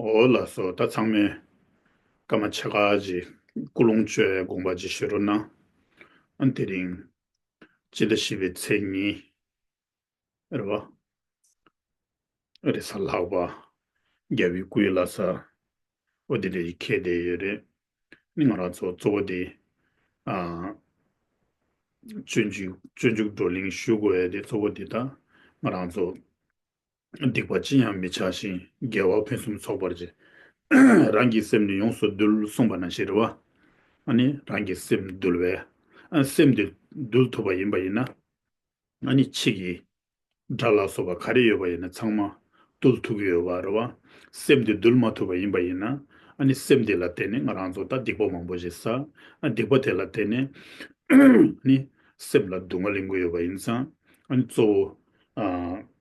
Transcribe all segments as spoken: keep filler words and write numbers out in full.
འོ་ལགས་སོ། ད་ཚང་མས་སྐར་མ་ཕྱེད་ཀ་ཅིག་ཀུན་སློང་བཅོས་དགོངས་པ་ཅིག་ཞུ་རོགས་གནང་། ཨ་དེ་རིང་སྤྱི་ཟླ་བཞི་པའི་ཚེས་གཉིས་རེད་བ། རེས་གཟའ་ལྷག་པ། རྒྱལ་བའི་སྐུའི་བླ་གཟའ། འོ་དེ་འདྲ་ཡི་འཁེལ་བསྡད་ཡོད་རེད། ནི་ང་རང་ཚོ་གཙོ་བོ་དེ། ཨ། སྤྱོད་འཇུག་སྤྱོད་འཇུག་བགྲོ་གླེང་ཞུ་དགོས་ཡ་དེ་གཙོ་བོ་དེ་ད་ང་རང་ཚོ་སྡིག་པ་ཅི་ཡང་མི་བྱ་ཞིང་དགེ་བ་ཕུན་སུམ་ཚོགས་པར་བྱེད། རང་གི་སེམས་ནི་ཡོངས་སུ་འདུལ་གསུངས་པ་ནང་བཞིན་རེད་བ། ཨ་ནི་རང་གི་སེམས་འདུལ་བའི། ཨ་སེམས་དེ་འདུལ་ཐུབ་པ་ཡིན་པ་ཡིན་ན། ཨ་ནི་ཕྱི་གི་དགྲ་ལ་སོགས་པ་ག་རེ་ཡོད་པ་ཡིན་ན་ཚང་མ་བཏུལ་ཐུབ་ཀྱི་ཡོད་པ་རེད་བ། སེམས་དེ་འདུལ་མ་ཐུབ་པ་ཡིན་པ་ཡིན་ན། ཨ་ནི་སེམས་དེ་ལ་བརྟེན་ནས་ང་རང་ཚོ་ད་སྡིག་པ་མང་པོ་ཞིག་བསགས། ཨ་སྡིག་པ་དེ་ལ་བརྟེན་ནས་ནི་སེམས་ལ་སྡུག་བསྔལ་ལེན་གྱི་ཡོད་པ་ཡིན་ཙང་། ཨ་ནི་གཙོ་བོ། ཨ།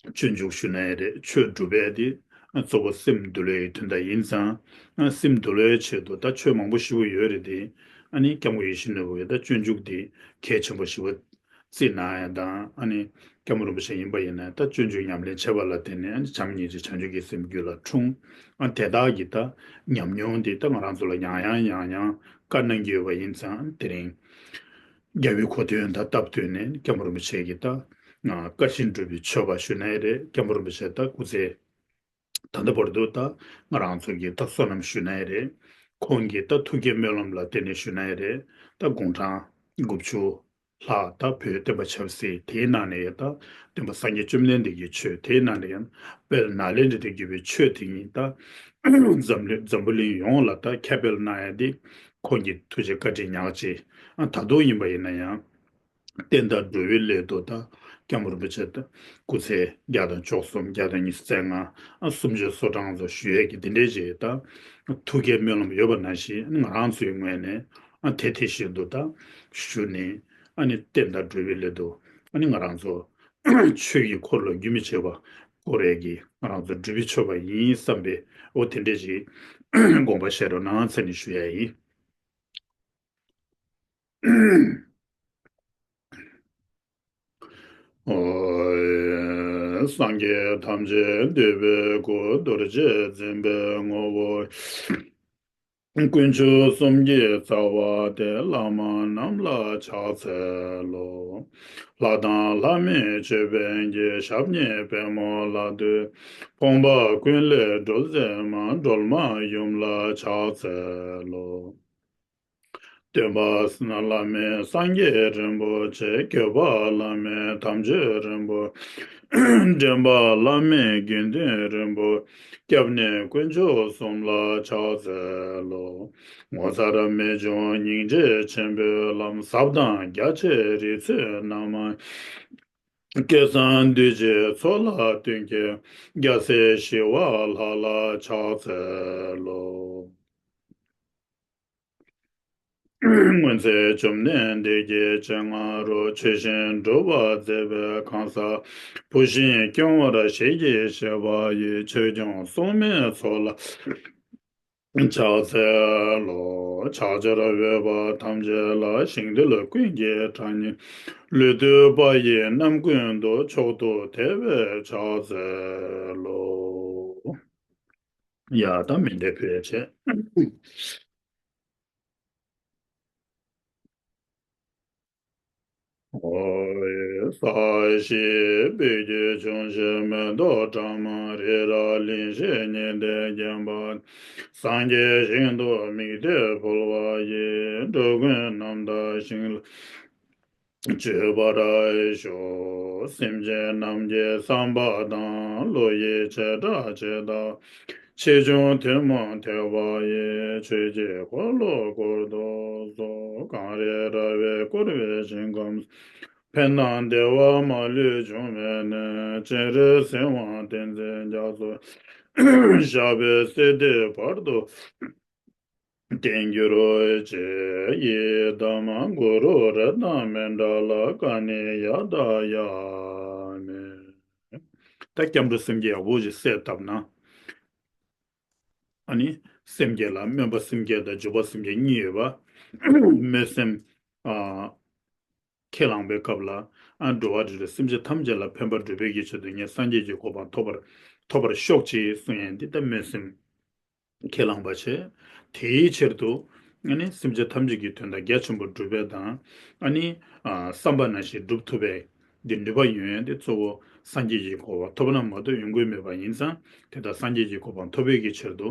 སྤྱོད་འཇུག་ཞུ་ན་ཡང་རེད། ཆོས་སྒྲུབ་པའི་དེ་གཙོ་བོ་སེམས་འདུལ་བའི་དོན་དག་ཡིན་ཙང་། སེམས་འདུལ་བའི་ཆེད་དུ་ད་ཆོས་མང་པོ་ཞེ་པོ་ཡོད་རེད་དེ། ཨ་ནི་སྐྱབས་མགོན་ཡིད་བཞིན་ནོར་བུ་གིས་ད་སྤྱོད་འཇུག་དེ་གལ་ཆེན་པོ་ཞེ་པོ་བརྩིས་གནང་ཡ་དང་། ཨ་ནི་སྐྱབས་མགོན་རིན་པོ་ཆེ་ཡིན་པ་ཡིན་ན་ད་སྤྱོད་འཇུག་ཉམས་ལེན་བྱས་པ་ལ་བརྟེན་ནས། ཨ་ནི་བྱམས་སྙིང་རྗེ་བྱང་ཆུབ་ཀྱི་སེམས་རྒྱུད་ལ་འཁྲུངས། ཨ་དེ་དག་གི་ད་ཉམས་མྱོང་དེ་ད་ང་རང་ཚོ་ལ་ཡང་ཡང་ཡང་ཡང་བཀའ་གནང་གི་ཡོད་པ་ཡིན་ཙང་། དེ་རིང་རྒྱལ་བའི་གོ་སྟོན་དང་སྟབས་བསྟུན་ནས་སྐྱབས་མགོན་རིན་པོ་ཆེ་གི་ད་བཀའ་བཞིན་སྒྲུབ་པའི་མཆོད་པ་ཞུ་ན་ཡང་རེད། སྐྱབས་མགོན་རིན་པོ་ཆེ་ད་སྐུ་ཚེ་ད་ལྟ་བར་དུ་ད་ང་རང་ཚོ་གི་ད་བསོད་ནམས་ཞུ་ན་ཡང་རེད། ཁོང་གི་ད་ཐུགས་བསྐྱེད་སྨོན་ལམ་ལ་བརྟེན་ནས་ཞུ་ན་ཡང་རེད། ད་དགུང་གྲངས་དགུ་བཅུ་ལྷག་ད་བོད་བསྟན་པ་ཆབ་སྲིད་དེའི་ནང་ནས་ད་སྟོན་པ་སངས་རྒྱས་བཅོམ་ལྡན་འདས་ཀྱི་ཆོས། དེའི་ནང་ནས་ཡང་དཔལ་ནཱ་ལེནྡྲ་དང་བརྒྱུད་པའི་ཆོས་དེ་ཉིད་ད་འཛམ་གླིང་འཛམ་བུ་གླིང་ཡོངས་ལ་ད་ཁྱབ་སྤེལ་གནང་ཡ་དེ་ཁོང་གི་ཐུགས་རྗེ་བཀའ་དྲིན་ཉག་གཅིག། ཨ་ད་དུང་ཡིན་པ་ཡིན་ན་ཡང་བསྟན་དང་འགྲོ་བའི་སླད་དུ་ད་སྐྱབས་མགོན་རིན་པོ་ཆེ་ད་སྐུ་ཚེ་བརྒྱ་དང་བཅུ་གསུམ། བརྒྱ་དང་ཉི་ཤུ་རྩ་ལྔ། ཨ་སུམ་ཅུ་སོ་གྲངས་ཙམ་བཞུགས་ཡས་ཀྱི་དེ་འདྲའི་ཅིག་ད་ཐུགས་བསྐྱེད་སྨོན་ལམ་ཡོད་པ་ནང་བཞིན། ང་རང་ཚོའི་ངོས་ནས་ཨ་དེ་དེ་བཞིན་དུ་ད་ཞུ་ནས། ཨ་ནི་བསྟན་དང་འགྲོ་བའི་སླད་དུ་ཨ་ནི་ང་རང་ཚོ་ཆོས་ཀྱི་འཁོར་ལོ་རྒྱུན་མི་ཆད་པ་བསྐོར་ཡས་ཀྱི་ང་རང་ཚོ་སྒྲུབ་པའི་མཆོད་པ་ཡིན་བསམ་པའི། འོ་དེ་འདྲའི་ཅིག་དགོངས་པ་བཞེས་རོགས་གནང་ཟེར་ནས་ཞུ་ཡ་ཡིན། ཨོ། སངས་རྒྱས་ཐམས་ཅད་འདུས་པའི་སྐུ། རྡོ་རྗེ་འཛིན་པའི་ངོ་བོ། དཀོན་མཆོག་གསུམ་གྱི་རྩ་བ་སྟེ། བླ་མ་རྣམས་ལ་ཕྱག་འཚལ་ལོ། ལྷ་དང་ལྷ་མིན་ཅོད་པན་གྱི། ཞབས་གཉིས་པད་མོ་ལ་འདུད། ཕོངས་པ་ཀུན་ལས་སྒྲོལ་མཛད་མ། སྒྲོལ་མ་ཡུམ་ལ་ཕྱག་འཚལ་ལོ། སྟོན་པ་བླ་མེད་སངས་རྒྱས་རིན་པོ་ཆེ། བཀོད་པ་བླ་མེད་དམ་ཆོས་རིན་པོ། འདྲེན་པ་བླ་མེད་དགེ་འདུན་རིན་པོ། སྐྱབས་གནས་དཀོན་མཆོག་གསུམ་ལ་ཕྱག་འཚལ་ལོ། ངོ་མཚར་རབ་འབྱུང་སྙིང་རྗེ་ཆེན་པོའི་ལམ། ཟབ་དང་རྒྱ་ཆེའི་རིགས་ཚུལ་རྣམས། བསྐལ་བཟང་འདུས་བྱས་ཚོགས་ལ་བརྟེན་མཁན། རྒྱལ་སྲས་ཞི་བ་ལྷ་ལ་ཕྱག་འཚལ་ལོ། སྔོན་ཚེ་བཅོམ་ལྡན་འདས་ཀྱི་སྤྱན་སྔ་རུ། ཆོས་བཞིན་སྒྲུབ་པར་མཛད་པའི་གང་ཟག་བུ་བཞིན་སྐྱོང་བར་ཞལ་གྱིས་བཞེས་པ་ཡི། ཆོས་སྐྱོང་སྲུང་མའི་ཚོགས་ལ་ཕྱག་འཚལ་ལོ། ཕྱག་བྱར་འོས་པ་ཐམས་ཅད་ལ། ཞིང་འདུལ་ཀུན་གྱི་གྲགས་སྙན། ལུས་བཏུད་པ་ཡི་རྣམ་ཀུན་ཏུ། མཆོག་ཏུ་དད་པས་ཕྱག་འཚལ་ལོ། ཡ་ད་མཎྜལ་ཕུལ་བྱས། ཨོ་ཡེ། ས་གཞི་སྤོས་ཀྱིས་ཕྱུང་ཞིང་། མེ་ཏོག་ཕྲ་མོ་རི་རབ་ལིང་ཞིང་ཉི་ཟླས་བརྒྱན་པ། སངས་རྒྱས་ཞིང་དུ་དམིགས་ཏེ་འཕོ་བ་ཡི། འགྲོ་ཀུན་རྣམ་དག་ཞིང་ལ་སྤྱོད་པར་ཤོག། སེམས་ཅན་རྣམས་ཀྱི་བསམ་པ་དང་། བློ་ཡི་བྱེ་བྲག་ཇི་ལྟ་བ། ཆེ་ཆུང་ཐུན་མོང་ཐེག་པ་ཡི། ཆོས་ཀྱི་འཁོར་ལོ་བསྐོར་དུ་གསོལ། གངས་རི་ར་བས་བསྐོར་བའི་ཞིང་ཁམས། ཕན་དང་བདེ་བ་མ་ལུས་འབྱུང་བའི་གནས། སྤྱན་རས་གཟིགས་དབང་བསྟན་འཛིན་རྒྱ་མཚོ། ཞབས་པད་སྲིད་མཐའི་བར་དུ་བརྟན་གྱུར་ཅིག། ཡི་དམ་གུ་རུ་རཏྣ་མཎྜལ་ཀ་ནེ་ཡ་དཱ་ཡ་མེ། ད་སྐྱབས་འགྲོ་སེམས་བསྐྱེད་ཡག་པོ་ཞིག་གསལ་བཏབ་ན། ཨ་ནི་སེམས་བསྐྱེད་ལ་སྨོན་པ་སེམས་བསྐྱེད་དང་འཇུག་པ་སེམས་བསྐྱེད་གཉིས་ཡོད་པ། སྨོན་སེམས། ཨ། ཁས་བླངས་པའི་སྐབས་ལ། ཨ་འགྲོ་བ་རིགས་དྲུག་སེམས་ཅན་ཐམས་ཅད་ལ་ཕན་པར་སྒྲུབ་པའི་གི་ཆེད་དུ་ངས་སངས་རྒྱས་ཀྱི་གོ་འཕང་ཐོབ་པར་ཐོབ་པར་ཤོག་ཅེས་གསུངས་ཡས་འདི་ལྟ་སྨོན་སེམས་ཁས་བླངས་པ་བྱས། དེའི་ཕྱིར་དུ་ཨ་ནི་སེམས་ཅན་ཐམས་ཅད་ཀྱི་དོན་དག་རྒྱ་ཆེན་པོ་སྒྲུབ་པའི་དང་། ཨ་ནི་ཨ་བསམ་པ་ནང་བཞིན་སྒྲུབ་ཐུབ་པའི་འདི་ནུས་པ་ཡོད་ཡས་འདི་གཙོ་བོ་སངས་རྒྱས་ཀྱི་གོ་འཕང་ཐོབ་ན་མ་གཏོགས་ཡོང་གི་མེད་པ་ཡིན་ཙང་། དེ་ལྟར་སངས་རྒྱས་ཀྱི་གོ་འཕང་ཐོབ་པའི་གི་ཕྱིར་དུ།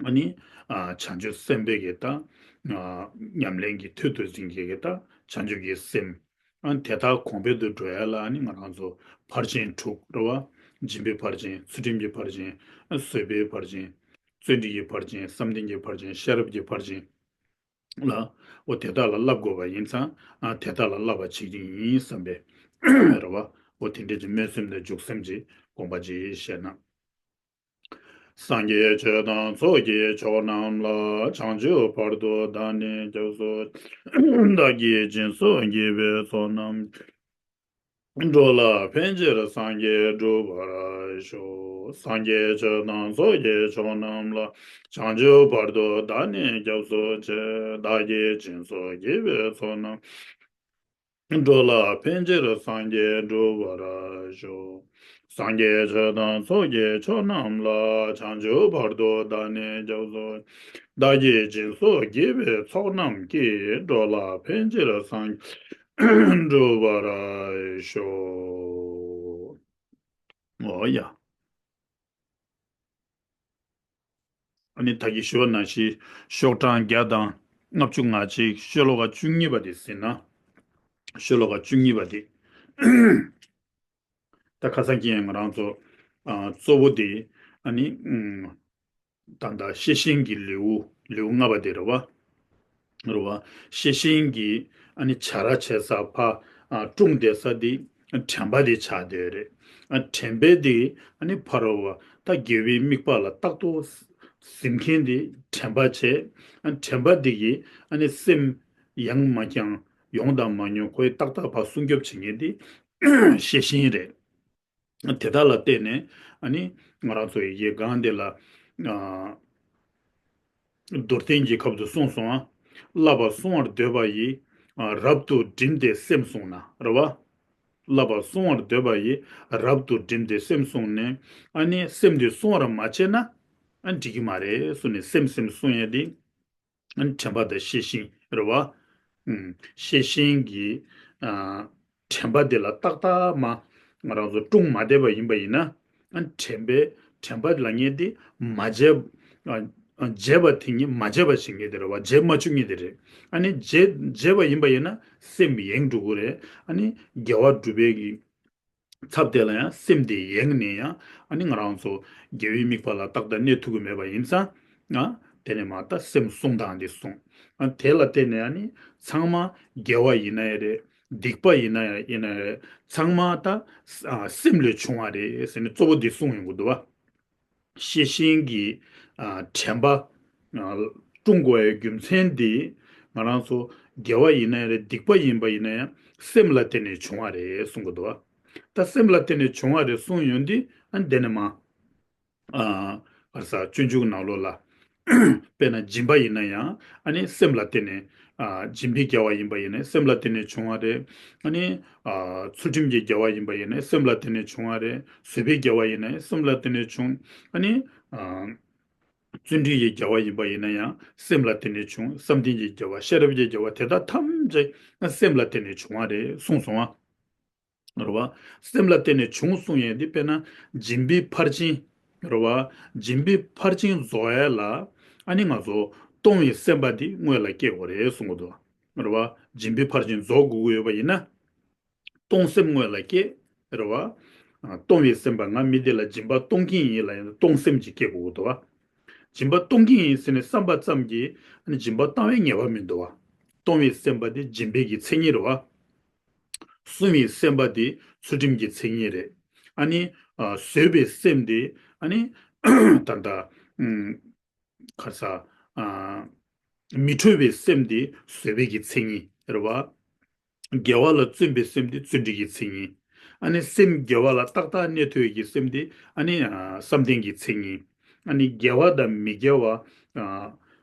ཨ་ནི་ཨ་བྱང་ཆུབ་སེམས་དཔའི་གི་ད་ཨ་ཉམས་ལེན་གྱི་མཐུ་དུ་འཛིན་གྱི་གི་ད་བྱང་ཆུབ་ཀྱི་སེམས། ཨ་དེ་དག་གོང་འཕེལ་དུ་འགྲོ་ཡ་ལ་ཨ་ནི་ང་རང་ཚོ་ཕར་ཕྱིན་དྲུག་རེད་བ། སྦྱིན་པའི་ཕར་ཕྱིན། ཚུལ་ཁྲིམས་ཀྱི་ཕར་ཕྱིན། ཨ་བཟོད་པའི་ཕར་ཕྱིན། བརྩོན་འགྲུས་ཀྱི་ཕར་ཕྱིན། བསམ་གཏན་གྱི་ཕར་ཕྱིན། ཤེས་རབ་ཀྱི་ཕར་ཕྱིན་ལ། འོ་དེ་དག་ལ་བསླབ་དགོས་པ་ཡིན་ཙང་། ཨ་དེ་དག་ལ་བསླབ་པ་བྱེད་ཀྱི་ཡིན་བསམ་པའི་རེད་བ། འོ་དེ་འདྲའི་ཅིག་སྨོན་སེམས་དང་འཇུག་སེམས་ཀྱི་དགོངས་པ་ཅིག་བཞེས་ན། སངས་རྒྱས་ཆོས་དང་ཚོགས་ཀྱི་མཆོག་རྣམས་ལ། བྱང་ཆུབ་བར་དུ་བདག་ནི་སྐྱབས་སུ་མཆི། བདག་གིས་སྦྱིན་སོགས་བགྱིས་པའི་ཚོགས་རྣམས། འགྲོ་ལ་ཕན་ཕྱིར་སངས་རྒྱས་འགྲུབ་པར་ཤོག། སངས་རྒྱས་ཆོས་དང་ཚོགས་ཀྱི་མཆོག་རྣམས་ལ། བྱང་ཆུབ་བར་དུ་བདག་ནི་སྐྱབས་སུ་མཆི། བདག་གིས་སྦྱིན་སོགས་བགྱིས་པའི་ཚོགས་རྣམས། འགྲོ་ལ་ཕན་ཕྱིར་སངས་རྒྱས་འགྲུབ་པར་ཤོག། སངས་རྒྱས་ཆོས་དང་ཚོགས་ཀྱི་མཆོག་རྣམས་ལ། བྱང་ཆུབ་བར་དུ་བདག་ནི་སྐྱབས་སུ། བདག་གིས་སྦྱིན་སོགས་བགྱིས་པའི་ཚོགས་རྣམས་ཀྱིས། འགྲོ་ལ་ཕན་ཕྱིར་སངས་རྒྱས་འགྲུབ་པར་ཤོག། འོ་ཡ། ཨ་ནི་ད་གིན་ཞུས་པ་ནང་བཞིན་ཤོག་གྲངས་བརྒྱ་དང་ལྔ་བཅུ་ང་གཅིག། ཤོ་ལོ་ཀ་བཅུ་གཉིས་པ་དེ་ཟིན་ན། ཤོ་ལོ་ཀ་བཅུ་གཉིས་པ་དེ། ད་ཁ་སང་གི་ང་རང་ཚོ་ཨ་གཙོ་བོ་དེ་ཨ་ནི་ཨུམ་ད་ལྟ་ཤེས་བཞིན་གྱི་ལེའུ་ལེའུ་ལྔ་པ་དེ་རེད་བ། རེད་བ། ཤེས་བཞིན་གྱི་ཨ་ནི་བྱ་ར་བྱེད་ས་ཕ་ཨ་སྲུང་བསྡད་ས་དེ་དྲན་པ་དེ་ཆགས་བསྡད་རེད། ཨ་དྲན་པའི་དེ་ཨ་ནི་ཕ་རོལ་བ་ད་དགེ་བའི་དམིགས་པ་ལ་རྟག་ཏུ་གཟིམ་མཁན་དེ་དྲན་པ་བྱས། ཨ་དྲན་པ་དེ་གིས་ཨ་ནི་སེམས་ཡང་མ་བསྐྱངས་ཡོང་དང་མ་མྱོང་ཁོའི་ཏག་ཏག་ཕར་སྲུང་སྐྱོབ་བྱེད་མཁན་དེ་ཤེས་བཞིན་རེད། དེ་དག་ལ་བརྟེན་ནས་ཨ་ནི་ང་རང་ཚོ་ཡི་གེ་སྒང་དེ་ལ་ཨ་མདོར་བསྟན་གྱི་ཁབ་ཏུ་གསུངས་སོང་ཨ། བསླབ་པ་བསྲུང་བར་འདོད་པ་ཡིས། ཨ་རབ་ཏུ་བསྒྲིམས་ཏེ་སེམས་བསྲུང་ན་རེད་བ། བསླབ་པ་བསྲུང་བར་འདོད་པ་ཡིས་རབ་ཏུ་བསྒྲིམས་ཏེ་སེམས་བསྲུངས་ནས། ཨ་ནི་སེམས་དེ་བསྲུང་བར་མ་བྱས་ན་ཨ་འགྲིག་གི་མ་རེད་གསུངས་ནས། སེམས་སེམས་བསྲུང་ཡས་དེ་ཨ་ནི་དྲན་པ་དང་ཤེས་བཞིན་རེད་བ། ཨུམ། ཤེས་བཞིན་གྱི་ཨ་དྲན་པ་དེ་ལ་ཏག་ཏག་མ་ང་རང་ཚོ་སྲུང་མ་བསྡད་པ་ཡིན་པ་ཡིན་ན། ཨ་དྲན་པའི་དྲན་པ་ལབ་མཁན་དེ་མ་བརྗེད། ཨ་ཨ་བརྗེད་པ་དེ་ཉིད་མ་བརྗེད་པ་བྱེད་མཁན་དེ་རེད་བ། བརྗེད་མ་བཅུག་མཁན་དེ་རེད། ཨ་ནི་བརྗེད་བརྗེད་པ་ཡིན་པ་ཡིན་ན་སེམས་ཡེངས་འགྲོ་གི་རེད། ཨ་ནི་དགེ་བ་སྒྲུབ་པའི་གི་ཚབ་དེ་ལ་ཡང་སེམས་དེ་ཡེངས་ནས་ཡང་ཨ་ནི་ང་རང་ཚོ་དགེ་བའི་དམིགས་པ་ལ་ཏག་ཏག་གནས་ཐུབ་ཀྱི་མེད་པ་ཡིན་ཙང་། ཨ་དེ་ནས་མ་ད་སེམས་བསྲུང་སྟངས་འདི་གསུངས། ཨ་དེ་ལ་བརྟེན་ནས་ཨ་ནི་ཚང་མ་དགེ་བ་ཡིན་ན་ཡང་རེད། སྡིག་པ་ཡིན་ན་ཡང་ཡིན་ན་ཡང་རེད། ཚང་མ་ད་ཨ་སེམས་ལས་བྱུང་བ་རེད་ཟེར་ནས་གཙོ་བོ་འདི་གསུངས་ཡོང་གི་འདུག་བ། ཤེས་བཞིན་གྱི་ཨ་དྲན་པ་ཨ་སྲུང་དགོས་པའི་རྒྱུ་མཚན་འདི་ང་རང་ཚོ་དགེ་བ་ཡིན་ན་ཡང་རེད། སྡིག་པ་ཡིན་པ་ཡིན་ན་ཡང་སེམས་ལ་བརྟེན་ནས་བྱུང་བ་རེད་གསུང་གི་འདུག་བ། ད་སེམས་ལ་བརྟེན་ནས་བྱུང་བ་རེད་གསུངས་ཡོང་དུས་ཨ་འདི་ནས་མ། ཨ་ག་རེ་ཟ། སྤྱོད་འཇུག་ནང་ལོགས་ལ། དཔེར་ན་སྦྱིན་པ་ཡིན་ན་ཡང་ཨ་ནི་སེམས་ལ་བརྟེན་ནས། ཨ་སྦྱིན་པའི་དགེ་བ་ཡིན་པ་ཡིན་ན་སེམས་ལ་བརྟེན་ནས་བྱུང་བ་རེད། ཨ་ནི་ཨ་ཚུལ་ཁྲིམས་ཀྱི་དགེ་བ་ཡིན་པ་ཡིན་ན་སེམས་ལ་བརྟེན་ནས་བྱུང་བ་རེད། བཟོད་པའི་དགེ་བ་ཡིན་ན་སེམས་ལ་བརྟེན་ནས་བྱུང་། ཨ་ནི་ཨ་བརྩོན་འགྲུས་ཀྱི་དགེ་བ་ཡིན་པ་ཡིན་ན་ཡང་སེམས་ལ་བརྟེན་ནས་བྱུང་། བསམ་གཏན་གྱི་དགེ་བ། ཤེས་རབ་ཀྱི་དགེ་བ་དེ་དག་ཐམས་ཅད་སེམས་ལ་བརྟེན་ནས་བྱུང་བ་རེད་གསུངས་སོང་ཨ། རེད་བ། སེམས་ལ་བརྟེན་ནས་བྱུང་གསུང་ཡས་འདི་དཔེར་ན་སྦྱིན་པའི་ཕར་ཕྱིན། རེད་བ། སྦྱིན་པའི་ཕར་ཕྱིན་རྫོགས་ཡས་ལ་ཨ་ནི་ང་ཚོ་གཏོང་བའི་སེམས་པ་འདི་སྔོན་ལ་སྐྱེ་དགོས་རེད་གསུང་གི་འདུག་རེད་བ། སྦྱིན་པའི་ཕར་ཕྱིན་རྫོགས་དགོས་ཀྱི་ཡོད་པ་ཡིན་ན། གཏོང་སེམས་སྔོན་ལ་སྐྱེ། རེད་བ། ཨ་གཏོང་བའི་སེམས་པ། ང་མི་འདི་ལ་སྦྱིན་པ་གཏོང་གི་ཡིན་ལབ་ཡིན་ན་གཏོང་སེམས་ཅིག་སྐྱེ་དགོས་ཀྱི་འདུག་བ། སྦྱིན་པ་གཏོང་གི་ཡིན་ཟེར་ནས་བསམ་པ་ཙམ་གྱིས་ཨ་ནི་སྦྱིན་པ་བཏང་བའི་ངེས་པ་མི་འདུག་བ། གཏོང་བའི་སེམས་པ་དེ་སྦྱིན་པའི་གི་མཚན་ཉིད་རེད་བ། བསྲུང་བའི་སེམས་པ་དེ་ཚུལ་ཁྲིམས་ཀྱི་མཚན་ཉིད་རེད། ཨ་ནི་ཨ་བཟོད་པའི་སེམས་དེ་ཨ་ནི་ད་ལྟ་ཨུམ་ག་རེ་ཟ། ཨ་མི་ཁྲོ་བའི་སེམས་དེ་བཟོད་པའི་གི་མཚན་ཉིད་རེད་བ། དགེ་བ་ལ་བརྩོན་པའི་སེམས་དེ་བརྩོན་འགྲུས་ཀྱི་མཚན་ཉིད། ཨ་ནི་སེམས་དགེ་བ་ལ་ཏག་ཏག་གནས་ཐུབ་ཀྱི་སེམས་དེ་ཨ་ནི་ཨ་བསམ་གཏན་གྱི་མཚན་ཉིད། ཨ་ནི་དགེ་བ་དང་མི་དགེ་བ་ཨ་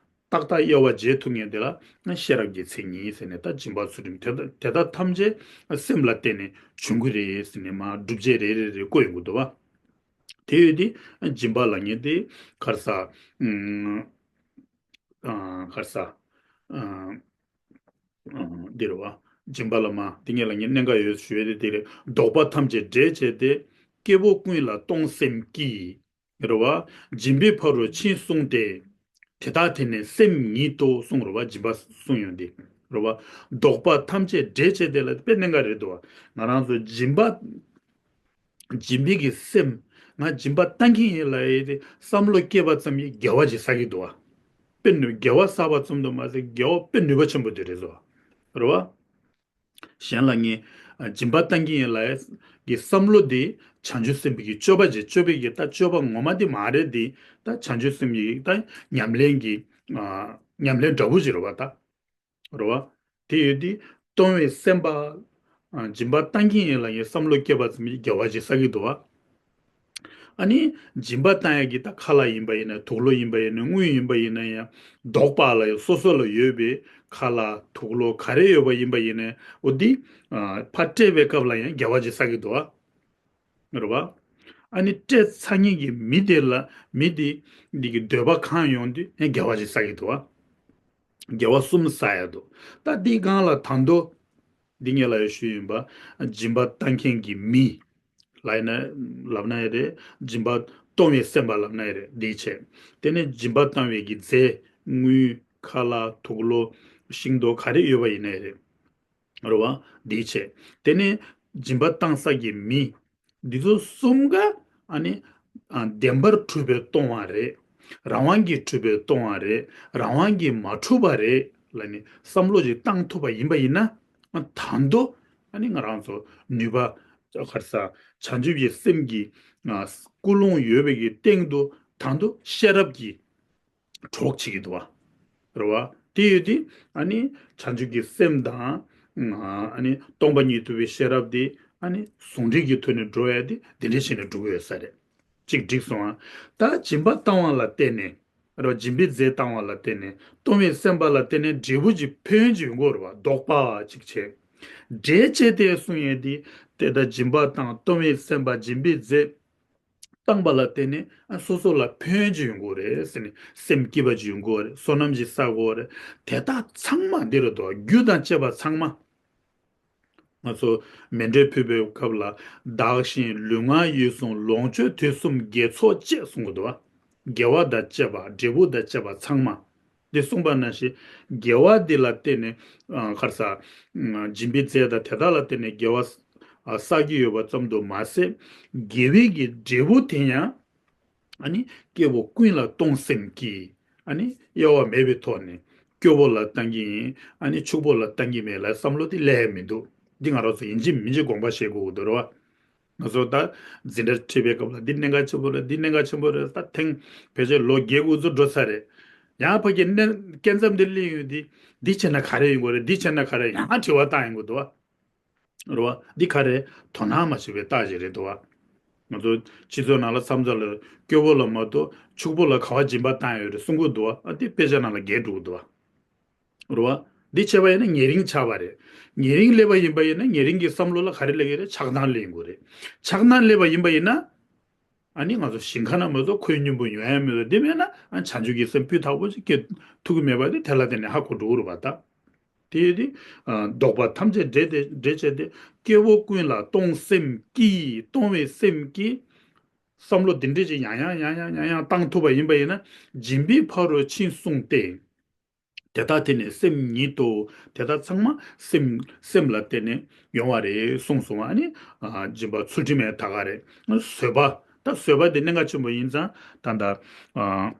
ཏག་ཏག་དབྱེ་བ་འབྱེད་ཐུབ་མཁན་དེ་ལ་ཤེས་རབ་ཀྱི་མཚན་ཉིད་ཟེར་ནས། ད་སྦྱིན་པ་ཚུལ་ཁྲིམས་དེ་དག་དེ་དག་ཐམས་ཅད་སེམས་ལ་བརྟེན་ནས་བྱུང་གི་རེད་ཟེར་ནས་མར་སྒྲུབ་བྱེད་རེ་རེ་རེ་བཀོད་ཡོང་གི་འདུག་བ། དེ་ཡོད་དེ་སྦྱིན་པ་ལབ་མཁན་དེ་ག་རེ་ཟ། ཨ། ག་རེ་ཟ། ཨ། ཨ། འདི་རེད་བ། སྦྱིན་པ་ལ་མ་འདི་ངས་ལབ་མཁན་གནད་འགག་ཡོད་ཞུ་ཡས་དེ་དེ་རེད། བདོག་པ་ཐམས་ཅད་འབྲེལ་བྱས་ཏེ། སྐྱེ་བོ་ཀུན་ལ་གཏོང་སེམས་ཀྱིས། རེད་བ། སྦྱིན་པའི་ཕ་རོལ་ཕྱིན་གསུངས་ཏེ། དེ་དག་དེ་ནི་སེམས་ཉིད་དོ་གསུངས། རེད་བ། སྦྱིན་པ་གསུངས་ཡོང་དེ། རེད་བ། བདོག་པ་ཐམས་ཅད་འབྲེལ་བྱས་ཏེ་ལ་དཔེ་གནད་འགག་རེད་འདུག་བ། ང་རང་ཚོ་སྦྱིན་པ། སྦྱིན་པའི་གི་སེམས། ང་སྦྱིན་པ་བཏང་གི་ཡིན་ལབ་ཡས་དེ་བསམ་བློ་སྐྱེས་པ་ཙམ་གྱིས་དགེ་བ་ཅིག་བསགས་ཀྱི་འདུག་བ། དཔེ་ནུས་དགེ་བ་བསགས་པ་ཙམ་དུ་མ་ཟད་དགེ་བ་དཔེ་ནུས་པ་ཆེན་པོ་དེ་རེད་ཟེར་བ། རེད་བ། གཞན་ལ་ངས་སྦྱིན་པ་བཏང་གི་ཡིན་ལབ་ཡས་ཀྱི་བསམ་བློ་དེ་བྱང་ཆུབ་སེམས་དཔའི་གི་སྤྱོད་པ་ཅིག་སྤྱོད་པའི་གི་ད་སྤྱོད་པ་ངོ་མ་དེ་མ་རེད་དེ། ད་བྱང་ཆུབ་སེམས་ཀྱི་ད་ཉམས་ལེན་གྱི། ཨ། ཉམས་ལེན་འདྲ་པོ་ཅིག་རེད་བ་ད། རེད་བ། དེ་ཡོད་དེ། གཏོང་བའི་སེམས་པ། ཨ། སྦྱིན་པ་བཏང་གི་ཡིན་ལབ་ཡས་བསམ་བློ་སྐྱེས་པ་ཙམ་གྱིས་དགེ་བ་ཅིག་བསགས་ཀྱི་འདུག་བ། ཨ་ནི་སྦྱིན་པ་བཏང་ཡས་ཀྱི་ད་ཁ་ལག་ཡིན་པ་ཡིན་ན། དུག་ལོག་ཡིན་པ་ཡིན་ན། དངུལ་ཡིན་པ་ཡིན་ན་ཡང་། བདོག་པ་ལ་ཡང་སོ་སོ་ལ་ཡོད་པའི་ཁ་ལག་དུག་ལོག་ག་རེ་ཡོད་པ་ཡིན་པ་ཡིན་ན། འོ་འདི། ཨ། ཕར་སྤྲད་པའི་སྐབས་ལ་ཡང་དགེ་བ་ཅིག་བསགས་ཀྱི་འདུག་བ། རེད་བ། ཨ་ནི་སྤྲད་ཚར་མཁན་གྱི་མི་དེ་ལ། མི་དེ་འདི་གི་འདོད་པ་གང་ཡོང་དུས་ཡང་དགེ་བ་ཅིག་བསགས་ཀྱི་འདུག་བ། དགེ་བ་གསུམ་བསགས་ཡ་འདུག་ད་འདི་སྒང་ལ་ད་དུང་འདི་ངས་ལབ་ཡ་ཞུས་ཡིན་པ། སྦྱིན་པ་བཏང་མཁན་གྱི་མི་ལབ་ཡིན་ན། ལབ་ན་ཡང་རེད། སྦྱིན་པ་གཏོང་བའི་སེམས་པ་ལབ་ན་ཡང་རེད། འདི་བྱས། དེ་ནས་སྦྱིན་པ་བཏང་བའི་གི་རྫས། དངུལ། ཁ་ལག། དུག་ལོག། ཤིང་ཏོག་ག་རེ་ཡོད་པ་ཡིན་ན་ཡང་རེད། རེད་བ། འདི་བྱས། དེ་ནས་སྦྱིན་པ་བཏང་ས་གི་མི། འདི་ཚོ་གསུམ་ཀ་ཨ་ནི། ཨ། བདེན་པར་གྲུབ་པས་སྟོང་བ་རེད། རང་དབང་གིས་གྲུབ་པས་སྟོང་བ་རེད། རང་དབང་གིས་མ་གྲུབ་པ་རེད་ལབ་ནས་བསམ་བློ་ཞིག་བཏང་ཐུབ་པ་ཡིན་པ་ཡིན་ན། ཨ། ད་དུང་ཨ་ནི་ང་རང་ཚོ་ནུས་པ། ག་རེ་ཟ། བྱང་ཆུབ་ཀྱི་སེམས་ཀྱི། ཨ། ཀུན་སློང་ཡོད་པའི་གི་སྟེང་དུ་ད་དུང་ཤེས་རབ་ཀྱི་གྲོགས་བྱེད་ཀྱི་འདུག་བ། རེད་བ། དེ་ཡོད་དུས་ཨ་ནི་བྱང་ཆུབ་ཀྱི་སེམས་དང་། ཨ་ནི་སྟོང་པ་ཉིད་རྟོགས་པའི་ཤེས་རབ་དེ་ཨ་ནི་ཟུང་འབྲེལ་གྱི་ཐོག་ནས་འགྲོ་ཡ་དེ་འདི་འདྲ་བྱས་ནས་འགྲོ་གི་ཡོད་ས་རེད། གཅིག་འགྲིག་སོང་ཨ། ད་སྦྱིན་པ་བཏང་བ་ལ་བརྟེན་ནས། རེད་བ། སྦྱིན་པའི་རྫས་བཏང་བ་ལ་བརྟེན་ནས། གཏོང་བའི་སེམས་པ་ལ་བརྟེན་ནས་འབྲས་བུ་ཅིག་ཕན་ཡོན་ཅིག་ཡོང་གི་ཡོད་རེད་བ། བདོག་པ་ཅིག་བྱས། འབྲེལ་བྱས་ཏེ་གསུང་ཡས་དེ། དེ་ལྟར་སྦྱིན་པ་དང་གཏོང་བའི་སེམས་པ། སྦྱིན་པའི་རྫས་བཏང་པ་ལ་བརྟེན་ནས་སོ་སོ་ལ་ཕན་ཡོན་ཅིག་ཡོང་གི་ཡོད་རེད་ཟེར་ནས། སེམས་སྐྱིད་པ་ཅིག་ཡོང་གི་ཡོད་རེད། བསོད་ནམས་ཅིག་བསགས་ཀྱི་ཡོད་རེད། དེ་དག་ཚང་མ་འདི་རེད་དོ། རྒྱུ་དང་བཅས་པ་ཚང་མ། ང་ཚོ་མཎྜལ་ཕུལ་བའི་སྐབས་ལ། བདག་གཞན་ལུས་ངག་ཡིད་གསུམ། ལོངས་སྤྱོད་དུས་གསུམ་དགེ་ཚོགས་བཅས་གསུང་གི་འདུག་བ། དགེ་བ་དང་བཅས་པ། འབྲས་བུ་དང་བཅས་པ་ཚང་མ། འདི་གསུངས་པ་ནང་བཞིན་དགེ་བ་འདི་ལ་བརྟེན་ནས། ཨ། ག་རེ་ཟ། སྦྱིན་པའི་རྫས་དང་དེ་དག་ལ་བརྟེན་ནས་དགེ་བ་བསགས་ཀྱི་ཡོད་པ་ཙམ་དུ་མ་ཟད། དགེ་བའི་གི་འབྲས་བུ་དེ་ཡང་ཨ་ནི་སྐྱེ་བོ་ཀུན་ལ་གཏོང་སེམས་ཀྱིས། ཨ་ནི་གཡེལ་བ་མེད་པའི་ཐོག་ནས་སྐྱོ་བོ་ལ་བཏང་གི་ཡིན། ཨ་ནི་ཕྱུག་པོ་ལ་བཏང་གི་མེད་ལ་བསམ་བློ་དེ་སླེབས་ཡ་མི་འདུག་འདི་ང་རང་ཚོ་ཡིན་གཅིག་མིན་གཅིག་དགོངས་པ་བཞེས་དགོས་ཀྱི་འདུག་རེད་བ། ང་ཚོ་ད་འཛིན་གྲྭ་ཁྲིད་པའི་སྐབས་ལ་འདི་གནད་འགག་ཆེན་པོ་རེད། འདི་གནད་འགག་ཆེན་པོ་རེད། ད་ཐེངས་ཕལ་ཆེར་ལོ་བརྒྱད་དགུ་ཚོ་འགྲོ་ཚར་རེད། ཡང་ཕ་གི་གནས་སྐབས་མཚམས་འདིར་སླེབས་ཡོང་དུས། འདི་བྱས་ན་ག་རེ་ཡོང་གི་རེད། འདི་བྱས་ན་ག་རེ། ཡང་དྲི་བ་བཏང་ཡོང་གི་འདུག་བ། རེད་བ། འདི་ག་རེ། དོ་སྣང་མ་བྱེད་པའི་རྟགས་ཅིག་རེད་འདུག་བ། ང་ཚོ་སྤྱི་ཚོགས་ནང་ལ་མཚམས་མཚམས་ལ་སྐྱོ་བོ་ལ་མ་གཏོགས་ཕྱུག་པོ་ལ་ག་པར་སྦྱིན་པ་བཏང་ཡོད་རེད་གསུང་གི་འདུག་བ། ཨ། འདི་དཔེ་ཆ་ནང་ལ་འགལ་འགྲོ་གི་འདུག་བ། རེད་བ། འདི་བྱས་པ་ཡིན་ན་ཉེ་རིང་ཆགས་པ་རེད། ཉེ་རིང་སླེབས་པ་ཡིན་པ་ཡིན་ན་ཉེ་རིང་གི་བསམ་བློ་ལ་ག་རེ་སླེབས་ཀྱི་རེད། ཆགས་སྡང་སླེབས་ཀྱི་རེད། ཆགས་སྡང་སླེབས་པ་ཡིན་པ་ཡིན་ན། ཨ་ནི་ང་ཚོ་ཞིང་ཁ་ན་མ་གཏོགས་ཁོའི་སྙིང་པོ་ཉོ་ཡ་མེད་པ་འདི་མེད་ན། ཨ། བྱང་ཆུབ་ཀྱི་སེམས་སྤུས་དག་པོ་ཅིག་སྐྱེ་ཐུབ་ཀྱི་མེད་པ་འདི་དེ་ལ་བརྟེན་ནས་ཧ་གོ་འགྲོ་གི་རེད་བ་ད། དེ་ཡོད་དུས། ཨ། བདོག་པ་ཐམས་ཅད་འབྲེལ་ཏེ། འབྲེལ་བྱས་ཏེ། སྐྱེ་བོ་ཀུན་ལ་གཏོང་སེམས་ཀྱིས། གཏོང་བའི་སེམས་ཀྱིས། བསམ་བློ་འདི་འདྲ་ཅིག་ཡང་ཡང་ཡང་ཡང་ཡང་ཡང་བཏང་ཐུབ་པ་ཡིན་པ་ཡིན་ན། སྦྱིན་པའི་ཕ་རོལ་ཕྱིན་གསུངས་ཏེ། དེ་དག་དེ་ནི་སེམས་ཉིད་དོ། དེ་དག་ཚང་མ་སེམས། སེམས་ལ་བརྟེན་ནས་ཡོང་བ་རེད་གསུངས་སོང་བ་ནི། ཨ། སྦྱིན་པ་ཚུལ་ཁྲིམས་ཡང་ད་ག་རེད། བཟོད་པ། ད་བཟོད་པ་དེ་གནད་འགག་ཆེན་པོ་ཡིན་ཙང་། ད་ལྟ། ཨ།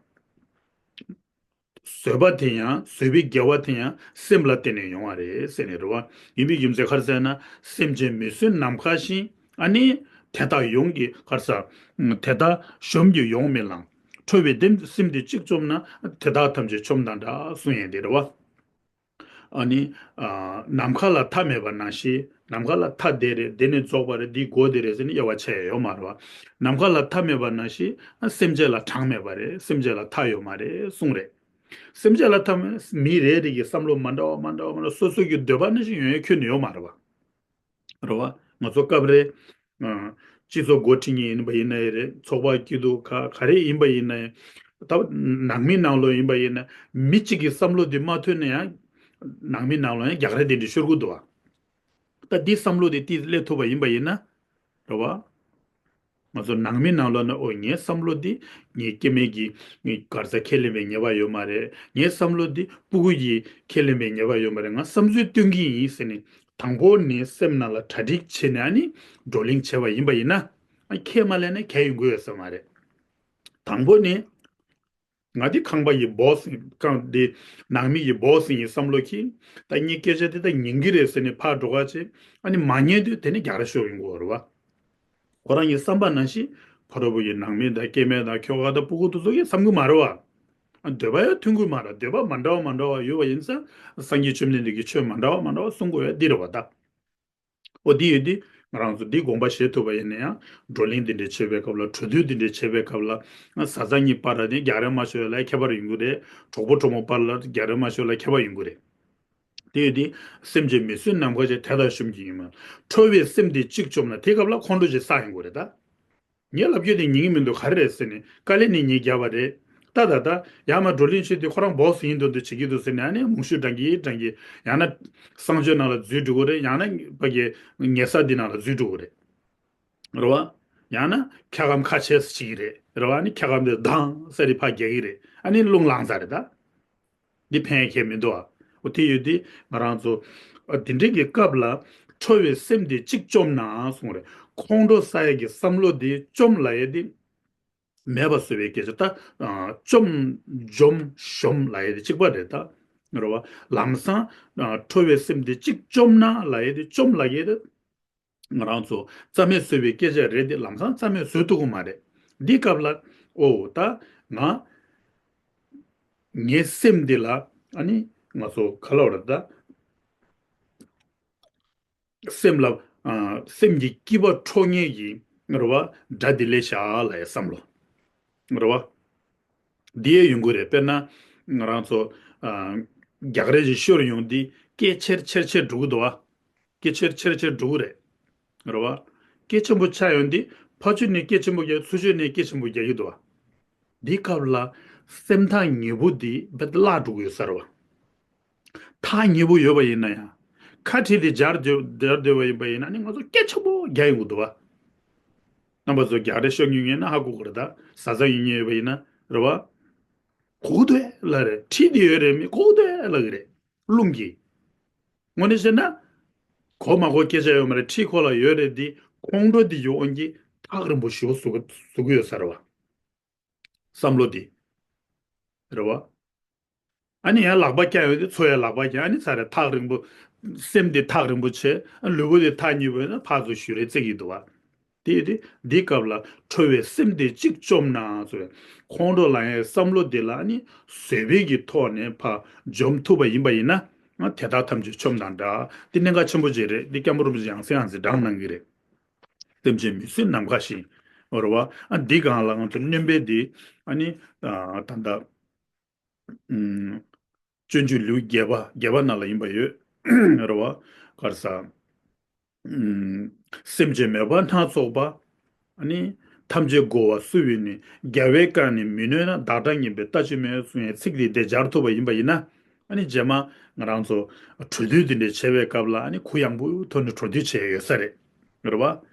བཟོད་པ་དེ་ཡང་། བཟོད་པའི་དགེ་བ་དེ་ཡང་སེམས་ལ་བརྟེན་ནས་ཡོང་བ་རེད་ཟེར་ནས་རེད་བ། ཡིན་པའི་རྒྱུ་མཚན་ག་རེ་ཟེར་ན། སེམས་ཅན་མི་བཟོད་ནམ་མཁའ་བཞིན། ཨ་ནི་དེ་དག་ཡོངས་ཀྱི། ག་རེ་ཟ། དེ་དག་གཞོམ་གྱིས་ཡོང་མི་ལང་། ཁྲོ་བའི་དེ་སེམས་དེ་གཅིག་བཅོམ་ན། དེ་དག་ཐམས་ཅད་ཆོམ་དང་འདྲ་གསུང་ཡས་དེ་རེད་བ། ཨ་ནི། ཨ། ནམ་མཁའ་ལ་མཐའ་མེད་པ་ནང་བཞིན། ནམ་མཁའ་ལ་མཐའ་དེ་རེད། དེ་ནི་རྫོགས་པ་རེད། འདིའི་སྒོ་དེ་རེད་ཟེར་ནས་དབྱེ་བ་ཕྱེ་ཡ་ཡོད་མ་རེད་བ། ནམ་མཁའ་ལ་མཐའ་མེད་པ་ནང་བཞིན། ཨ། སེམས་ཅན་ལ་གྲངས་མེད་པ་རེད། སེམས་ཅན་ལ་མཐའ་ཡོད་མ་རེད་གསུངས་རེད། སེམས་ཅན་ལ་ཐ་མ་མི་རེ་རེ་གི་བསམ་བློ་མ་འདྲ་བ་མ་འདྲ་བ་མ་འདྲ་བ་སོ་སོ་གི་འདོད་པ་ནང་བཞིན་ཡོང་ཡ་ཁྱོན་ནས་ཡོད་མ་རེད་བ། རེད་བ། ང་ཚོ་སྐབས་རེ་ཨ་སྤྱི་ཚོགས་འགོ་ཁྲིད་མཁན་ཡིན་པ་ཡིན་ན་ཡང་རེད། ཚོགས་པ་སྐྱིད་སྡུག་ག་ག་རེ་ཡིན་པ་ཡིན་ན་ཡང་། ད་ནང་མི་ནང་ལོགས་ཡིན་པ་ཡིན་ན་མི་གཅིག་གི་བསམ་བློ་དེ་མ་མཐུན་ན་ཡང་ནང་མི་ནང་ལོགས་ཡང་རྒྱག་རེས་དེ་འདྲ་ཤོར་གི་འདུག་བ། ད་འདི་བསམ་བློ་དེ་ཏིས་སླེབས་ཐུབ་པ་ཡིན་པ་ཡིན་ན། རེད་བ། ང་ཚོ་ནང་མི་ནང་ལོགས་ན་ཨོ་ངའི་བསམ་བློ་འདི་ངའི་སྐྱེ་དམན་གྱི་ངའི་ག་རེ་ཟེར་ཁས་ལེན་པའི་ངེས་པ་ཡོད་མ་རེད། ངའི་བསམ་བློ་འདི་སྤུ་གུ་ཡིས་ཁས་ལེན་པའི་ངེས་པ་ཡོད་མ་རེད། ང་བསམ་ཚུལ་སྟོན་གྱི་ཡིན་ཟེར་ནས་དང་པོ་ནས་སེམས་ནང་ལ་གྲ་སྒྲིག་བྱས་ནས་ཨ་ནི་བགྲོ་གླེང་བྱས་པ་ཡིན་པ་ཡིན་ན། ཨ་ཁས་མ་ལེན་ན་གལ་ཡོང་གི་ཡོད་ས་མ་རེད། དང་པོ་ནས། ང་འདི་ཁང་པ་ཡི་སྦོ་སི་ཡིན། ཁང་འདི་ནང་མི་ཡི་སྦོ་སི་ཡིན་བསམ་བློ་གིས། ད་ངའི་སྐད་ཆ་འདི་ད་ཉན་གི་རེད་ཟེར་ནས་ཕར་འགྲོ་ག་བྱེད། ཨ་ནི་མ་ཉན་དུས་དེ་ནི་རྒྱག་རེས་ཤོར་ཡོང་གི་ཡོད་རེད་བ། ཁོ་རང་གི་བསམ་པ་ནང་བཞིན་ཕ་རོལ་པོ་ཡི་ནང་མི་དང་སྐྱེ་དམན་དང་ཁྱོ་ག་དང་སྤུ་གུ་དེ་ཚོ་གིས་བསམ་གི་མ་རེད་བ། ཨ་འདོད་པ་ཡང་མཐུན་གི་མ་རེད། འདོད་པ་མ་འདྲ་བ་མ་འདྲ་བ་ཡོད་པ་ཡིན་ཙང་སངས་རྒྱས་བཅོམ་ལྡན་འདས་ཀྱིས་ཆོས་མ་འདྲ་བ་མ་འདྲ་བ་གསུང་དགོས་ཡ་འདི་རེད་བ་ད། ཨོ་འདི་ཡོད་དེ་ང་རང་ཚོ་འདི་དགོངས་པ་བཞེས་ཐུབ་པ་ཡིན་ན་ཡང་བགྲོ་གླེང་འདི་འདྲ་བྱེད་པའི་སྐབས་ལ། གྲོས་བསྡུར་འདི་འདྲ་བྱེད་པའི་སྐབས་ལ། བཟའ་ཚང་གཉིས་བར་ལ་ནི་རྒྱག་རེས་མ་ཤོར་ལ་ཁྱད་པར་ཡོང་གི་རེད། གྲོགས་པོ་གྲོགས་མོ་བར་ལ་རྒྱག་རེས་མ་ཤོར་ལ་ཁྱད་པར་ཡོང་གི་རེད། དེ་ཡོད་དེ་སེམས་ཅན་མི་གསོད་ནམ་མཁའ་ཆེ་དེ་དག་བཤུམ་གྱིས་ཡིན་མ། ཁྲོ་བའི་སེམས་དེ་གཅིག་བཅོམ་ན། དེ་སྐབས་ལ་ཁོང་ཁྲོ་ཅིག་བསགས་ཡོང་གི་རེད་ད། ངའི་ལབ་རྒྱུ་དེ་ཉན་གི་མི་འདུག་ག་རེ་རེད་ཟེར་ནས་དཀའ་ལས་ནི་ངས་བརྒྱབ་པ་རེད། ད་ད་ད་ཡང་མ་བགྲོ་གླེང་བྱེད་དུས་ཁོ་རང་སྦོ་སི་ཡིན་འདུག་འདུག་བྱེད་ཀྱི་འདུག་ཟེར་ནས་ཨ་ནི་མུ་ཤུ་འགྲང་གི་འགྲང་གི། ཡང་ན་གསང་སྤྱོད་ནང་ལ་འཛུལ་འགྲོ་གི་རེད། ཡང་ན་ཕ་གི་ཉལ་ས་འདི་ནང་ལ་འཛུལ་འགྲོ་གི་རེད། རེད་བ། ཡང་ན་འཁྱག་སྒམ་ཁ་ཕྱེ་ས་བྱེད་ཀྱི་རེད། རེད་བ། ཨ་ནི་འཁྱག་སྒམ་དེ་ལྡང་ས་རེད་ཕར་རྒྱག་གི་རེད། ཨ་ནི་རླུང་ལངས་ས་རེད་ད། འདི་ཕན་ཁེ་མི་འདུག་ཨ། འོ་དེ་ཡོད་དེ་ང་རང་ཚོ་ཨ་དེ་འདྲའི་གི་སྐབས་ལ་ཁྲོ་བའི་སེམས་དེ་གཅིག་བཅོམ་ན་གསུངས་རེད། ཁོང་ཁྲོ་ཟ་ཡ་གི་བསམ་བློ་དེ་བཅོམ་ལབ་ཡ་དེ་མེད་པ་བཟོ་བའི་སྐད་ཆ་ད། ཨ་བཅོམ་འཇོམས་གཞོམ་ལབ་ཡ་དེ་གཅིག་པ་རེད་ད། རེད་བ། ལམ་སང་ཨ་ཁྲོ་བའི་སེམས་དེ་གཅིག་བཅོམ་ན་ལབ་ཡ་དེ་བཅོམ་ལབ་ཡ་དེ། ང་རང་ཚོ་རྩ་མེད་བཟོ་བའི་སྐད་ཆ་རེད་དེ་ལམ་སང་རྩ་མེད་བཟོ་ཐུབ་ཀྱི་མ་རེད། འདི་སྐབས་ལ་ཨོ་ད་ང་ངའི་སེམས་འདི་ལ་ཨ་ནི་ང་ཚོ་ག་ལབ་རེད་ད། སེམས་ལ་ཨ་སེམས་ཀྱི་སྐྱིད་པ་འཕྲོག་མཁན་གྱི་རེད་བ་དགྲ་འདི་ལས་བཞག་ལབ་ཡ་བསམ་བློ་རེད་བ། འདི་ཡས་ཡོང་གི་རེད། དཔེར་ན་ང་རང་ཚོ་ཨ་རྒྱག་རེས་ཀྱི་ཤོར་ཡོང་དུས་སྐད་ཆེར་ཆེར་ཆེར་འགྲོ་གི་འདུག་བ། སྐད་ཆེར་ཆེར་ཆེར་འགྲོ་གི་རེད། རེད་བ། སྐད་ཆེན་པོ་ཆགས་ཡོང་དུས་ཕར་ཕྱོགས་ནས་སྐད་ཆེན་པོ་རྒྱག་ཚུར་ཕྱོགས་ནས་སྐད་ཆེན་པོ་རྒྱག་གི་འདུག་བ། འདི་སྐབས་ལ་སེམས་ཐག་ཉེ་པོ་འདི་རྦད་དེ་བརླག་འགྲོ་གི་ཡོད་ས་རེད་བ། ཐག་ཉེ་པོ་ཡོད་པ་ཡིན་ན་ཡང་། ཁ་བྲལ་ཏེ་སྦྱར་སྡོད་སྦྱར་སྡོད་པ་ཡིན་པ་ཡིན་ན་ནི་ང་ཚོ་སྐད་ཆེན་པོ་རྒྱག་ཡོང་གི་འདུག་བ། རྣམ་པ་ཚོ་རྒྱག་རེས་ཤོར་མྱོང་ཡོད་ན་ཧ་གོ་གི་རེད་ད། བཟའ་ཚང་ཡིན་མྱོང་ཡོད་པ་ཡིན་ན་རེད་བ། གོ་གི་འདུག་ཨེ་ལབ་རེད། ཁྲིད་དེ་ཡོད་རེད་མི་གོ་གི་འདུག་ཨེ་ལབ་གི་རེད། རླུང་གིས། དངོས་གནས་བཤད་ན། གོ་མ་གོ་སྐད་ཆ་ཡོད་མ་རེད། ཁྲིད་ཁོ་ལ་ཡོད་རེད་དེ་ཁོང་ཁྲོ་དེ་ཡོད་འོན་གྱི་ཐག་རིང་པོ་ཞེ་པོ་བཟོ་གི་བཟོ་གི་ཡོད་ས་རེད་བ། བསམ་བློ་དེ། རེད་བ། ཨ་ནི་ཡང་ལག་པ་བརྐྱངས་ཡོད་དེ་ཚུར་ཡང་ལག་པ་བརྐྱངས། ཨ་ནི་ཚར་རེད། ཐག་རིང་པོ། སེམས་དེ་ཐག་རིང་པོ་བྱས། ཨ་ལུས་པོ་དེ་ཐག་ཉེ་པོ་ཡོད་ན་ཕར་ཚུར་གཞུ་རེས་རྩེ་གི་འདུག་བ། དེ་ཡོད་དེ་འདི་སྐབས་ལ་ཁྲོ་བའི་སེམས་དེ་གཅིག་བཅོམ་ན་ཚུར་ཁོང་ཁྲོ་ལངས་ཡའི་བསམ་བློ་དེ་ལ་ཨ་ནི་བཟོད་པའི་གི་ཐོག་ནས་ཕར་འཇོམས་ཐུབ་པ་ཡིན་པ་ཡིན་ན། ཨ་དེ་དག་ཐམས་ཅད་ཆོམས་དང་འདྲ། འདི་གནད་འགག་ཆེན་པོ་ཅིག་རེད། འདི་སྐྱབས་མགོན་རིན་པོ་ཆེ་ཡང་སེ་ཡང་སེ་དྲངས་གནང་གི་རེད། སེམས་ཅན་མི་གསོད་ནམ་མཁའ་བཞིན། རེད་བ། ཨ་འདི་སྒང་ལ་ང་ཚོ་སྣོན་པའི་འདི་ཨ་ནི་ཨ་ད་ལྟ་ཨུམ་སྤྱོད་འཇུག་ལེའུ་བརྒྱད་པ་བརྒྱད་པ་ནང་ལ་ཡིན་པ་ཡོད། རེད་བ། ག་རེ་ཟ། ཨུམ་སེམས་ཅན་མོས་པ་སྣ་ཚོགས་པ། ཨ་ནི་ཐམས་ཅད་མགོ་བ་སུ་ཡིན་ནི། རྒྱལ་བའི་བཀའ་ནི་མི་གནོད་ན། བདག་འདྲ་ངན་པའི་ལྟ་ཅི་སྨོས། གསུང་ཡའི་ཚིག་འདི་དེ་སྦྱར་ཐུབ་པ་ཡིན་པ་ཡིན་ན། ཨ་ནི་རྗེས་མ་ང་རང་ཚོ་གྲོས་བསྡུར་འདི་འདྲ་བྱེད་པའི་སྐབས་ལ་ཨ་ནི་གུ་ཡངས་པོའི་ཐོག་ནས་གྲོས་བསྡུར་བྱས་ཡོད་ས་རེད། རེད་བ།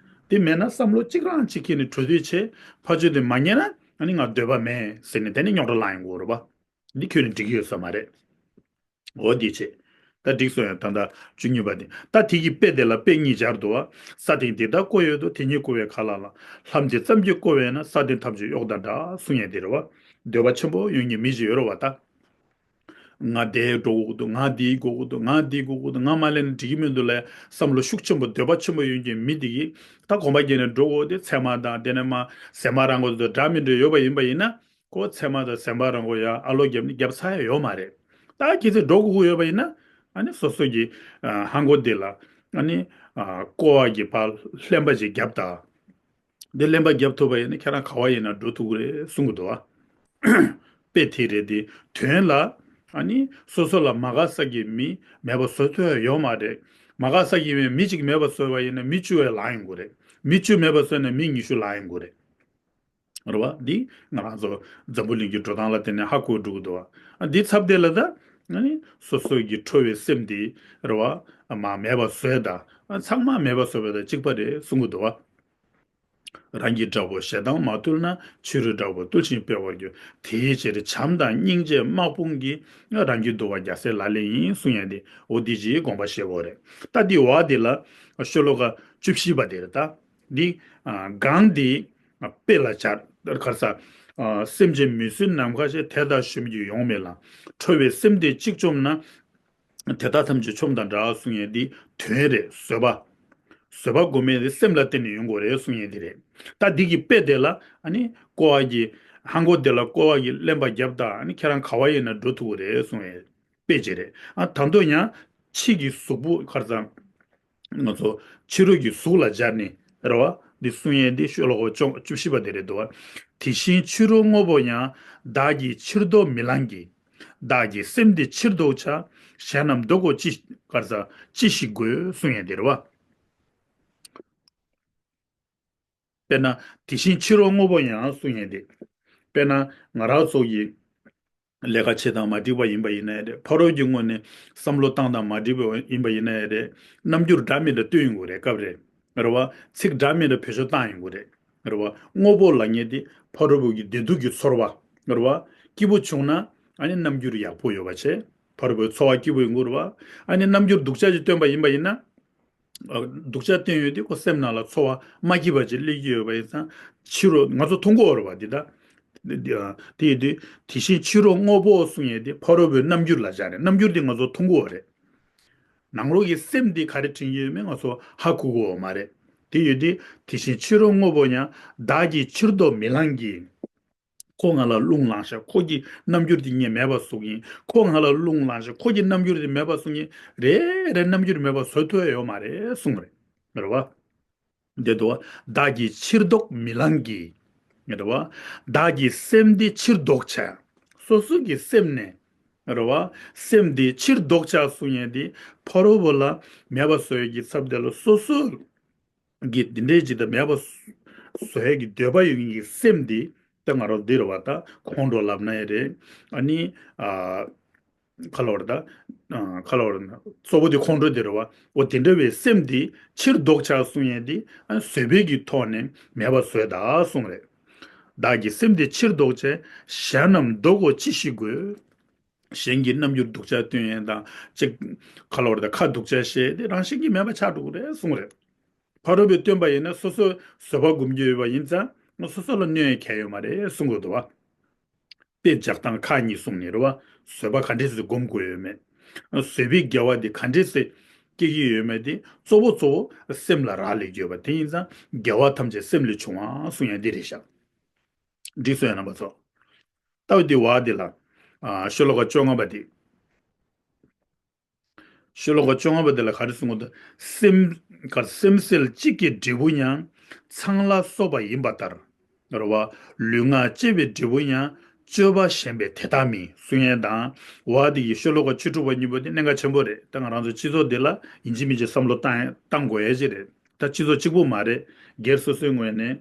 དེ་མེད་ན་བསམ་བློ་གཅིག་རང་གཅིག་ཁྱེར་ནས་གྲོས་བསྡུར་བྱས། ཕར་ཕྱོགས་དེ་མ་ཉན་ན་ཨ་ནི་ང་འདོད་པ་མེད་ཟེར་ནས་དེ་ནས་རྙོག་དྲ་ལངས་ཡོང་གི་རེད་བ། འདི་ཁྱོན་ནས་འགྲིག་གི་ཡོད་ས་མ་རེད། འོ་འདི་བྱས། ད་འགྲིག་སོང་ཡང་ད་ལྟ་བཅུ་གཉིས་པ་དེ། ད་དེ་གི་དཔེ་དེ་ལ་དཔེ་གཉིས་སྦྱར་འདུག་བ། ས་སྟེང་དེ་དག་བརྐོ་ཡོད་དོ། དེ་ཉིད་བརྐོ་བའི་ཁ་ལག་ལ། ལྷམ་དེ་ཙམ་གྱིས་བརྐོ་བས་ན། ས་སྟེང་ཐམས་ཅད་གཡོགས་དང་འདྲ། གསུང་ཡས་དེ་རེད་བ། འདོད་པ་ཆེན་པོ་ཡོད་མཁན་མི་ཞིག་ཡོད་རེད་བ་ད། ང་དེ་འགྲོ་དགོས་ཀྱི་འདུག་ང་འདི་དགོས་ཀྱི་འདུག་ང་འདི་དགོས་ཀྱི་འདུག་ང་མ་ལེན་ན་འགྲིག་གི་མི་འདུག་ལབ་བསམ་བློ་ཤུགས་ཆེན་པོ་འདོད་པ་ཆེན་པོ་ཡོད་མཁན་མི་དེ་གིས་ད་གོམ་པ་བརྒྱབ་ནས་འགྲོ་དགོས་དེ་ཚལ་མ་དང་དེ་ནས་མ་ཟན་པ་རང་དགོས་དེ་འདྲ་མི་འདྲ་ཡོད་པ་ཡིན་པ་ཡིན་ན། ཁོ་ཚལ་མ་དང་ཟན་པ་རང་དགོས་ཡ་ཨ་ལོ་བརྒྱབ་ནས་བརྒྱབ་ཚར་ཡ་ཡོད་མ་རེད། ད་ཁྱེད་ཚོས་འགྲོ་དགོས་ཀྱི་ཡོད་པ་ཡིན་ན། ཨ་ནི་སོ་སོ་གི་ཨ་ཧང་གོ་དེ་ལ་ཨ་ནི་ཨ་བརྐོ་བ་གི་ཕར་ལྷན་པ་ཅིག་བརྒྱབ་དང་། འདི་ལེན་པ་རྒྱབ་ཐུབ་པ་ཡིན་ན་ཁྱེད་རང་ག་བ་ཡིན་ན་འགྲོ་ཐུབ་ཀྱི་རེད་གསུང་གི་འདུག་བ། དཔེ་དེ་རེད་དེ། དོན་ལ་ཨ་ནི་སོ་སོ་ལ་མ་དགའ་ས་གི་མི་མེད་པ་བཟོ་ཐུབ་ཡ་ཡོད་མ་རེད། མ་དགའ་ས་གི་མི་གཅིག་མེད་པ་བཟོས་པ་ཡིན་ན་མི་བཅུ་བས་ལངས་ཡོང་གི་རེད། མི་བཅུ་མེད་པ་བཟོས་ན་མི་ཉི་ཤུ་ལངས་ཡོང་གི་རེད། རེད་བ། འདི་ང་རང་ཚོ་འཛམ་བུ་གླིང་གི་འགྲོ་སྟངས་ལ་བརྟེན་ནས་ཧ་གོ་འགྲོ་གི་འདུག་བ། ཨ་འདི་ཚབ་དེ་ལ་ད་ཨ་ནི་སོ་སོ་གི་ཁྲོ་བའི་སེམས་དེ་རེད་བ། མ་མེད་པ་བཟོས་ད། ཨ་ཚང་མ་མེད་པ་བཟོས་པ་དང་གཅིག་པ་རེད་གསུང་གི་འདུག་བ། རང་གི་དགྲ་བོ་ཞེ་སྡང་མ་ཐུལ་ན། ཕྱི་རོལ་དགྲ་བོ་བཏུལ་ཞིང་སྤེལ་བར་འགྱུར། དེའི་ཕྱིར་བྱམས་དང་སྙིང་རྗེ་དམག་དཔུང་གིས། རང་རྒྱུད་འདུལ་བ་རྒྱལ་སྲས་ལག་ལེན་ཡིན། གསུང་ཡས་དེ་འོ་འདི་ཅིག་དགོངས་པ་བཞེས་དགོས་རེད། ད་འདི་བ་འདི་ལ་ཤོ་ལོ་ཀ་བཅུ་བཞི་པ་དེ་རེད་ད། འདི་གང་འདི་དཔེ་ལ་སྦྱར་གར་ས། སེམས་ཅན་མི་བསྲུན་ནམ་མཁའ་ཞེས། དེ་ལྟར་ཞུམ་གྱིས་ཡོང་མེད་ལ། ཁྲོ་བའི་སེམས་དེ་གཅིག་བཅོམ་ན། དེ་དག་ཐམས་ཅད་ཆོམས་དང་འདྲ་གསུང་ཡས་འདི་དོན་རེད། བཟོད་པ། བཟོད་པ་སྒོམ་ཡས་འདི་སེམས་ལ་བརྟེན་ནས་ཡོང་དགོས་རེད་གསུང་ཡས་འདི་རེད། ད་འདི་གི་དཔེ་དེ་ལ་ཨ་ནི་ཀོ་བ་གི་ཧང་གོ་དེ་ལ་ཀོ་བ་གི་ལེན་པ་བརྒྱབ་ད་ཨ་ནི་ཁྱེད་རང་ག་བ་ཡིན་ན་འགྲོ་ཐུབ་ཀྱི་རེད་གསུང་ཡས་དཔེ་ཅིག་རེད། ཨ་ད་དུང་ཡང་ཕྱི་གི་གཟུགས་པོ་ཁར་ཙང་ང་ཚོ་ཕྱི་རོལ་གྱི་གཟུགས་ལ་སྦྱར་ནས་རེད་བ། འདི་གསུང་ཡས་འདི་ཤོ་ལོ་ཀ་བཅོ་བཅུ་བཞི་པ་དེ་རེད་འདུག་བ། དེ་བཞིན་ཕྱི་རོལ་དངོས་པོ་ཡང་། བདག་གིས་ཕྱིར་བཟློག་མི་ལང་གི། བདག་གི་སེམས་དེ་ཕྱིར་བཟློག་བྱ། གཞན་རྣམས་བཟློག་གོ་ཅི། གར་ས་ཅི་ཞིག་དགོས་གསུང་ཡས་དེ་རེད་བ། དཔེར་ན་དེ་བཞིན་ཕྱི་རོལ་དངོས་པོ་ཡང་གསུང་ཡས་དེ། དཔེར་ན་ང་རང་ཚོ་ཡི་ལས་ཀ་བྱེད་སྟངས་མ་འགྲིག་པ་ཡིན་པ་ཡིན་ན་ཡང་རེད། ཕ་རོལ་གྱི་ངོས་ནས་བསམ་བློ་བཏང་སྟངས་མ་འགྲིག་པ་ཡིན་པ་ཡིན་ན་ཡང་རེད། རྣམ་འགྱུར་འདྲ་མི་འདྲ་སྟོན་ཡོང་གི་རེད། སྐབས་རེ་རེད་བ། ཚིག་འདྲ་མི་འདྲ་བེད་སྤྱོད་བཏང་ཡོང་གི་རེད། རེད་བ། དངོས་པོ་ལབ་མཁན་དེ་ཕ་རོལ་པོ་གི་བདེ་སྡུག་གི་ཚོར་བ། རེད་བ། སྐྱིད་པོ་བྱུང་ན་ཨ་ནི་རྣམ་འགྱུར་ཡག་པོ་ཡོད་པ་བྱས། ཕ་རོལ་པོའི་ཚོར་བ་སྐྱིད་པོ་ཡོང་གི་རེད་བ། ཨ་ནི་རྣམ་འགྱུར་སྡུག་ཅག་ཅིག་སྟོན་པ་ཡིན་པ་ཡིན་ན། ཨ་སྡུག་ཅག་སྟོན་ཡོད་དུས་ཁོ་སེམས་ནང་ལ་ཚོར་བ་མ་སྐྱིད་པ་ཅིག་སླེབས་ཀྱི་ཡོད་པ་ཡིན་ཙང་། ཕྱི་རོལ་ང་ཚོ་མཐོང་གི་ཡོད་རེད་བ་འདི་ད། དེ་ཡོད་དུས་དེ་བཞིན་ཕྱི་རོལ་དངོས་པོ་གསུང་ཡས་དེ་ཕ་རོལ་པོའི་རྣམ་འགྱུར་ལ་སྦྱར་ནས་རྣམ་འགྱུར་དེ་ང་ཚོ་མཐོང་གི་ཡོད་རེད། ནང་ལོགས་ཀྱི་སེམས་འདི་ག་རེ་དྲན་གྱི་ཡོད་མེད་ང་ཚོ་ཧ་གོ་གི་ཡོད་མ་རེད། དེ་ཡོད་དུས་དེ་བཞིན་ཕྱི་རོལ་དངོས་པོ་ཡང་། བདག་གིས་ཕྱིར་བཟློག་མི་ལང་གི། ཁོ་ང་ལ་རླུང་ལངས་ཤག་ཁོ་གི་རྣམ་འགྱུར་དེ་ངས་མེད་པ་བཟོ་གི་ཡིན། ཁོ་ང་ལ་རླུང་ལངས་ཤག་ཁོ་གི་རྣམ་འགྱུར་དེ་མེད་པ་བཟོ་གི་ཡིན། རེ་རེ་རྣམ་འགྱུར་མེད་པ་བཟོ་ཐུབ་ཡ་ཡོད་མ་རེད་གསུངས་རེད། རེད་བ། འདི་འདུག་བ། བདག་གིས་ཕྱིར་བཟློག་མི་ལང་གི། རེད་བ། བདག་གི་སེམས་འདི་ཕྱིར་ལྡོག་བྱ། སོ་སོ་གི་སེམས་ནས། རེད་བ། སེམས་འདི་ཕྱིར་ལྡོག་བྱ་གསུང་ཡས་འདི་ཕ་རོལ་པོ་ལ་མེད་པ་བཟོ་ཡས་ཀྱི་ཚབ་དེ་ལ་སོ་སོ་གི་འདི་འདྲའི་ཅིག་དང་མེད་པ་བཟོ་ཡས་ཀྱི་འདོད་པ་ཡོད་མཁན་གྱི་སེམས་འདི་ད་ང་རང་འདི་རེད་བ། ད་ཁོང་ཁྲོ་ལབ་ན་ཡང་རེད། ཨ་ནི་ཨ། ག་ལབ་རེད་ད། ཨ། ག་ལབ་རེད་ན། གཙོ་བོ་དེ་ཁོང་ཁྲོ་དེ་རེད་བ། འོ་དེ་འདྲ་བའི་སེམས་དེ་ཕྱིར་ལྡོག་བྱ་གསུང་ཡས་དེ་ཨ་བཟོད་པའི་གི་ཐོག་ནས་མེད་པ་བཟོས་ད་གསུངས་རེད། བདག་གི་སེམས་དེ་ཕྱིར་ལྡོག་བྱ། གཞན་རྣམས་བཟློག་གོ་ཅི་ཞིག་དགོས། གཞན་གྱི་རྣམ་འགྱུར་སྡུག་ཅག་སྟོན་ཡས་དང་གཅིག་ག་ལབ་རེད་ད། ཁ་སྡུག་ཅག་བཤད་དེ་རང་བཞིན་གྱིས་མེད་པ་ཆགས་འགྲོ་གི་རེད་གསུངས་རེད། ཕ་རོལ་པོས་སྟོན་པ་ཡིན་ན་སོ་སོས་བཟོད་པ་སྒོམ་རྒྱུ་ཡོད་པ་ཡིན་ཙང་སོ་སོ་ལ་གནོད་ཡས་གང་ཡང་ཡོད་མ་རེད་གསུང་གི་འདུག་བ། དཔེ་འཇོག་སྟངས་ཁག་གཉིས་གསུངས་ནས་རེད་བ། བཟོད་པ་ག་འདྲས་སེ་སྒོམ་དགོས་ཡོད་མེད། བཟོད་པའི་དགེ་བ་འདི་ག་འདྲས་སེ་སྐྱེ་གི་ཡོད་མེད་དེ་གཙོ་བོ་གཙོ་བོ་སེམས་ལ་རག་ལས་ཀྱི་ཡོད་པ་དེ་ཡིན་ཙང་དགེ་བ་ཐམས་ཅད་སེམས་ལས་བྱུང་བ་གསུང་ཡ་འདི་རེད་ཤག་འགྲིག་སོང་ཡ་རྣམ་པ་ཚོ། ལྟ་བའི་དེ་བ་འདི་ལ། ཨ། ཤོ་ལོ་ཀ་བཅོ་ལྔ་པ་འདི། ཤོ་ལོ་ཀ་བཅོ་ལྔ་པ་དེ་ལ་ག་རེ་གསུངས་འདུག་སེམས། ག་སེམས་སེལ་གཅིག་གི་འབྲས་བུ་ཡང་། ཚངས་ལ་སོགས་པ་ཡིན་པ་ལྟར། རེད་བ། ལུས་ངག་བཅས་པའི་འབྲས་བུ་ཡང་། སྤྱོད་པ་ཞན་པས་དེ་དག་མིན། གསུང་ཡས་དང་། བ་དེ་ཡི་ཤོ་ལོ་ཀ་བཅུ་དྲུག་པ་གཉིས་པོ་དེ་གནད་འགག་ཆེན་པོ་རེད། ད་ང་རང་ཚོ་སྤྱི་ཚོགས་འདི་ལ་ཡིན་གཅིག་མིན་གཅིག་བསམ་བློ་བཏང་བཏང་དགོས་ཡས་ཅིག་རེད། ད་སྤྱི་ཚོགས་གཅིག་པུ་མ་རེད། སྒེར་སོ་སོའི་ངོས་ནས།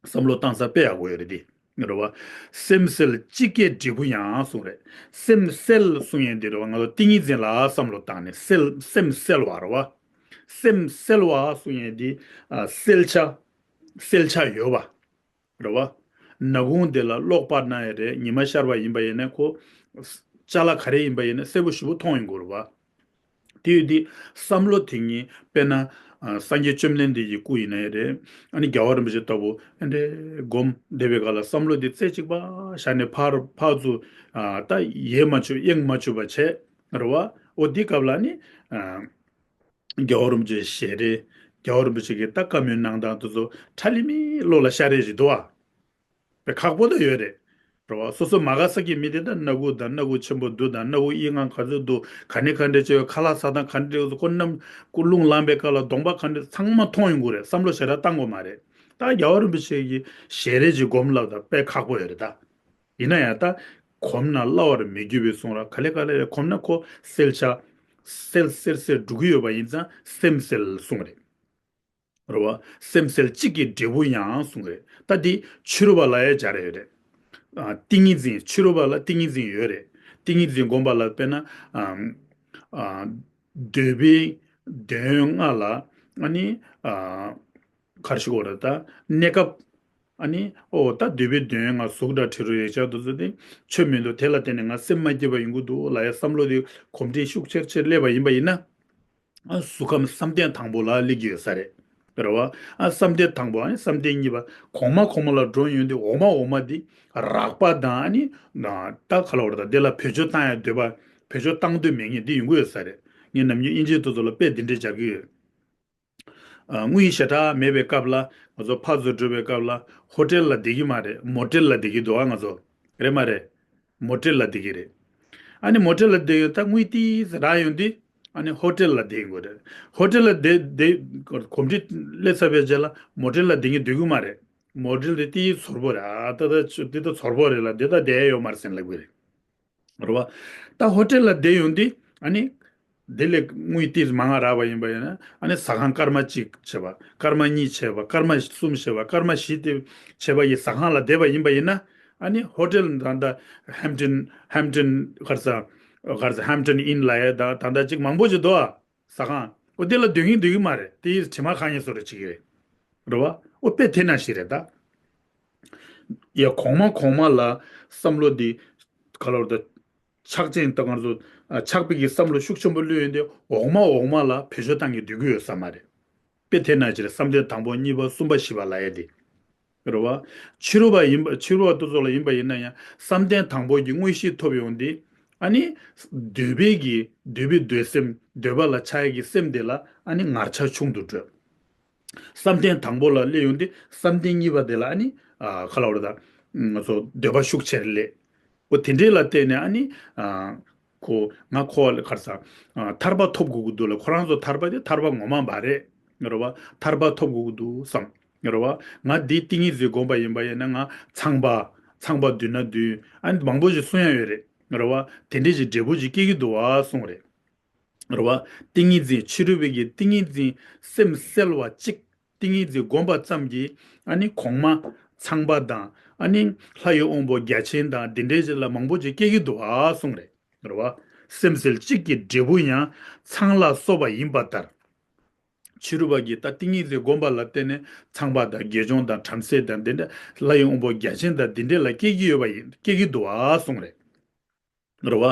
བསམ་བློ་བཏང་ས་དཔེ་ཡག་པོ་ཡོད་རེད་དེ། རེད་བ། སེམས་སེལ་གཅིག་གི་འབྲས་བུ་ཡང་གསུངས་རེད། སེམས་སེལ་གསུང་ཡས་འདི་རེད་བ། ང་ཚོ་ཏིང་ངེ་འཛིན་ལ་བསམ་བློ་བཏང་ནས་སེལ། སེམས་སེལ་བ་རེད་བ། སེམས་སེལ་བ་གསུང་ཡས་འདི། ཨ། སེལ་བྱ། སེལ་བྱ་ཡོད་བ། རེད་བ། ནག་ཁུང་འདི་ལ་གློག་སྤར་ན་ཡང་རེད། ཉི་མ་ཤར་བ་ཡིན་པ་ཡིན་ན་ཁོ། ཅ་ལག་ག་རེ་ཡིན་པ་ཡིན་ན་གསལ་པོ་ཞེ་པོ་མཐོང་ཡོང་གི་རེད་བ། དེ་ཡོད་དུས་བསམ་བློ་དེ་ཉིད་དཔེར་ན། ཨ། སངས་རྒྱས་བཅོམ་ལྡན་འདས་ཀྱི་སྐུ་ཡིན་ན་ཡང་རེད། ཨ་ནི་རྒྱལ་བ་རིན་པོ་ཆེ་ལྟ་བུ་ཨ་འདྲས་སྒོམ་བསྡད་པའི་སྐབས་ལ་བསམ་བློ་དེ་རྩེ་གཅིག་པ་བཞག་ནས་ཕར་ཕར་ཚུར། ཨ། ད་ཡལ་མ་བཅུག་གཡེང་མ་བཅུག་པ་བྱས། རེད་བ། འོ་འདི་སྐབས་ལ་ནི། ཨ། རྒྱལ་བ་རིན་པོ་ཆེའི་ཞལ་རས། རྒྱལ་བ་རིན་པོ་ཆེ་གི་ད་བཀའ་མོལ་གནང་སྟངས་དེ་ཚོ་ཁྲ་ལི་མི་བློ་ལ་ཤར་རེ་ཞིག་འདུག་བ། དཔེ་ཁག་པོ་ད་ཡོད་རེད། རེད་བ། སོ་སོ་མ་དགའ་ས་གི་མི་དེ་ད་སྣ་ཁུག་དང་སྣ་ཁུག་ཆེན་པོ་འདུག་དང་སྣ་ཁུག་གཡས་གཡོན་ག་ཚོད་འདུག་ག་ནས་ག་འདྲ་བྱས་ཡོད། ཁ་ལག་ཟ་སྟངས་ག་འདྲ་བྱས་ཡོད། ཁོ་གནམ་ཁོ་རླུང་ལངས་པའི་སྐབས་ལ་གདོང་པ་ག་འདྲ་ཚང་མ་མཐོང་ཡོང་གི་རེད། བསམ་བློ་ཞེ་དྲག་བཏང་དགོས་མ་རེད། ད་རྒྱལ་བ་རིན་པོ་ཆེ་གི་ཞལ་རས་ཅིག་སྒོམ་ལབ་ད་དཔེ་ཁག་པོ་ཡོད་རེད་ད། ཡིན་ན་ཡང་ད་ གོམས་ན་སླ་བར་མི་འགྱུར་བའི་གསུང་ར། ག་ལེ་ག་ལེ་རེ་གོམས་ན་ཁོ་གསལ་ཆ་གསལ་གསལ་གསལ་འགྲོ་གི་ཡོད་པ་ཡིན་ཙང་སེམས་གསལ་གསུང་རེད། རེད་བ། སེམས་གསལ་གཅིག་གི་འབྲས་བུ་ཡང་གསུང་རེད། ད་འདི་ཕྱི་རོལ་པ་ལ་ཡང་སྦྱར་ཡོད་རེད། ཨ། ཏིང་ངེ་འཛིན། ཕྱི་རོལ་པ་ལ་ཏིང་ངེ་འཛིན་ཡོད་རེད། ཏིང་ངེ་འཛིན་སྒོམ་པ་ལ་དཔེར་ན། ཨ། ཨ། འདོད་པའི་དོན་ལྔ་ལ་ཨ་ནི། ཨ། ག་རེ་ཞུ་དགོས་རེད་ད། གནས་སྐབས། ཨ་ནི་ཨོ་ད་འདོད་པའི་དོན་ལྔ་གཟུགས་སྒྲ་དྲི་རོ་རེག་བྱ་དེ་ཚོ་དེ་ཆོས་མི་འདུག་དེ་ལ་བརྟེན་ནས་ང་སེམས་མ་སྐྱིད་པ་ཡོང་གི་འདུག་ལབ་ཡ་བསམ་བློ་དེ་གོམས་འདྲིས་ཤུགས་ཆེར་ཆེར་སླེབས་པ་ཡིན་པ་ཡིན་ན། ཨ། གཟུགས་ཁམས་བསམ་གཏན་དང་པོ་ལ་སླེབས་ཀྱི་ཡོད་ས་རེད། རེད་བ། ཨ། བསམ་གཏན་དང་པོ། ཨ་ནི་བསམ་གཏན་གཉིས་པ། གོང་མ་གོང་མ་ལ་འགྲོ་ཡོང་དུས་འོག་མ་འོག་མ་འདི་རགས་པ་དང་། ཨ་ནི་ད་ག་ལ་བར་དང་དེ་ལ་བེད་སྤྱོད་བཏང་ཡ་འདོད་པ། བེད་སྤྱོད་བཏང་འདོད་མེད་མཁན་འདི་ཡོང་གི་ཡོད་ས་རེད། ངས་ནམ་རྒྱུན་དབྱིན་ཇི་དེ་ཚོ་ལ་དཔེ་འདི་འདྲས་སྦྱར་གི་ཡོད། ཨ། དངུལ་ཞེ་དྲག་མེད་པའི་སྐབས་ལ་ང་ཚོ་ཕར་ཚུར་འགྲོ་བའི་སྐབས་ལ་ཧོ་ཊེལ་ལ་བསྡད་ཀྱི་མ་རེད། མོ་ཊེལ་ལ་བསྡད་ཀྱི་འདུག་ཨ། ང་ཚོ་རེད་མ་རེད། མོ་ཊེལ་ལ་བསྡད་ཀྱི་རེད། ཨ་ནི་མོ་ཊེལ་ལ་བསྡད་ཡོད། ད་དངུལ་ཏིས་རག་ཡོང་དུས་ཨ་ནི་ཧོ་ཊེལ་ལ་བསྡད་ཡོང་གི་རེད། ཧོ་ཊེལ་ལ་བསྡད་བསྡད་གོམས་འདྲིས་སླེབས་ཚར་བའི་རྗེས་ལ་མོ་ཊེལ་ལ་བསྡད་མཁན་སྡོད་ཀྱི་མ་རེད། མོ་ཊེལ་དེ་ཏིས་ཚོར་པོ་རེད། ཨ། ད་ད་འདི་ད་ཚོར་པོ་རེད་ལ་འདི་ད་བསྡད་ཡོད་མ་རེད་ཟེར་ལབ་གི་རེད། རེད་བ། ད་ཧོ་ཊེལ་ལ་བསྡད་ཡོང་དུས་ཨ་ནི། དེ་ལས་དངུལ་ཏིས་མང་ང་རག་པ་ཡིན་པ་ཡིན་ན། ཨ་ནི་ཟ་ཁང་སྐར་མ་གཅིག་བྱས་པ། སྐར་མ་གཉིས་བྱས་པ། སྐར་མ་གསུམ་བྱས་པ། སྐར་མ་བཞི་དེ་བྱས་པ་ཡི་ཟ་ཁང་ལ་བསྡད་པ་ཡིན་པ་ཡིན་ན། ཨ་ནི་ཧོ་ཊེལ་ད་ལྟ་ཧེམ་ཊོན། ཧེམ་ཊོན་ག་རེ་ཟ། ག་རེ་ཟ། ཧེམ་ཊོན་ཨིན་ལབ་ཡ་ད་ད་ལྟ་གཅིག་མང་པོ་ཞིག་འདུག་ཨ། ཟ་ཁང་། ཨོ་དེ་ལ་སྡོད་ཀྱིན་སྡོད་ཀྱི་མ་རེད། དེ་ཡི་དྲི་མ་གང་ཡིན་བཟོ་འདྲ་བྱེད་ཀྱི་རེད། རེད་བ། ཨོ་དཔེ་དེ་ནང་བཞིན་རེད་ད། ཡ། གོང་མ་གོང་མ་ལ་བསམ་བློ་འདི་ག་ལ་བར་དུ་ཆགས་ཅན་ད་ང་ཚོ། ཨ། ཆགས་པའི་གི་བསམ་བློ་ཤུགས་ཆེན་པོ་བླུགས་ཡོང་དུས་འོག་མ་འོག་མ་ལ་བེད་སྤྱོད་བཏང་གི་སྡོད་ཀྱི་ཡོད་ས་མ་རེད། དཔེ་དེ་ནང་བཞིན་རེད། བསམ་གཏན་དང་པོ། གཉིས་པ། གསུམ་པ། བཞི་པ་ལབ་ཡ་དེ། རེད་བ། ཕྱི་རོལ་པ་ཡིན་པ། ཕྱི་རོལ་པ་དེ་ཚོ་ལ་ཡིན་པ་ཡིན་ན་ཡང་བསམ་གཏན་དང་པོ་གི་དངོས་གཞི་ཐོབ་ཡོང་དུས་ཨ་ནི་འདོད་པའི་གི། འདོད་པའི་འདོད་སེམས། འདོད་པ་ལ་ཆགས་ཡ་གི་སེམས་དེ་ལ་ཨ་ནི་ངར་ཆ་ཆུང་དུ་འགྲོ། བསམ་གཏན་དང་པོ་ལ་སླེབས་ཡོང་དུས་བསམ་གཏན་གཉིས་པ་དེ་ལ་ཨ་ནི། ཨ། ག་ལ་བར་ད། ང་ཚོ་འདོད་པ་ཤུགས་ཆེར་སླེབས། འོ་དེ་འདྲས་ལ་བརྟེན་ནས་ཨ་ནི། ཨ། ཁོ་ང་ཁོ་ལ་ག་རེ་ཟ། ཨ། ཐར་པ་ཐོབ་དགོས་ཀྱི་འདུག་ལ། ཁོ་རང་ཚོ་ཐར་པ་དེ་ཐར་པ་ངོ་མ་མ་རེད། རེད་བ། ཐར་པ་ཐོབ་དགོས་ཀྱི་འདུག་བསམ། རེད་བ། ང་འདི་ཏིང་ངེ་འཛིན་སྒོམ་པ་ཡིན་པ་ཡིན་ན་ང་ཚངས་པ། ཚངས་པ་འདུས་ན་འདུས། ཨ་ནི་མང་པོ་ཞིག་གསུང་ཡ་ཡོད་རེད། རེད་བ། དེ་འདྲས་ཀྱི་འབྲས་བུ་ཅིག་སྐྱེ་གི་འདུག་བ་གསུང་རེད། རེད་བ། ཏིང་ངེ་འཛིན། ཕྱི་རོལ་པའི་གི་ཏིང་ངེ་འཛིན། སེམས་གསལ་བ་གཅིག་ཏིང་ངེ་འཛིན་སྒོམ་པ་ཙམ་གྱིས་ཨ་ནི་གོང་མ་ཚངས་པ་དང་། ཨ་ནི་ལྷ་ཡི་དབང་པོ་བརྒྱ་བྱིན་དང་འདི་འདྲའི་ཅིག་ལ་མང་པོ་ཅིག་སྐྱེ་གི་འདུག་ཨ་གསུངས་རེད། རེད་བ། སེམས་གསལ་གཅིག་གི་འབྲས་བུ་ཡང་ཚངས་ལ་སོགས་པ་ཡིན་པ་ལྟར། ཕྱི་རོལ་པ་གིས་ད་ཏིང་ངེ་འཛིན་སྒོམ་པ་ལ་བརྟེན་ནས་ཚངས་པ་དང་དགེ་སྦྱོང་དང་བྲམ་ཟེ་དང་འདི་འདྲ། ལྷ་ཡི་དབང་པོ་བརྒྱ་བྱིན་དང་འདི་འདྲ་ལ་སྐྱེ་གི་ཡོད་པ་ཡིན། སྐྱེ་གི་འདུག་ཨ་གསུངས་རེད། རེད་བ།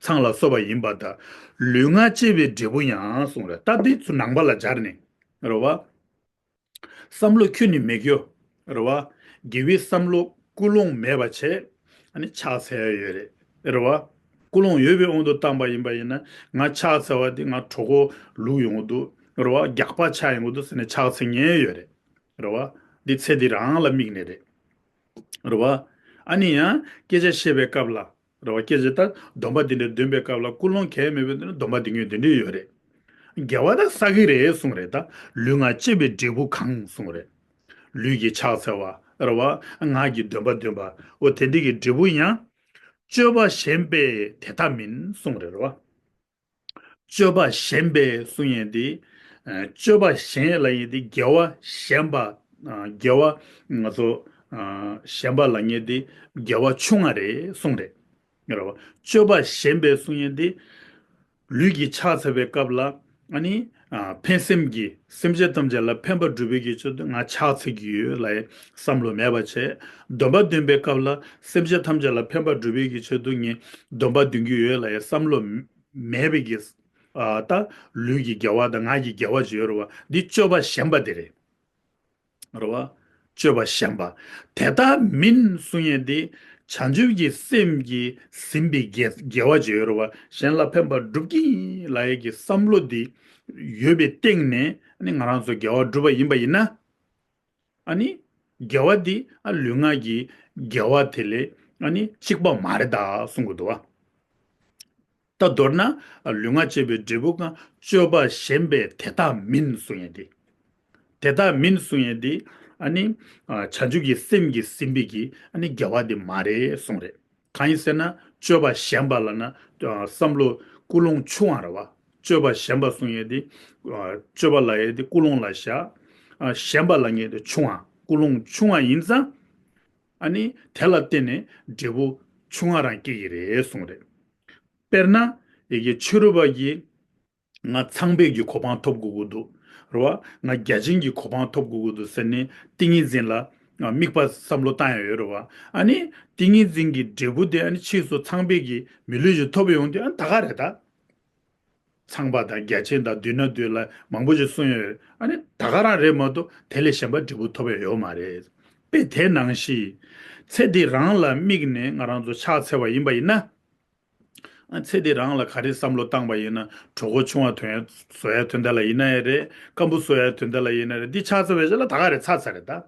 ཚངས་ལ་སོགས་པ་ཡིན་པ་དང་། ལུས་ངག་བཅས་པའི་འབྲས་བུ་ཡང་གསུངས་རེད། ད་འདི་ཚོ་ནང་པ་ལ་སྦྱར་ནས། རེད་བ། བསམ་བློ་ཁྱོན་ནས་མེད་རྒྱུ། རེད་བ། དགེ་བའི་བསམ་བློ་ཀུན་སློང་མེད་པ་བྱས། ཨ་ནི་ཕྱག་འཚལ་ཡ་ཡོད་རེད། རེད་བ། ཀུན་སློང་ཡོད་པའི་དབང་དུ་བཏང་པ་ཡིན་པ་ཡིན་ན། ང་ཕྱག་འཚལ་བ་འདི་ང་གྲོད་ཁོག་ལུག་ཡོང་གི་འདུག་རེད་བ། རྒྱགས་པ་ཆགས་ཡོང་གི་འདུག་ཟེར་ནས་ཕྱག་འཚལ་མཁན་ཡོད་རེད། རེད་བ། འདི་ཚེ་འདི་རང་ལ་དམིགས་ནས་རེད། རེད་བ། ཨ་ནི་ཡང་སྐད་ཆ་བཤད་པའི་སྐབས་ལ། རེད་བ། སྐད་ཆ་ད་སྡོམ་པ་འདི་འདྲ་འདོན་པའི་སྐབས་ལ་ཀུན་སློང་གལ་མེད་པའི་སྡོམ་པ་འདོན་མཁན་འདི་འདྲ་ཡོད་རེད། དགེ་བ་ད་བསགས་ཀྱི་རེད་གསུངས་རེད། ད་ལུས་ངག་བཅས་པའི་འབྲས་བུ་གང་གསུངས་རེད། ལུས་ཀྱིས་ཕྱག་འཚལ་བ། རེད་བ། ངག་གིས་སྡོམ་པ་འདོན་པ། འོ་དེ་འདྲ་གི་འབྲས་བུ་ཡང་། སྤྱོད་པ་ཞན་པས་དེ་ལྟ་མིན་གསུངས་རེད། རེད་བ། སྤྱོད་པ་ཞན་པས་གསུང་ཡས་འདི། ཨ། སྤྱོད་པ་ཞན་ལབ་ཡས་འདི་དགེ་བ་ཞན་པ། ཨ། དགེ་བ་ང་ཚོ། ཨ། ཞན་པ་ལབ་མཁན་འདི་དགེ་བ་ཆུང་ང་རེད་གསུངས་རེད། རེད་བ། སྤྱོད་པ་ཞན་པས་གསུང་ཡས་འདི། ལུས་ཀྱིས་ཕྱག་འཚལ་བའི་སྐབས་ལ། ཨ་ནི། ཨ། ཕན་སེམས་ཀྱིས་སེམས་ཅན་ཐམས་ཅད་ལ་ཕན་པ་སྒྲུབ་པའི་གི་ཆེད་དུ་ང་ཕྱག་འཚལ་གྱི་ཡོད་ལབ་ཡས་བསམ་བློ་མེད་པ་བྱས། སྡོམ་པ་འདོན་པའི་སྐབས་ལ་སེམས་ཅན་ཐམས་ཅད་ལ་ཕན་པ་སྒྲུབ་པའི་གི་ཆེད་དུ་ངས་སྡོམ་པ་འདོན་གྱི་ཡོད་ལབ་ཡས་བསམ་བློ་མེད་པའི་གི། ཨ། ད་ལུས་ཀྱི་དགེ་བ་དང་ངག་གི་དགེ་བ་ཅིག་ཡོད་རེད་བ། འདི་སྤྱོད་པ་ཞན་པ་དེ་རེད། རེད་བ། སྤྱོད་པ་ཞན་པ། དེ་ལྟ་མིན་གསུང་ཡས་འདི། བྱང་ཆུབ་ཀྱི་སེམས་ཀྱིས་ཟིན་པའི་དགེ་དགེ་བ་ཅིག་ཡོད་རེད་བ། གཞན་ལ་ཕན་པ་སྒྲུབ་ཀྱི་ཡིན་ལབ་ཡས་ཀྱི་བསམ་བློ་འདི་ཡོད་པའི་སྟེང་ནས་ཨ་ནི་ང་རང་ཚོ་དགེ་བ་སྒྲུབ་པ་ཡིན་པ་ཡིན་ན། ཨ་ནི་དགེ་བ་འདི་ཨ་ལུས་ངག་གི་དགེ་བ་དེ་ལས་ཨ་ནི་གཅིག་པ་མ་རེད་ད་གསུང་གི་འདུག་བ། ད་མདོར་ན་ལུས་ངག་བཅས་པའི་འབྲས་བུ་གང་། སྤྱོད་པ་ཞན་པས་དེ་ལྟ་མིན་གསུང་ཡས་འདི། དེ་ལྟ་མིན་གསུང་ཡས་འདི། ཨ་ནི་བྱང་ཆུབ་ཀྱི་སེམས་ཀྱིས་ཟིན་པའི་གི་ཨ་ནི་དགེ་བ་འདི་མ་རེད་གསུང་རེད། གང་ཡིན་ཟེར་ན་སྤྱོད་པ་ཞན་པ་ལབ་ན་བསམ་བློ་ཀུན་སློང་ཆུང་བ་རེད་བ། སྤྱོད་པ་ཞན་པ་གསུང་ཡས་དེ་སྤྱོད་པ་ལབ་ཡས་དེ་ཀུན་སློང་ལ་བཞག་ཞན་པ་ལབ་ཡས་དེ་ཆུང་བ། ཀུན་སློང་ཆུང་བ་ཡིན་ཙང་ཨ་ནི་དེ་ལ་བརྟེན་ནས་འབྲས་བུ་ཆུང་བ་རང་སྐྱེ་གི་རེད་གསུངས་རེད། དཔེར་ན་ཡ་གི་ཕྱི་རོལ་པ་གིས་ང་ཚངས་པའི་གི་གོ་འཕང་ཐོབ་དགོས་ཀྱི་འདུག་རེད་བ། ང་བརྒྱ་བྱིན་གྱི་གོ་འཕང་ཐོབ་དགོས་ཀྱི་འདུག་ཟེར་ནས་ཏིང་ངེ་འཛིན་ལ་དམིགས་པ་བསམ་བློ་བཏང་ཡ་ཡོད་རེད་བ། ཨ་ནི་ཏིང་ངེ་འཛིན་གྱི་འབྲས་བུ་དེ་ཨ་ནི་ཕྱིས་སུ་ཚངས་པའི་གི་མི་ལུས་ཤིག་ཐོབ་ཡོང་དུས་ཨ་ནི་ད་ག་རེད་ད། ཚངས་པ་དང་བརྒྱ་བྱིན་དང་མདུན་ན་འདུས་ལ་མང་པོ་ཞིག་གསུངས་ཡོད། ཨ་ནི་ད་ག་རང་རེད་མ་གཏོགས་དེ་ལས་གཞན་པ་འབྲས་བུ་ཐོབ་ཡ་ཡོད་མ་རེད། དཔེ་དེ་ནང་བཞིན་ཚེ་འདི་རང་ལ་དམིགས་ནས་ང་རང་ཚོ་ཕྱག་འཚལ་བ་ཡིན་པ་ཡིན་ན། ཨ་ཚེ་འདི་རང་ལ་ག་རེ་བསམ་བློ་བཏང་པ་ཡིན་ན་གྲོད་ཁོག་ཆུང་བ་ཐོན་ཡ་བཟོ་ཡ་དོན་དག་ལ་ཡིན་ན་ཡང་རེད། སྐམ་པོ་བཟོ་ཡ་དོན་དག་ལ་ཡིན་ན་རེད། འདི་ཕྱག་འཚལ་བའི་རྗེས་ལ་ད་ག་རེ་ཚར་ཚར་རེད་ད།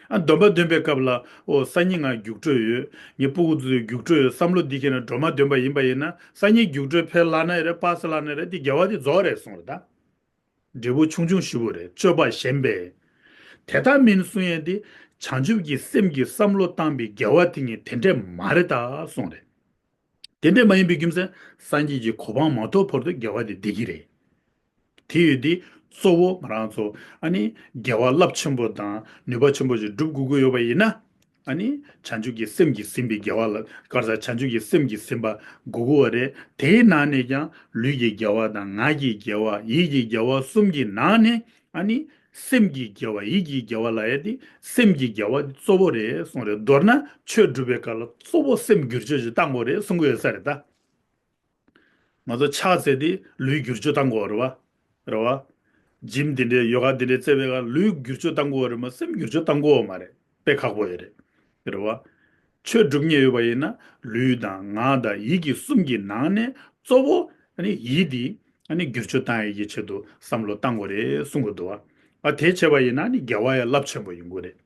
ཨ་སྡོམ་པ་འདོན་པའི་སྐབས་ལ་ཨོ་སང་ཉིན་ང་རྒྱུགས་སྤྲོད་ཡོད། ངའི་སྤུ་གུ་ཚོའི་རྒྱུགས་སྤྲོད་ཡོད་བསམ་བློ་འདི་ཁྱེར་ནས་སྒྲོལ་མ་འདོན་པ་ཡིན་པ་ཡིན་ན་སང་ཉིན་རྒྱུགས་སྤྲོད་ཕེབས་ལབ་ན་ཡང་རེད། པཱ་སེ་ལབ་ན་ཡང་རེད། འདི་དགེ་བ་འདི་རྫོགས་རེད་གསུངས་རེད་ད། འབྲས་བུ་ཆུང་ཆུང་ཞེ་པོ་རེད། སྤྱོད་པ་ཞན་པས། དེ་ལྟ་མིན་གསུང་ཡས་དེ་བྱང་ཆུབ་ཀྱི་སེམས་ཀྱིས་བསམ་བློ་བཏང་པའི་དགེ་བ་དེ་ཉིད་དེ་འདྲས་མ་རེད་ད་གསུངས་རེད། དེ་འདྲས་མ་ཡིན་པའི་རྒྱུ་མཚན་སངས་རྒྱས་ཀྱི་གོ་འཕང་མ་ཐོབ་བར་དུ་དགེ་བ་དེ་བདེ་གི་རེད། དེ་ཡོད་དེ་གཙོ་བོ་ང་རང་ཚོ་ཨ་ནི་དགེ་བ་རླབས་ཆེན་པོ་དང་ནུས་པ་ཆེན་པོ་ཞིག་སྒྲུབ་དགོས་ཀྱི་ཡོད་པ་ཡིན་ན། ཨ་ནི་བྱང་ཆུབ་ཀྱི་སེམས་ཀྱིས་ཟིན་པའི་དགེ་བ་ལ་ག་རེ་ཟ། བྱང་ཆུབ་ཀྱི་སེམས་ཀྱིས་ཟིན་པ་དགོས་ཀྱི་ཡོད་རེད། དེའི་ནང་ནས་ཀྱང་ལུས་ཀྱི་དགེ་བ་དང་ངག་གི་དགེ་བ་ཡིད་ཀྱི་དགེ་བ་གསུམ་གྱི་ནང་ནས་ཨ་ནི་སེམས་ཀྱི་དགེ་བ་ཡིད་ཀྱི་དགེ་བ་ལབ་ཡ་དེ་སེམས་ཀྱི་དགེ་བ་དེ་གཙོ་བོ་རེད་གསུངས་རེད། མདོར་ན་ཆོས་སྒྲུབ་པའི་སྐབས་ལ་གཙོ་བོ་སེམས་བསྒྱུར་བཅོས་ཅིག་བཏང་དགོས་རེད་གསུང་གི་ཡོད་ས་རེད་ད། ང་ཚོ་ཕྱག་འཚལ་དེ་ལུས་བསྒྱུར་བཅོས་བཏང་དགོས་རེད་བ། རེད་བ། འཇིམ་དེ་འདྲའི་ཡོ་ག་དེ་འདྲའི་རྩེ་བའི་སྐབས་ལུས་བསྒྱུར་བཅོས་བཏང་དགོས་རེད་མ་སེམས་བསྒྱུར་བཅོས་བཏང་དགོས་མ་རེད། དཔེ་ཁག་པོ་ཡོད་རེད། རེད་བ། ཆོས་སྒྲུབ་མཁན་ཡོད་པ་ཡིན་ན་ལུས་དང་ངག་དང་ཡིད་ཀྱི་གསུམ་གྱི་ནང་ནས་གཙོ་བོ་ཨ་ནི་ཡིད་དེ་ཨ་ནི་བསྒྱུར་བཅོས་བཏང་ཡས་ཀྱི་ཆེད་དུ་བསམ་བློ་བཏང་དགོས་རེད་གསུང་གི་འདུག་བ། ཨ་དེ་བྱས་པ་ཡིན་ན་ཨ་ནི་དགེ་བ་ཡང་རླབས་ཆེན་པོ་ཡོང་གི་རེད།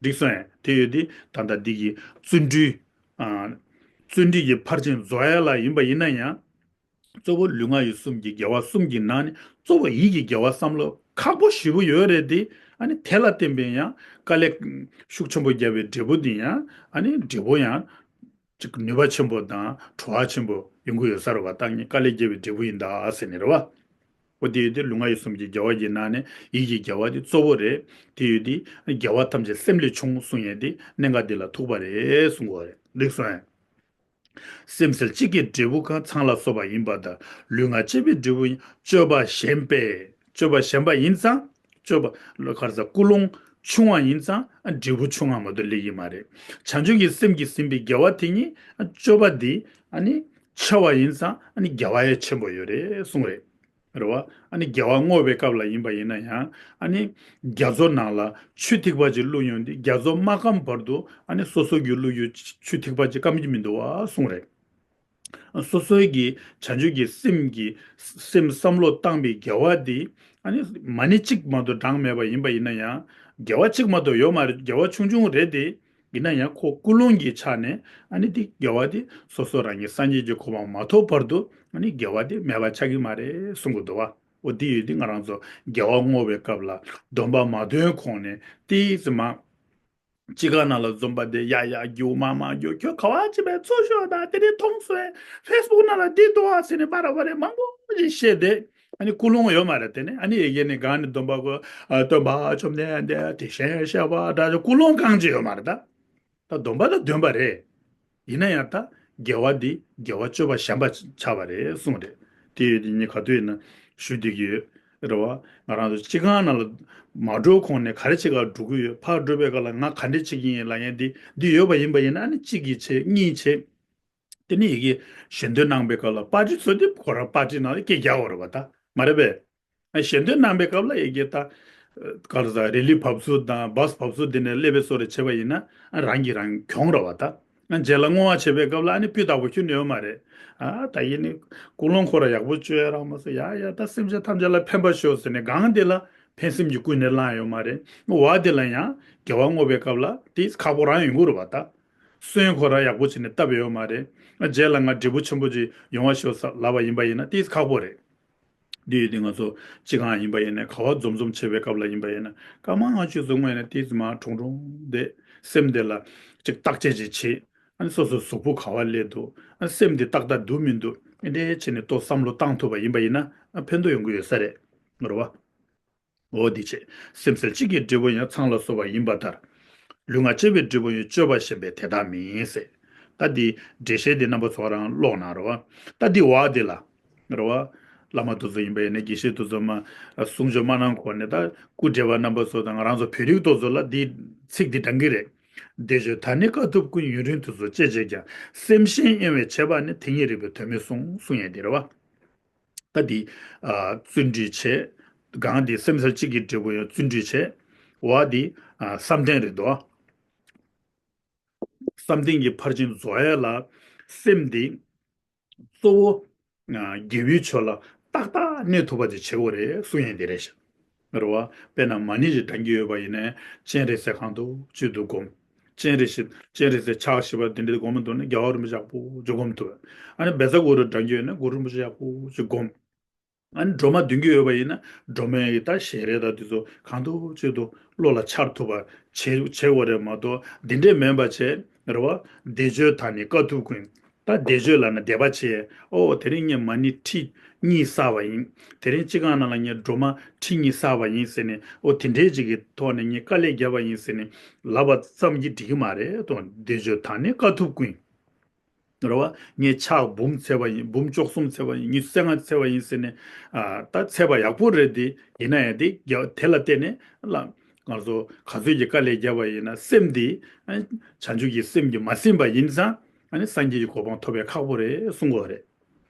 འགྲིག་སོང་ངས། དེ་ཡོད་དེ་ད་ལྟ་འདི་གི་བརྩོན་འགྲུས། ཨ། བརྩོན་འགྲུས་ཀྱི་ཕར་ཕྱིན་རྫོགས་ཡ་ལ་ཡིན་པ་ཡིན་ན་ཡང་། གཙོ་བོ་ལུས་ངག་ཡིད་གསུམ་གྱི་དགེ་བ་གསུམ་གྱི་ནང་ནས་གཙོ་བོ་ཡིད་ཀྱི་དགེ་བ་བསམ་བློ་ཁག་པོ་ཞེ་པོ་ཡོད་རེད་དེ། ཨ་ནི་དེ་ལ་བརྟེན་པའི་ཡང་དཀའ་ལས་ཤུགས་ཆེན་པོ་བརྒྱབ་པའི་འབྲས་བུ་འདི་ཡང་ཨ་ནི་འབྲས་བུ་ཡང་ཅིག་ནུས་པ་ཆེན་པོ་དང་བྲོ་བ་ཆེན་པོ་ཡོང་གི་ཡོད་ས་རེད་བ། ད་ངས་དཀའ་ལས་བརྒྱབ་པའི་འབྲས་བུ་ཡིན་ད་ཟེར་ནས་རེད་བ། འོ་དེ་ཡོད་དེ་ལུས་ངག་ཡིད་གསུམ་གྱི་དགེ་བ་གྱི་ནང་ནས་ཡིད་ཀྱི་དགེ་བ་དེ་གཙོ་བོ་རེད། དེ་ཡོད་དེ་དགེ་བ་ཐམས་ཅད་སེམས་ལས་བྱུང་གསུང་ཡས་དེ་གནད་འགག་འདི་ལ་ཐུག་པ་རེད་གསུང་གི་ཡོད་རེད། འགྲིག་སོང་ངས། སེམས་ཟེར་གཅིག་གི་འབྲས་བུ་གང་། ཚངས་ལ་སོགས་པ་ཡིན་པ་དང་། ལུས་ངག་བཅས་པའི་འབྲས་བུ་ཡིན། སྤྱོད་པ་ཞན་པས། སྤྱོད་པ་ཞན་པ་ཡིན་ཙང་། སྤྱོད་པ་ལ་ག་རེ་ཟ། ཀུན་སློང་ཆུང་བ་ཡིན་ཙང་འབྲས་བུ་ཆུང་བ་མ་གཏོགས་སླེབས་ཀྱི་མ་རེད། བྱང་ཆུབ་ཀྱི་སེམས་ཀྱིས་ཟིན་པའི་དགེ་བ་དེ་ཉིད་སྤྱོད་པ་འདི་ཨ་ནི་ཆེ་བ་ཡིན་ཙང་ཨ་ནི་དགེ་བ་ཡང་ཆེན་པོ་ཡོད་རེད་གསུངས་རེད། རེད་བ། ཨ་ནི་དགེ་བ་བསྔོ་བའི་སྐབས་ལ་ཡིན་པ་ཡིན་ན་ཡང་ཨ་ནི་རྒྱ་མཚོ་ནང་ལ་ཆུ་ཐིགས་པ་ཅིག་བླུགས་ཡོང་དུས་རྒྱ་མཚོ་མ་སྐམ་བར་དུ་ཨ་ནི་སོ་སོ་གི་བླུགས་ཡོད་ཆུ་ཐིགས་པ་ཅིག་སྐམ་གྱི་མི་འདུག་བ་གསུངས་རེད། སོ་སོའི་གི་བྱང་ཆུབ་ཀྱི་སེམས་ཀྱི་སེམས་བསམ་བློ་བཏང་པའི་དགེ་བ་འདི་ཨ་ནི་མ་ཎི་གཅིག་མ་གཏོགས་གྲངས་མེད་པ་ཡིན་པ་ཡིན་ན་ཡང་དགེ་བ་གཅིག་མ་གཏོགས་ཡོད་མ་རེད། དགེ་བ་ཆུང་ཆུང་རེད་དེ། ཡིན་ན་ཡང་ཁོ་ཀུན་སློང་གི་ཆ་ནས་ཨ་ནི་འདི་དགེ་བ་འདི་སོ་སོ་རང་གི་སངས་རྒྱས་ཀྱི་གོ་འཕང་མ་ཐོབ་བར་དུ་ཨ་ནི་དགེ་བ་འདི་མེད་པ་ཆགས་ཀྱི་མ་རེད་གསུང་གི་འདུག་བ། འོ་འདི་ཡོད་འདི་ང་རང་ཚོ་དགེ་བ་བསྔོ་བའི་སྐབས་ལ་སྡོམ་པ་མ་འདོན་གོང་ནས་ཏིས་མ། སྤྱི་ཁང་ནང་ལ་འཛོམས་པ་དེ་ཡ་ཡ་རྒྱུག་མ་མ་རྒྱུག་ཁྱོད་ག་བ་ཅི་བས་ཚུར་ཤོག་དང་དེ་རིང་མཐོང་སོང་། ཕེ་སི་བུག་ནང་ལ་འདི་འདུག་ཨ་ཟེར་ནས་པ་ར་པ་རེ་མང་པོ་ཞིག་བཤད་དེ། ཨ་ནི་ཀུན་སློང་ཡོད་མ་རེད། དེ་ནས་ཨ་ནི་ཡ་གི་ནས་གང་ནས་སྡོམ་པ་གོ། ཨ་སྟོན་པ་བཅོམ་ལྡན་འདས་དེ་བཞིན་གཤེགས་པ་དྲག་ཅིག་ཀུན་སློང་གང་ཅི་ཡོད་མ་རེད་ད། ད་སྡོམ་པ་ད་འདོན་པ་རེད། ཡིན་ན་ཡང་ད་དགེ་བ་འདི་དགེ་བ་སྤྱོད་པ་ཞན་པ་ཆགས་པ་རེད་གསུངས་རེད། དེ་ཡོད་དེ་ངས་ག་དུས་ཡིན་ན་ཞུ་བསྡད་ཀྱི་ཡོད་རེད་བ། ང་རང་ཚོ་སྤྱི་ཁང་ནང་ལ་མ་འགྲོ་གོང་ནས་ག་རེ་བྱེད་ག་འགྲོ་གི་ཡོད། ཕར་འགྲོ་བའི་སྐབས་ལ་ང་ག་འདྲས་བྱེད་ཀྱི་ཡིན་ལབ་མཁན་འདི་འདི་ཡོད་པ་ཡིན་པ་ཡིན་ན་ཨ་ནི་གཅིག་གིས་བྱེད་གཉིས་བྱེད། དེ་ནས་ཡ་གི་ཞལ་འདོན་གནང་པའི་སྐབས་ལ་པར་ཊི་ཚོ་དེ་ཁོ་རང་པར་ཊི་ནང་ལ་སྐད་རྒྱག་དགོས་རེད་བ་ད་མ་རེད་པས། ཞལ་འདོན་གནང་པའི་སྐབས་ལ་ཡ་གི་ད། ག་རེ་ཟ་རེ་ལི་བབས་ཚུལ་དང་བཱས་བབས་ཚུལ་དེ་ནས་སླེབས་པའི་བཟོ་འདྲ་བྱས་པ་ཡིན་ན་རང་གིས་རང་གྱོང་རེད་བ་ད། རྗེས་ལ་བསྔོ་བ་བྱེད་པའི་སྐབས་ལ་ཨ་ནི་སྤུས་དག་པོ་ཁྱོན་ནས་ཡོད་མ་རེད། ཨ་ད་ཡིན་ནི་ཀུན་སློང་ཁོ་རང་ཡག་པོ་བཅོས་ཡ་རག་མ་སོང་། ཡ་ཡ་ད་སེམས་ཅན་ཐམས་ཅད་ལ་ཕན་པ་ཤོག་ཟེར་ནས་གང་དེ་ལ་ཕན་སེམས་ཀྱིས་ཀུན་ནས་བསླངས་ཡོད་མ་རེད། བ་དེ་ལ་ཡང་དགེ་བ་བསྔོ་བའི་སྐབས་ལ་དེ་ཁག་པོ་རང་ཡོང་གི་རེད་བ་ད། སོན་ཁོ་རང་ཡག་པོ་བྱས་ནས་བཏབ་ཡོད་མ་རེད། རྗེས་ལ་ང་འབྲས་བུ་ཆེན་པོ་ཅིག་ཡོང་བ་ཤོག་ལབ་པ་ཡིན་པ་ཡིན་ན་དེ་ཁག་པོ་རེད། འདི་ཡོད་དེ་ང་ཚོ་སྤྱི་ཁང་ཡིན་པ་ཡིན་ན་ག་བ་འཛོམས་འཛོམས་བྱེད་པའི་སྐབས་ལ་ཡིན་པ་ཡིན་ན་སྐར་མ་ལྔ་བཅུ་ཙམ་སྔོན་ནས་དེ་ཙམ་མ་གྲོང་གྲོང་བསྡད་སེམས་དེ་ལ་ཅིག་བརྟག་དཔྱད་ཅིག་བྱེད། ཨ་ནི་སོ་སོའི་གཟུགས་པོ་ག་བ་སླེབས་འདུག་ཨ་ནི་སེམས་འདི་ཏག་ཏག་འདུག་མི་འདུག་ཨ་འདྲ་བྱས་ནས་ལྟོ་བསམ་བློ་བཏང་ཐུབ་པ་ཡིན་པ་ཡིན་ན་ཨ་ཕན་ཐོགས་ཡོང་གི་ཡོད་ས་རེད། རེད་བ། འོ་འདི་བྱས། སེམས་གསལ་གཅིག་གི་འབྲས་བུ་ཡང་ཚངས་ལ་སོགས་པ་ཡིན་པ་ལྟར། ལུས་ངག་བཅས་པའི་འབྲས་བུ་ཡང་སྤྱོད་པ་ཞན་པས་དེ་དག་མིན་ཟེར། ད་འདི་འགྲེལ་བཤད་འདི་རྣམ་པ་ཚོ་རང་ཀློག་གནང་རོགས། ད་འདི་བ་འདི་ལ། རེད་བ། བླ་མ་དེ་ཚོ་ཡིན་པ་ཡིན་ན་དགེ་བཤེས་དེ་ཚོ་མ་གསུང་ཆོས་མ་གནང་གོང་ནས་ད་སྐུ་བགྲེས་པ་རྣམ་པ་ཚོ་དང་ང་རང་ཚོ་བོད་རིགས་དེ་ཚོ་ལ་འདི་ཚིག་འདི་འདྲ་གི་རེད། བཟླས་བརྗོད་དང་ནི་དཀའ་ཐུབ་ཀུན། ཡུན་རིང་དུས་སུ་སྤྱད་བྱས་ཀྱང་། སེམས་གཞན་གཡེང་བས་བྱས་པ་ནི། དེ་ཉིད་རིགས་པས་དོན་མེད་གསུངས། གསུང་ཡས་འདི་རེད་བ། ད་འདི། ཨ། བརྩོན་འགྲུས་བྱས། གང་འདི་སེམས་གསལ་གཅིག་གི་འབྲས་བུ་ཡང་བརྩོན་འགྲུས་བྱས། བ་འདི། ཨ། བསམ་གཏན་རེད་དོ། བསམ་གཏན་གྱི་ཕར་ཕྱིན་རྫོགས་ཡས་ལ། སེམས་འདི། གཙོ་བོ། ཨ། དགེ་བའི་ཕྱོགས་ལ་ཏག་ཏག་གནས་ཐུབ་པ་དེ་བྱེད་དགོས་རེད་གསུང་ཡས་འདི་རེད་ཤག་རེད་བ། དཔེར་ན་མ་ཎི་ཞིག་བགྲང་གི་ཡོད་པ་ཡིན་ན་སྤྱན་རས་གཟིགས་གང་དུ་བྱོན་དུ་བསྒོམ། སྤྱན་རས་གཟིགས་སྤྱན་རས་གཟིགས་ཕྱག་བཞི་པ་དེ་འདྲའི་སྒོམ་འདུག་ན་རྒྱལ་བ་རིན་པོ་ཆེ་ཡག་པོ་ཅིག་སྒོམ་ཐུབ། ཨ་ནི་བཛྲ་གུ་རུ་བགྲང་གི་ཡོད་ན་གུ་རུ་རིན་པོ་ཆེ་ཡག་པོ་ཅིག་སྒོམ། ཨ་ནི་སྒྲོལ་མ་འདོན་གྱི་ཡོད་པ་ཡིན་ན་སྒྲོལ་མའི་ད་ཞལ་རས་དང་དེ་ཚོ་གང་དུ་ཅིག་ཏུ་བློ་ལ་འཆར་ཐུབ་པ་བྱེད་བྱེད་དགོས་རེད་མ་གཏོགས་འདི་འདྲས་མིན་པ་བྱས་རེད་བ། བཟླས་བརྗོད་དང་ནི་དཀའ་ཐུབ་ཀུན། ད་བཟླས་བརྗོད་ལབ་ན་བཟླས་པ་བྱས། ཨོ་དེ་རིང་ངས་མ་ཎི་ཁྲི་གཉིས་བསགས་པ་ཡིན། དེ་རིང་སྤྱི་ཁང་ནང་ལ་ངས་སྒྲོལ་མ་ཁྲི་གཉིས་བསགས་པ་ཡིན་ཟེར་ནས་ཨོ་དེ་འདྲའི་ཅིག་གི་ཐོག་ནས་ངས་དཀའ་ལས་བརྒྱབ་པ་ཡིན་ཟེར་ནས་ལབ་པ་ཙམ་གྱིས་འགྲིག་གི་མ་རེད་དོ། བཟླས་བརྗོད་དང་ནི་དཀའ་ཐུབ་ཀུན། རེད་བ། ངས་ཕྱག་འབུམ་འཚལ་བ་ཡིན། འབུམ་བཅུ་གསུམ་འཚལ་བ་ཡིན། ཉི་ཤུ་རྩ་ལྔ་འཚལ་བ་ཡིན་ཟེར་ནས། ཨ། ད་འཚལ་བ་ཡག་པོ་རེད་དེ། ཡིན་ན་ཡང་དེ་རྒྱ་དེ་ལ་བརྟེན་ནས་ལ་ང་ཚོ་ག་ཚོད་ཀྱི་དཀའ་ལས་བརྒྱབ་པ་ཡིན་ན་སེམས་དེ་ཨ་བྱང་ཆུབ་ཀྱི་སེམས་ཀྱིས་མ་ཟིན་པ་ཡིན་ཙང་ཨ་ནི་སངས་རྒྱས་ཀྱི་གོ་འཕང་ཐོབ་པའི་ཁག་པོ་རེད་གསུང་གི་ཡོད་རེད།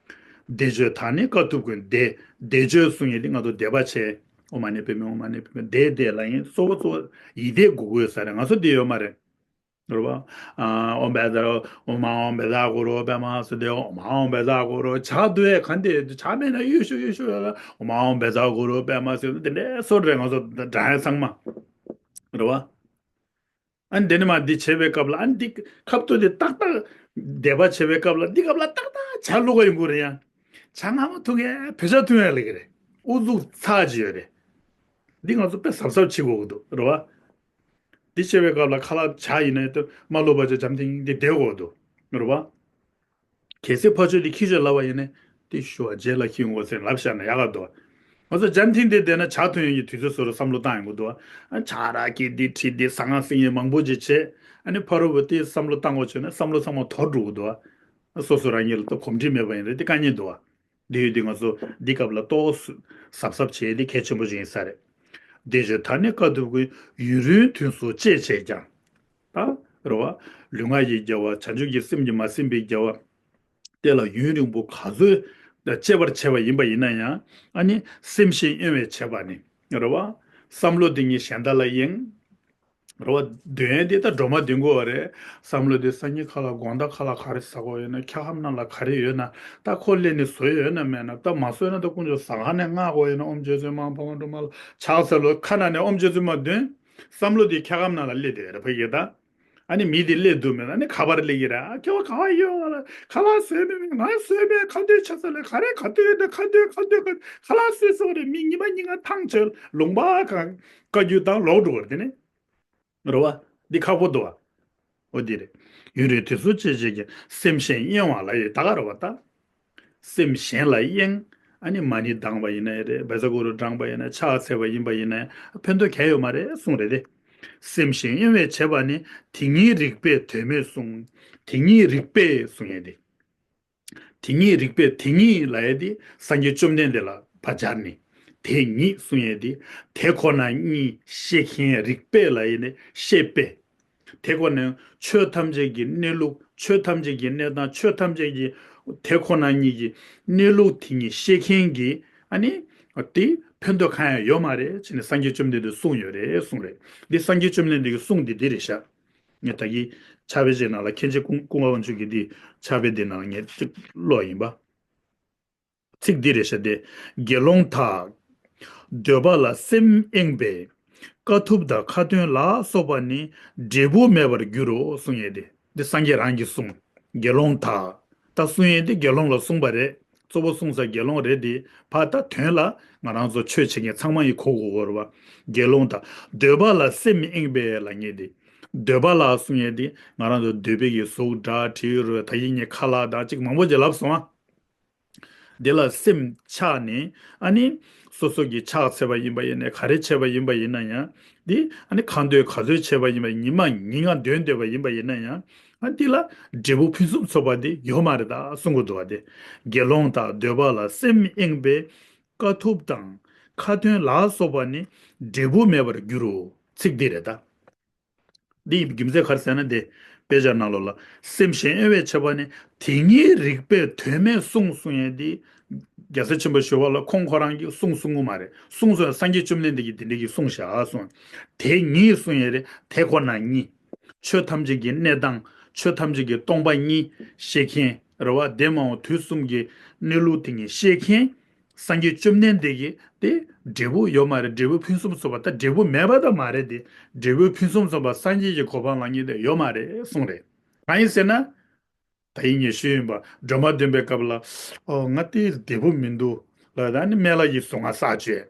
བཟླས་བརྗོད་དང་ནི་དཀའ་ཐུབ་ཀུན། བཟླས་བཟླས་བརྗོད་གསུང་ཡས་དེ་ང་ཚོ་བཟླས་པ་བྱས། ཨོཾ་མ་ཎི་པདྨེ་ཧཱུྃ། མ་ཎི་པདྨེ་ཧཱུྃ། བཟླས་བཟླས་ལབ་ཡིན། གཙོ་བོ་གཙོ་བོ་ཡིད་བཟླས་དགོས་ཀྱི་ཡོད་ས་རེད། ང་ཚོ་བཟླས་ཡོད་མ་རེད། རེད་བ། ཨ། ཨོཾ་བཛྲ། ཨོཾ་ཨཱཿཧཱུྃ་བཛྲ་གུ་རུ་པདྨ་སིདྡྷི། ཨོཾ་ཨཱཿཧཱུྃ་བཛྲ་གུ་རུ། ཇ་འཐུང་ཡས་ག་འདི་ཇ་མེད་ན་གཡུག་ཤོག་གཡུག་ཤོག་ཡོད་ལ། ཨོཾ་ཨཱཿཧཱུྃ་བཛྲ་གུ་རུ་པདྨ་སིདྡྷི། དེ་འདྲའི་སྲོལ་རེད་ང་ཚོ་བགྲང་ཡས་ཚང་མ། རེད་བ། ཨ་ནི་དེ་ནས་མར་འདི་བྱེད་པའི་སྐབས་ལ་ཨ་ནི་འདི་ཁ་ཐུག་དེ་ཏག་ཏག་བཟླས་པ་བྱེད་པའི་སྐབས་ལ་འདི་སྐབས་ལ་ཏག་ཏག་ཇ་བླུག་ག་ཡོང་གི་རེད་ཡ། ཇ་མངར་མོ་འཐུང་ཡས། བོད་ཇ་འཐུང་ཡས་ལབ་ཀྱི་རེད། ཨུ་ཚུགས་ཚ་ཅིག་ཡོད་རེད། འདི་ང་ཚོ་དཔེ་གཟབ་གཟབ་བྱེད་དགོས་ཀྱི་འདུག་རེད་བ། འདི་བྱེད་པའི་སྐབས་ལ་ཁ་ལག་ཇ་ཡིན་ན་ཡང་ཏོ་མ་བླུགས་པ་བྱས་འཇམ་ཐིང་འདི་བསྡད་དགོས་འདུག་རེད་བ། གལ་སྲིད་ཕར་ཕྱོགས་འདི་ཁྱི་ཆོས་ལབ་པ་ཡིན་ན་འདི་ཞུ་བ་རྗེས་ལ་ཁྱི་ཡོང་དགོས་ཟེར་ལབ་བཞག་ན་ཡག་ག་འདུག་ང་ཚོ་འཇམ་ཐིང་འདི་བསྡད་ན་ཇ་འཐུང་ཡོང་གི་དུས་ཚོད་བཟོ་རུ་བསམ་བློ་བཏང་ཡོང་གི་འདུག་ཨ་ཇ་རག་གི་འདི་བྲིས་འདི་ཟ་ང་ཟིང་ཡས་མང་པོ་ཅིག་བྱས། ཨ་ནི་ཕ་རོལ་པོ་དེ་བསམ་བློ་བཏང་དགོས་བྱུང་ན་བསམ་བློ་ཚང་མ་དོར་འགྲོ་གི་འདུག་ཨ་སོ་སོ་རང་ཉིད་ལ་ད་གོམས་འདྲིས་མེད་པ་ཡིན་རེད་དེ་དཀའ་ངལ་འདུག་ཨ། དེ་ཡོད་དེ་ང་ཚོ་འདི་སྐབས་ལ་ཏོག་ཙམ་གཟབ་གཟབ་བྱེད་ཡས་དེ་གལ་ཆེན་པོ་ཞིག་ཡིན་ས་རེད། བཟླས་བརྗོད་དང་ནི་དཀའ་ཐུབ་ཀུན། ཡུན་རིང་དུས་སུ་སྤྱད་བྱས་ཀྱང་། ད་རེད་བ། ལུས་ངག་ཡིད་དགེ་བ་བྱང་ཆུབ་ཀྱི་སེམས་ཀྱིས་མ་ཟིན་པའི་དགེ་བ་དེ་ལ་ཡུན་རིང་པོ་ག་ཚོད་སྤྱད་པར་བྱས་པ་ཡིན་པ་ཡིན་ན་ཡང་ཨ་ནི་སེམས་གཞན་གཡེང་བས་བྱས་པ་ནི་རེད་བ། བསམ་བློ་དེ་ཉིད་གཞན་དག་ལ་གཡེང་། རེད་བ། འདོན་ཡས་དེ་ད་སྒྲོལ་མ་འདོན་དགོས་པ་རེད། བསམ་བློ་དེ་སང་ཉིན་ཁ་ལ་དགོང་དག་ཁ་ལ་ག་རེ་ཟ་དགོས་ཡོད་ན་འཁྱག་སྒམ་ནང་ལ་ག་རེ་ཡོད་ན་ད་ཁོ་སླེབས་ནས་བཟོས་ཡོད་ན་མེད་ན་ད་མ་བཟོས་ན་ད་དཀོན་མཆོག་ཟ་ཁང་ནས་མངགས་དགོས་ཡོད་ན་ཨོཾ་རྗེ་བཙུན་མ་འཕགས་པ་སྒྲོལ་མ་ལ་ཕྱག་འཚལ་ལོ་ཁ་ནང་ནས་ཨོཾ་རྗེ་བཙུན་མ་འདོན། བསམ་བློ་དེ་འཁྱག་སྒམ་ནང་ལ་སླེབས་བསྡད་ཡོད་རེད་ཕ་གི་ད། ཨ་ནི་མི་དེ་སླེབས་འདུག་མེད་ན་ཨ་ནི་ཁ་པར་སླེབས་ཀྱི་རེད། ཨ་ཁྱོད་ག་པར་ཡོད་ལ་ཁ་ལག་བཟོས་མེད་མེད་ང་བཟོས་མེད་ཁ་འདོན་ཆ་ཚ་ལ་ག་རེ་ག་དུས་ཡོད་ན་ཁ་འདོན་ཁ་འདོན་ཁ་ཁ་ལག་བཟོས་སོང་རེད། མི་ཉི་མ་ཉིན་གང་ཐང་ཆད་ལུང་པ་གང་བཀའ་བརྒྱུད་དང་ལོག་འགྲོ་བར་དེ་ནི། རེད་བ། འདི་ཁག་པོ་འདུག་བ། འོ་འདི་རེད། ཡུན་རིང་དུས་སུ་སྤྱད་བྱས་ཀྱང་སེམས་གཞན་གཡེང་བ་ལ་ཡི་ད་ག་རེད་བ་ད། སེམས་གཞན་ལ་གཡེང་། ཨ་ནི་མ་ཎི་བགྲངས་པ་ཡིན་ན་ཡང་རེད། བཛྲ་གུ་རུ་བགྲངས་པ་ཡིན་ན་ཕྱག་འཚལ་བ་ཡིན་པ་ཡིན་ན་ཡང་ཕན་ཐོགས་གང་ཡང་ཡོད་མ་རེད་གསུངས་རེད་དེ། སེམས་གཞན་གཡེང་བས་བྱས་པ་ནི་དེ་ཉིད་རིགས་པས་དོན་མེད་གསུངས། དེ་ཉིད་རིགས་པས་གསུང་ཡས་དེ། དེ་ཉིད་རིགས་པས་དེ་ཉིད་ལབ་ཡས་དེ་སངས་རྒྱས་བཅོམ་ལྡན་འདས་ལ་ཕར་སྦྱར་ནས། དེ་ཉིད་གསུང་ཡས་དེ། དེ་ཁོ་ན་ཉིད་ཤེས་མཁན་རིགས་པས་ལབ་ཡས་ནི་ཤེས་པས། དེ་ཁོ་ན་ཆོས་ཐམས་ཅད་ཀྱི་གནས་ལུགས་ཆོས་ཐམས་ཅད་ཀྱི་གནས་སྟངས་ཆོས་ཐམས་ཅད་ཀྱི་དེ་ཁོ་ན་ཉིད་ཀྱི་གནས་ལུགས་དེ་ཉིད་ཤེས་མཁན་གྱི་ཨ་ནི་དེ་ཕན་ཐོགས་གང་ཡང་ཡོད་མ་རེད་ཅེས་ནས་སངས་རྒྱས་བཅོམ་ལྡན་འདས་གསུངས་ཡོད་རེད་གསུངས་རེད། འདི་སངས་རྒྱས་བཅོམ་ལྡན་འདས་ཀྱི་གསུང་འདི་འདི་རེད་ཤག་ངས་ད་གིན་ཕྱག་དཔེ་ཅིག་ནང་ལ་མཁན་ཆེན་ཀུན་ཀུན་དགའ་དབང་ཕྱུག་གི་འདི་ཕྱག་དཔེ་འདི་ནང་ངས་ཅིག་ཀློག་ཡིན་པ། ཚིག་འདི་རེད་ཤག་སྟེ། དགེ་སློང་དག་འདོད་པ་ལ་སེམས་གཡེངས་པས། དཀའ་ཐུབ་དང་ཁ་ཏོན་ལ་སོགས་པ་ནི་འབྲས་བུ་མེད་པར་འགྱུར་རོ་གསུང་ཡས་ཏེ། འདི་སངས་རྒྱས་རང་གིས་གསུངས། དགེ་སློང་དག་ད་གསུང་ཡས་འདི་དགེ་སློང་ལ་གསུངས་པ་རེད། གཙོ་བོ་གསུང་ས་དགེ་སློང་རེད་དེ། ཕར་ད་དོན་ལ་ང་རང་ཚོ་ཆོས་བྱེད་མཁན་ཚང་མ་ཡིས་གོ་དགོས་ཀྱི་རེད་བ། དགེ་སློང་དག་འདོད་པ་ལ་སེམས་གཡེངས་པས་ལབ་མཁན་དེ། འདོད་པ་ལ་གསུང་ཡས་དེ་ང་རང་ཚོ་འདོད་པའི་གི་གཟུགས་སྒྲ་དྲི་རོ་ད་གིན་ངས་ཁ་ལག་དང་ཅིག་མང་པོ་ཅིག་ལབ་སོང་ཨ། དེ་ལ་སེམས་ཆགས་ནས་ཨ་ནི་སོ་སོ་གི་ཕྱག་འཚལ་བ་ཡིན་པ་ཡིན་ནའི་ག་རེ་བྱས་པ་ཡིན་པ་ཡིན་ན་ཡང་དེ་ཨ་ནི་གང་འདོད་ག་ཚོད་བྱས་པ་ཡིན་པ་ཉི་མ་ཉིན་ལྔ་འདོན་འདོད་པ་ཡིན་པ་ཡིན་ན་ཡང་ཨ་དེ་ལ་འབྲས་བུ་ཕུན་སུམ་ཚོགས་པ་དེ་ཡོད་མ་རེད་ད་གསུང་གི་འདུག་བ་དེ། དགེ་སློང་དག་འདོད་པ་ལ་སེམས་གཡེངས་པས་དཀའ་ཐུབ་དང་ཁ་ཏོན་ལ་སོགས་པ་ནི་འབྲས་བུ་མེད་པར་འགྱུར་རོ། ཚིག་འདི་རེད་ད། འདི་ཡི་རྒྱུ་མཚན་ག་རེ་ཟེར་ན་འདི་དཔེ་ཆ་ནང་ལོགས་ལ་སེམས་གཞན་གཡེང་བས་བྱས་པ་ནི་དེ་ཉིད་རིགས་པས་དོན་མེད་གསུངས་གསུང་ཡས་འདི་རྒྱལ་སྲས་ཆེན་པོ་ཞི་བ་ལྷ་ཁོང་ཁོ་རང་གིས་གསུངས་གསུང་གི་མ་རེད། གསུངས་གསུང་ཡས་སངས་རྒྱས་བཅོམ་ལྡན་འདས་ཀྱིས་འདི་འདྲ་གིས་གསུངས་བཞག་གསུངས། དེ་ཉིད་གསུང་ཡས་རེད་དེ་ཁོ་ན་ཉིད། ཆོས་ཐམས་ཅད་ཀྱི་གནས་སྟངས་ཆོས་ཐམས་ཅད་ཀྱི་སྟོང་པ་ཉིད་ཤེས་མཁན་རེད་བ། འདས་མ་འོངས་དུས་གསུམ་གྱི་གནས་ལུགས་དེ་ཉིད་ཤེས་མཁན། སངས་རྒྱས་བཅོམ་ལྡན་འདས་ཀྱིས་དེ་འབྲས་བུ་ཡོད་མ་རེད། འབྲས་བུ་ཕུན་སུམ་ཚོགས་པ་ད་འབྲས་བུ་མེད་པ་ད་མ་རེད་དེ། འབྲས་བུ་ཕུན་སུམ་ཚོགས་པ་སངས་རྒྱས་ཀྱི་གོ་འཕང་ལ་ངེས་དེ་ཡོད་མ་རེད་གསུངས་རེད། གང་ཡིན་ཟེར་ན། ད་ཡིན་ངས་ཞུས་ཡིན་པ་སྒྲོལ་མ་འདོན་པའི་སྐབས་ལ་ཨོ་ང་དེ་བདེ་པོ་མི་འདུག་ལ་ད་ནི་སྨན་བླ་ཡི་གཟུངས་སྔགས་བསགས་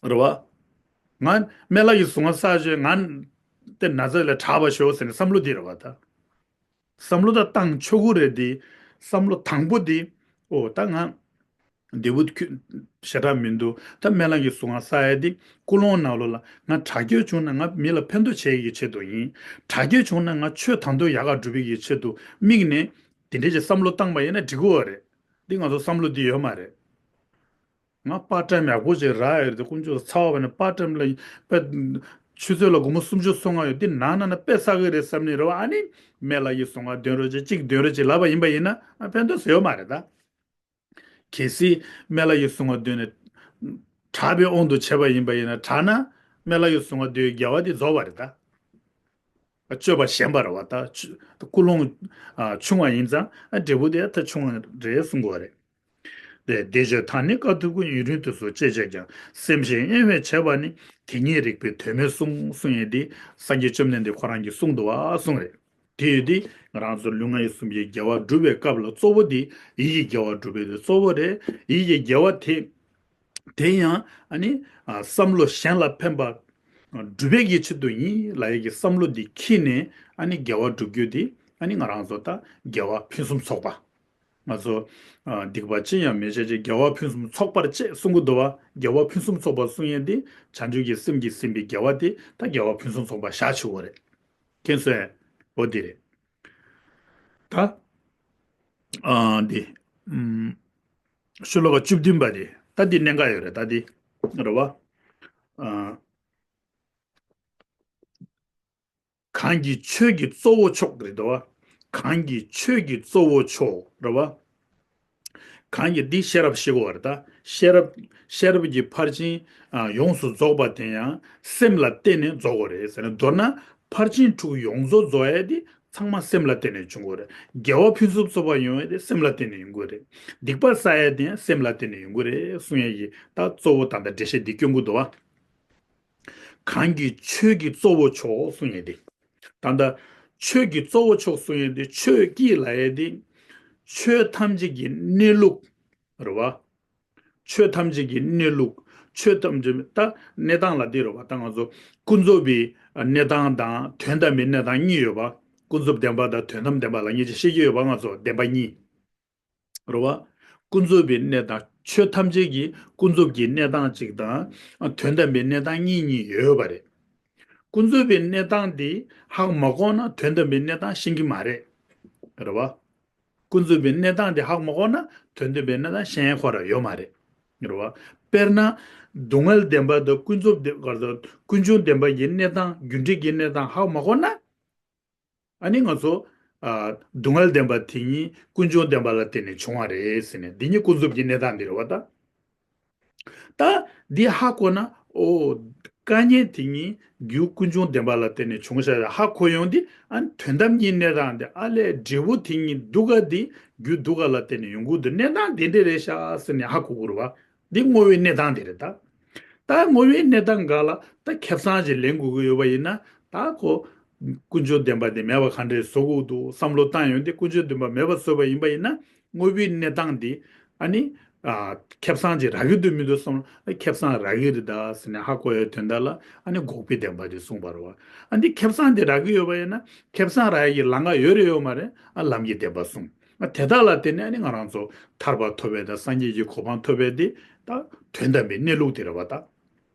བྱས། རེད་བ། ང་སྨན་བླ་ཡི་གཟུངས་སྔགས་བསགས་བྱས་ང་དེ་ན་ཚ་ལས་དྲག་པ་ཤོག་ཟེར་ནས་བསམ་བློ་དེ་རེད་བ་ད། བསམ་བློ་ད་བཏང་ཆོག་གི་རེད་དེ། བསམ་བློ་དང་པོ་དེ། ཨོ་ད་ང་། བདེ་པོ་ཁྱོད་ཞེ་དྲག་མི་འདུག་ད་སྨན་བླ་གི་གཟུངས་སྔགས་བསགས་ཡ་དེ་ཀུན་སློང་ནང་ལོགས་ལ་ང་དྲག་སྐྱེད་བྱུང་ན་ང་མི་ལ་ཕན་ཐོགས་བྱེད་ཡ་གི་ཆེད་དུ་ཡིན། དྲག་སྐྱེད་བྱུང་ན་ང་ཆོས་དང་དུ་ཡག་ག་སྒྲུབ་ཡ་གི་ཆེད་དུ་དམིགས་ནས་དེ་འདྲས་ཀྱི་བསམ་བློ་བཏང་པ་ཡིན་ན་འགྲིག་གི་ཡོད་རེད། འདི་ང་ཚོ་བསམ་བློ་འདི་ཡོད་མ་རེད། ང་པར་ཊའིམ་ཡག་པོ་ཅིག་རག་ཡོད་རེད་དེ་དཀོན་མཆོག་ཚ་བ་བ་ནས་པར་ཊའིམ་ལ་དཔེ་ཆུ་ཚོད་ལ་སྒོར་མོ་སུམ་ཅུ་སོ་ལྔ་ཡོད་འདི་ནང་ན་ན་དཔེ་བསགས་གི་རེད་བསམ་ནས་རེད་བ། ཨ་ནི་སྨན་བླ་ཡི་གཟུངས་སྔགས་འདོན་རོགས་བྱེད་གཅིག་འདོན་རོགས་བྱེད་ལབ་པ་ཡིན་པ་ཡིན་ན་ཕན་ཐོགས་ཟེར་ཡོད་མ་རེད་ད། གལ་སྲིད་སྨན་བླ་ཡི་གཟུངས་སྔགས་འདོན་ནས་དྲག་པའི་དབང་དུ་བྱས་པ་ཡིན་པ་ཡིན་ན་དྲག་ན་སྨན་བླ་ཡི་གཟུངས་སྔགས་འདོན་དགེ་བ་དེ་རྫོགས་པ་རེད་ད། སྤྱོད་པ་ཞན་པ་རེད་བ་ད། ཆུ་ཀུན་སློང་ཨ་ཆུང་བ་ཡིན་ཙང་ཨ་འབྲས་བུ་དེ་ད་ཆུང་བ་རེད་གསུང་དགོས་རེད། དེ་བདེ་སྤྱོད་དང་ནི་དཀའ་ཐུབ་ཀུན། ཡུན་རིང་དུས་སུ་སྤྱད་བྱས་ཀྱང་། སེམས་གཞན་གཡེང་བས་བྱས་པ་ནི། དེ་ཉིད་རིགས་པས་དོན་མེད་གསུངས་གསུང་ཡས་འདི་སངས་རྒྱས་བཅོམ་ལྡན་འདས་ཁོ་རང་གིས་གསུངས་འདུག་བ་གསུངས་རེད། དེ་ཡོད་དེ་ང་རང་ཚོ་ལུས་ངག་ཡིད་གསུམ་གྱི་དགེ་བ་སྒྲུབ་པའི་སྐབས་ལ་གཙོ་བོ་དེ་ཡིད་ཀྱི་དགེ་བ་སྒྲུབ་པའི་དེ་གཙོ་བོ་རེད། ཡིད་ཀྱི་དགེ་བ་དེ། དེ་ཡང་ཨ་ནི་ཨ་བསམ་བློ་གཞན་ལ་ཕན་པ་སྒྲུབ་པའི་གི་ཆེད་དུ་ཡིན་ལབ་ཡས་ཀྱི་བསམ་བློ་འདི་འཁྱེར་ནས་ཨ་ནི་དགེ་བ་སྒྲུབ་རྒྱུ་དེ་ཨ་ནི་ང་རང་ཚོ་ད་དགེ་བ་ཕུན་སུམ་ཚོགས་པ། ང་ཚོ་ཨ་སྡིག་པ་ཅི་ཡང་མི་བྱ་ཞིང་། དགེ་བ་ཕུན་སུམ་ཚོགས་པར་སྤྱད་གསུང་གི་འདུག་བ། དགེ་བ་ཕུན་སུམ་ཚོགས་པ་གསུང་ཡས་དེ་བྱང་ཆུབ་ཀྱི་སེམས་ཀྱིས་ཟིན་པའི་དགེ་བ་དེ་ད་དགེ་བ་ཕུན་སུམ་ཚོགས་པ་བཞག་ཆོག་གི་རེད། མཁྱེན་སོང་ངས། འོ་དེ་རེད། ད། ཨ་འདི། ཨུམ། ཤོ་ལོ་ཀ་བཅུ་བདུན་པ་དེ་ད་འདི་གནད་འགག་ཡོད་རེད་ད་འདི། རེད་བ། ཨ། གང་གིས་ཆོས་ཀྱི་གཙོ་བོ་མཆོག་རེད་དོ། གང་གིས་ཆོས་ཀྱི་གཙོ་བོ་མཆོག་རེད་བ། གང་གིས་འདི་ཤེས་རབ་ཤེས་དགོས་པ་རེད་ད། ཤེས་རབ་ཤེས་རབ་ཀྱི་ཕར་ཕྱིན་ཨ་ཡོངས་སུ་རྫོགས་པ་དེ་ཡང་སེམས་ལ་བརྟེན་ནས་རྫོགས་དགོས་རེད་ཟེར་ན། མདོར་ན་ཕར་ཕྱིན་དྲུག་ཡོངས་རྫོགས་རྫོགས་ཡས་དེ་ཚང་མ་སེམས་ལ་བརྟེན་ནས་བྱུང་དགོས་རེད། དགེ་བ་ཕུན་སུམ་ཚོགས་པ་ཡོང་ཡས་དེ་སེམས་ལ་བརྟེན་ནས་ཡོང་གི་རེད། སྡིག་པ་བསགས་ཡས་དེ་ཡང་སེམས་ལ་བརྟེན་ནས་ཡོང་གི་རེད་གསུང་ཡས་ཀྱི་ད་གཙོ་བོ་ད་ལྟ་འགྲེལ་བཤད་འདི་སྐྱོན་གྱི་འདུག་བ། གང་གིས་ཆོས་ཀྱི་གཙོ་བོ་མཆོག་གསུང་ཡས་དེ། ད་ལྟ་ཆོས་ཀྱི་གཙོ་བོ་མཆོག་གསུང་ཡས་དེ་ཆོས་ཀྱི་ལབ་ཡས་དེ། ཆོས་ཐམས་ཅད་ཀྱི་གནས་ལུགས་རེད་བ། ཆོས་ཐམས་ཅད་ཀྱི་གནས་ལུགས་ཆོས་ཐམས་ཅད་ད་གནས་སྟངས་ལ་འདི་རེད་བ། ད་ང་ཚོ་ཀུན་རྫོབ་པའི་གནས་སྟངས་དང་དོན་དམ་པའི་གནས་སྟངས་གཉིས་ཡོད་པ། ཀུན་རྫོབ་བདེན་པ་དང་དོན་དམ་བདེན་པ་ལ་ངེད་ཀྱིས་བཤད་ཀྱི་ཡོད་པ། ང་ཚོ་བདེན་པ་གཉིས། རེད་བ། ཀུན་རྫོབ་པའི་གནས་སྟངས་ཆོས་ཐམས་ཅད་ཀྱི་ཀུན་རྫོབ་ཀྱི་གནས་སྟངས་གཅིག་དང་དོན་དམ་པའི་གནས་སྟངས་གཉིས་གཉིས་ཡོད་པ་རེད། ཀུན་རྫོབ་པའི་གནས་སྟངས་འདི་ཧ་གོ་མ་གོ་ན་དོན་དམ་པའི་གནས་སྟངས་ཤེས་ཀྱི་མ་རེད། རེད་བ། ཀུན་རྫོབ་པའི་གནས་སྟངས་འདི་ཧ་གོ་མ་གོ་ན་དོན་དམ་པའི་གནས་སྟངས་ཤེས་ཡས་ཁོ་རང་ཡོད་མ་རེད། རེད་བ། དཔེར་ན། སྡུག་བསྔལ་བདེན་པ་དང་ཀུན་རྫོབ་བདེན་ཀུན་འབྱུང་བདེན་པ་ཡི་གནས་སྟངས་རྒྱུ་འབྲས་ཀྱི་གནས་སྟངས་ཧ་གོ་མ་གོ་ན། ཨ་ནི་ང་ཚོ་ཨ་སྡུག་བསྔལ་བདེན་པ་དེ་ཉིད་ཀུན་འབྱུང་བདེན་པ་ལ་བརྟེན་ནས་བྱུང་བ་རེད་ཟེར་ནས། འདི་ཉིད་ཀུན་རྫོབ་ཀྱི་གནས་སྟངས་འདི་རེད་བ་ད། ད་འདི་ཧ་གོ་ན་ཨོ། དཀའ་ངལ་དེ་ཉིད་རྒྱུ་ཀུན་འབྱུང་བདེན་པ་ལ་བརྟེན་ནས་བྱུང་ཤག་ཧ་གོ་ཡོང་དུས། ཨ་ནི་དོན་དམ་གྱི་གནས་སྟངས་འདི་ཨ་ལས་འབྲས་བུ་དེ་ཉིད་སྡུག་ག་འདི་རྒྱུ་སྡུག་ག་ལ་བརྟེན་ནས་ཡོང་གི་འདུག་གནས་སྟངས་དེ་འདྲ་རེད་ཤག་ཟེར་ནས་ཧ་གོ་དགོས་རེད་བ། འདི་བསྔོ་བའི་གནས་སྟངས་དེ་རེད་ད། ད་བསྔོ་བའི་གནས་སྟངས་འགའ་ལ་ད་ཁེ་བཟང་ཅིག་ལེན་དགོས་ཀྱི་ཡོད་པ་ཡིན་ན། ད་ཁོ་ཀུན་འབྱུང་བདེན་པ་དེ་མེད་པ་ག་འདྲས་བཟོ་དགོས་འདུག་བསམ་བློ་བཏང་ཡོང་དུས། ཀུན་འབྱུང་བདེན་པ་མེད་པ་བཟོས་པ་ཡིན་པ་ཡིན་ན། བསྔོ་བའི་གནས་སྟངས་དེ་ཨ་ནི་ ཨ། ཁེ་བཟང་ཅིག་རག་གི་འདུག་མི་འདུག་བསམ་ན། ཁེ་བཟང་རག་གི་རེད་ད་ཟེར་ནས་ཧ་གོ་ཡའི་དོན་དག་ལ་ཨ་ནི་འགོག་པའི་བདེན་པ་དེ་གསུངས་པ་རེད་བ། ཨ་འདི་ཁེ་བཟང་དེ་རག་གི་ཡོད་པ་ཡིན་ན། ཁེ་བཟང་རག་ཡ་གི་ལམ་ཁ་ཡོད་རེད་ཡོད་མ་རེད། ཨ་ལམ་གྱི་བདེན་པ་གསུངས། ཨ་དེ་དག་ལ་བརྟེན་ནས་ཨ་ནི་ང་རང་ཚོ་ཐར་པ་ཐོབ་པའི་དང་སངས་རྒྱས་ཀྱི་གོ་འཕང་ཐོབ་པའི་དེ་ད་དོན་དམ་པའི་གནས་ལུགས་དེ་རེད་བ་ད།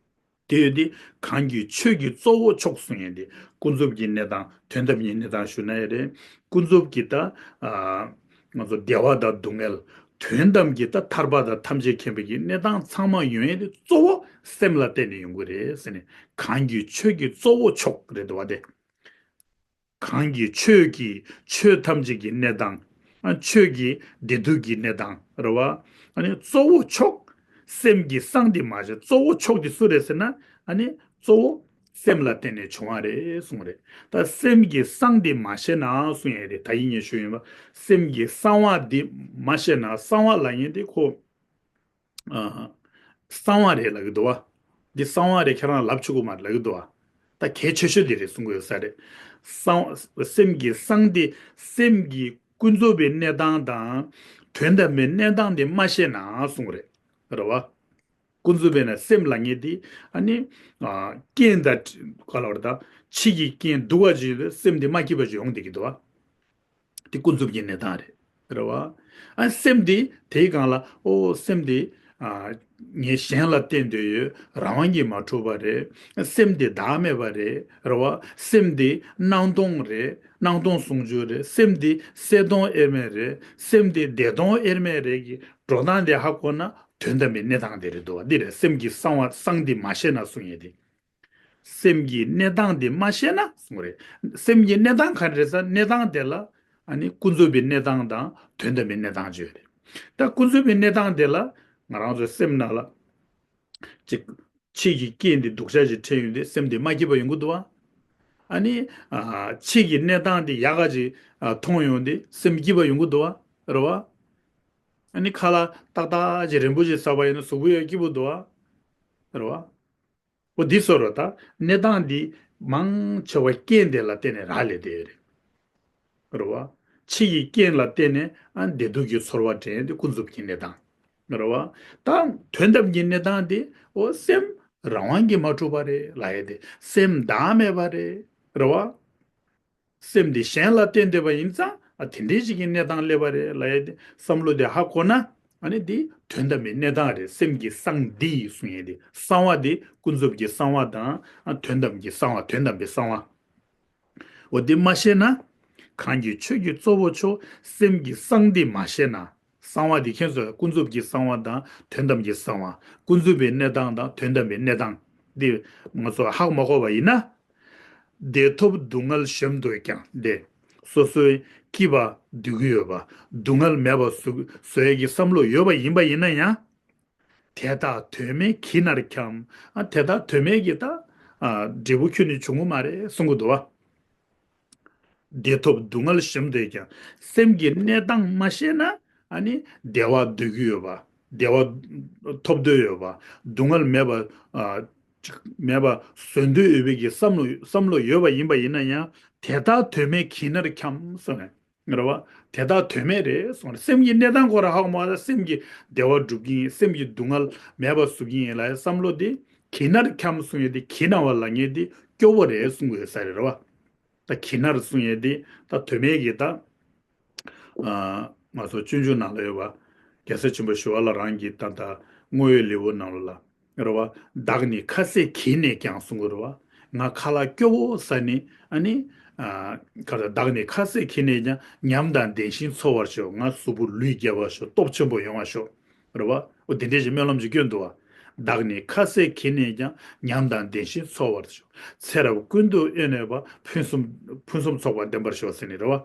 དེ་ཡོད་དེ། གང་གི་ཆོས་ཀྱི་གཙོ་བོ་མཆོག་གསུང་ཡས་དེ། ཀུན་རྫོབ་ཀྱི་གནས་སྟངས་དོན་དམ་གྱི་གནས་སྟངས་ཞུ་ན་ཡང་རེད། ཀུན་རྫོབ་ཀྱི་ད། ཨ། ང་ཚོ་བདེ་བ་དང་སྡུག་བསྔལ། དོན་དམ་གྱི་ད་ཐར་པ་དང་ཐམས་ཅད་མཁྱེན་པའི་གི་གནས་སྟངས་ཚང་མ་ཡོང་ཡས་དེ་གཙོ་བོ་སེམས་ལ་བརྟེན་ནས་ཡོང་གི་རེད་ཟེར་ནས། གང་གི་ཆོས་ཀྱི་གཙོ་བོ་མཆོག་རེད་འདུག་བ་དེ། གང་གི་ཆོས་ཀྱི་ཆོས་ཐམས་ཅད་ཀྱི་གནས་སྟངས། ཨ་ཆོས་ཀྱི་བདེ་སྡུག་གི་གནས་སྟངས་རེད་བ། ཨ་ནི་གཙོ་བོ་མཆོག་སེམས་ཀྱི་གསང་དེ་མ་ཤེས། གཙོ་བོ་མཆོག་དེ་སུ་རེད་ཟེར་ན། ཨ་ནི་གཙོ་བོ་སེམས་ལ་བརྟེན་ནས་བྱུང་བ་རེད་གསུངས་རེད། ད་སེམས་ཀྱི་གསང་དེ་མ་ཤེས་ན་གསུང་ཡས་རེད། ད་ཡིན་ངས་ཞུ་ཡིན་པ། སེམས་ཀྱི་གསང་བ་འདི་མ་ཤེས་ན། གསང་བ་ལབ་མཁན་དེ་ཁོ། ཨ། གསང་བ་རེད་ལབ་ཀྱི་འདུག་བ། འདི་གསང་བ་རེད། ཁྱེད་རང་ལབ་ཆོག་གི་མ་རེད་ལབ་ཀྱི་འདུག་བ། ད་གལ་ཆེ་ཤོས་དེ་རེད་གསུང་གི་ཡོད་ས་རེད། གསང་། སེམས་ཀྱི་གསང་དེ། སེམས་ཀྱི་ཀུན་རྫོབ་པའི་གནས་སྟངས་དང་དོན་དམ་པའི་གནས་སྟངས་དེ་མ་ཤེས་ན་གསུང་རེད། རེད་བ། ཀུན་རྫོབ་པའི་ན་སེམས་ལབ་མཁན་དེ། ཨ་ནི། ཨ། རྐྱེན་དང་ག་ལ་བར་ད། ཕྱི་གི་རྐྱེན་སྡུག་པ་ཅིག་ཡོད་དུས་སེམས་དེ་མ་སྐྱིད་པ་ཅིག་ཡོང་བསྡད་ཀྱི་འདུག་བ། དེ་ཀུན་རྫོབ་ཀྱི་གནས་སྟངས་རེད། རེད་བ། ཨ་སེམས་དེ་དེའི་སྒང་ལ། ཨོ་སེམས་དེ། ཨ། ངས་གཞན་ལ་བརྟེན་འདོད་ཡོད། རང་དབང་གིས་མ་གྲུབ་པ་རེད། སེམས་དེ་བདག་མེད་པ་རེད། རེད་བ། སེམས་དེ་སྣང་སྟོང་རེད། སྣང་སྟོང་ཟུང་འཇུག་རེད། སེམས་དེ་གསལ་སྟོང་དབྱེར་མེད་རེད། སེམས་དེ་བདེ་སྟོང་དབྱེར་མེད་རེད་གི་འགྲོ་སྟངས་དེ་ཧ་གོ་ན་དོན་དམ་པའི་གནས་སྟངས་དེ་རེད་འདུག་བ། འདི་རེད། སེམས་ཀྱི་གསང་བ་གསང་དེ་མ་ཤེས་ན་གསུང་ཡས་དེ། སེམས་ཀྱི་གནས་སྟངས་དེ་མ་ཤེས་ན་གསུང་རེད། སེམས་ཀྱི་གནས་སྟངས་ག་རེ་རེད་ཟེར། གནས་སྟངས་དེ་ལ་ཨ་ནི་ཀུན་རྫོབ་པའི་གནས་སྟངས་དང་དོན་དམ་པའི་གནས་སྟངས་བརྗོད་རེད། ད་ཀུན་རྫོབ་པའི་གནས་སྟངས་དེ་ལ་ང་རང་ཚོའི་སེམས་ནང་ལ་ཅིག་ཕྱི་གི་རྐྱེན་དེ་སྡུག་ཅག་ཅིག་འཕྲད་ཡོང་དུས་སེམས་དེ་མ་སྐྱིད་པ་ཡོང་གི་འདུག་བ། ཨ་ནི། ཨ། ཕྱི་གི་གནས་སྟངས་དེ་ཡག་ག་ཅིག་ཨ་མཐོང་ཡོང་དུས་སེམས་སྐྱིད་པ་ཡོང་གི་འདུག་བ། རེད་བ། ཨ་ནི་ཁ་ལག་ཏག་ཏག་ཅིག་རན་པོ་ཅིག་ཟ་བ་ཡིན་ན་གཟུགས་པོ་ཡང་སྐྱིད་པོ་འདུག་བ། རེད་བ། འོ་འདི་བཟོ་འདྲ་ད། གནས་སྟངས་འདི་མང་ཆེ་བ་རྐྱེན་དེ་ལ་བརྟེན་ནས་རག་ལས་བསྡད་ཡོད་རེད། རེད་བ། ཕྱི་ཡི་རྐྱེན་ལ་བརྟེན་ནས་ཨ་བདེ་སྡུག་གི་ཚོར་བ་དྲན་དེ་ཀུན་རྫོབ་ཀྱི་གནས་སྟངས། རེད་བ། ད་དོན་དམ་གྱི་གནས་སྟངས་དེ། འོ་སེམས་རང་དབང་གིས་མ་གྲུབ་པ་རེད་ལབ་ཡས་དེ། སེམས་བདག་མེད་པ་རེད། རེད་བ། སེམས་འདི་གཞན་ལ་བརྟེན་བསྡད་པ་ཡིན་ཙང་། ཨ་དེ་འདྲའི་ཞིག་གི་གནས་སྟངས་སླེབས་པ་རེད་ལབ་ཡས་དེ། བསམ་བློ་དེ་ཧ་གོ་ན། ཨ་ནི་འདི་དོན་དམ་པའི་གནས་སྟངས་རེད། སེམས་ཀྱི་གསང་འདི་གསུང་ཡས་དེ། གསང་བ་འདི་ཀུན་རྫོབ་ཀྱི་གསང་བ་དང་། ཨ་དོན་དམ་གྱི་གསང་བ། དོན་དམ་པའི་གསང་བ། འོ་འདི་མ་ཤེས་ན། གང་གི་ཆོས་ཀྱི་གཙོ་བོ་མཆོག་སེམས་ཀྱི་གསང་འདི་མ་ཤེས་ན། གསང་བ་འདི་ཁྱེད་ཚོ་ཀུན་རྫོབ་ཀྱི་གསང་བ་དང་དོན་དམ་གྱི་གསང་བ། ཀུན་རྫོབ་པའི་གནས་སྟངས་དང་དོན་དམ་པའི་གནས་སྟངས་འདི་ང་ཚོ་ཧ་མ་གོ་བ་ཡིན་ན། བདེ་ཐོབ་སྡུག་བསྔལ་གཞོམ་འདོད་ཀྱང་། དེ་སོ་སོའི་སྐྱིད་པ་འདོད་ཀྱི་ཡོད་པ། སྡུག་བསྔལ་མེད་པ་བཟོ་བཟོ་ཡས་ཀྱི་བསམ་བློ་ཡོད་པ་ཡིན་པ་ཡིན་ན་ཡང་། དེ་དག་དོན་མེད་གྱིས་ནར་འཁྱམས། ཨ་དེ་དག་དོན་མེད་ཀྱི་ད་ཨ་འབྲས་བུ་ཁྱོན་ནས་འབྱུང་གི་མ་རེད་གསུང་གི་འདུག་བ། བདེ་ཐོབ་སྡུག་བསྔལ་གཞོམ་འདོད་ཀྱང་། སེམས་ཀྱི་གནས་སྟངས་མ་ཤེས་ན། ཨ་ནི་བདེ་བ་འདོད་ཀྱི་ཡོད་པ། བདེ་བ་ཐོབ་འདོད་ཡོད་པ། སྡུག་བསྔལ་མེད་པ། ཨ་ཅིག་མེད་པ་བཟོ་འདོད་ཡོད་པའི་གི་བསམ་བློ་བསམ་བློ་ཡོད་པ་ཡིན་པ་ཡིན་ན་ཡང་། དེ་དག་དོན་མེད་གྱིས་ནར་འཁྱམས་གསུངས་ནས། རེད་བ། དེ་དག་དོན་མེད་རེད་གསུངས་རེད། སེམས་ཀྱི་གནས་སྟངས་ཁོ་རང་ཧ་གོ་མ་ད། སེམས་ཀྱི་བདེ་བ་སྒྲུབ་ཀྱི་ཡིན། སེམས་ཀྱི་སྡུག་བསྔལ་མེད་པ་བཟོ་གི་ཡིན་ལབ་ཡ་བསམ་བློ་དེ། གྱིས་ནར་འཁྱམས་གསུངས་ཡོད་དེ། གྱིས་ན་བ་ལབ་མཁན་དེ་སྐྱོ་བོ་རེད་གསུང་གི་ཡོད་ས་རེད། རེད་བ། ད་གྱིས་ནར་གསུང་ཡས་དེ་ད་དོན་མེད་ཀྱི་ད། ཨ་ང་ཚོ་སྤྱོད་འཇུག་ནང་ལ་ཡོད་པ། རྒྱལ་སྲས་ཆེན་པོ་ཞི་བ་ལྷ་རང་གི་ད་ལྟ་བསྔོ་བའི་ལེའུ་ནང་ལ། རེད་བ། བདག་ནི་ཁ་ཟས་གྱིས་ནས་ཀྱང་གསུང་གི་རེད་བ། ང་ཁ་ལག་སྐྱོ་བོ་ཟ་ནི་ཨ་ནི། ཨ་ག་རེ། བདག་ནི་ཁ་ཟས་གྱིས་ནས་ཀྱང་། ཉམས་དང་ལྡན་ཞིང་འཚོ་བར་ཤོག་ང་གཟུགས་པོ་ལུས་རྒྱས་པར་ཤོག་སྟོབས་ཆེན་པོ་ཡོང་བར་ཤོག་རེད་བ། འོ་དེ་འདྲའི་ཞིག་སྨོན་ལམ་ཅིག་སྐྱོན་འདུག་བ། བདག་ནི་ཁ་ཟས་གྱིས་ནས་ཀྱང་། ཉམས་དང་ལྡན་ཞིང་འཚོ་བར་ཤོག་ཚེ་རབས་ཀུན་ཏུ་གཡོ་ནད་པ། ཕུན་སུམ་ཕུན་སུམ་ཚོགས་པ་ལྡན་པར་ཤོག་ཟེར་ནི་རེད་བ།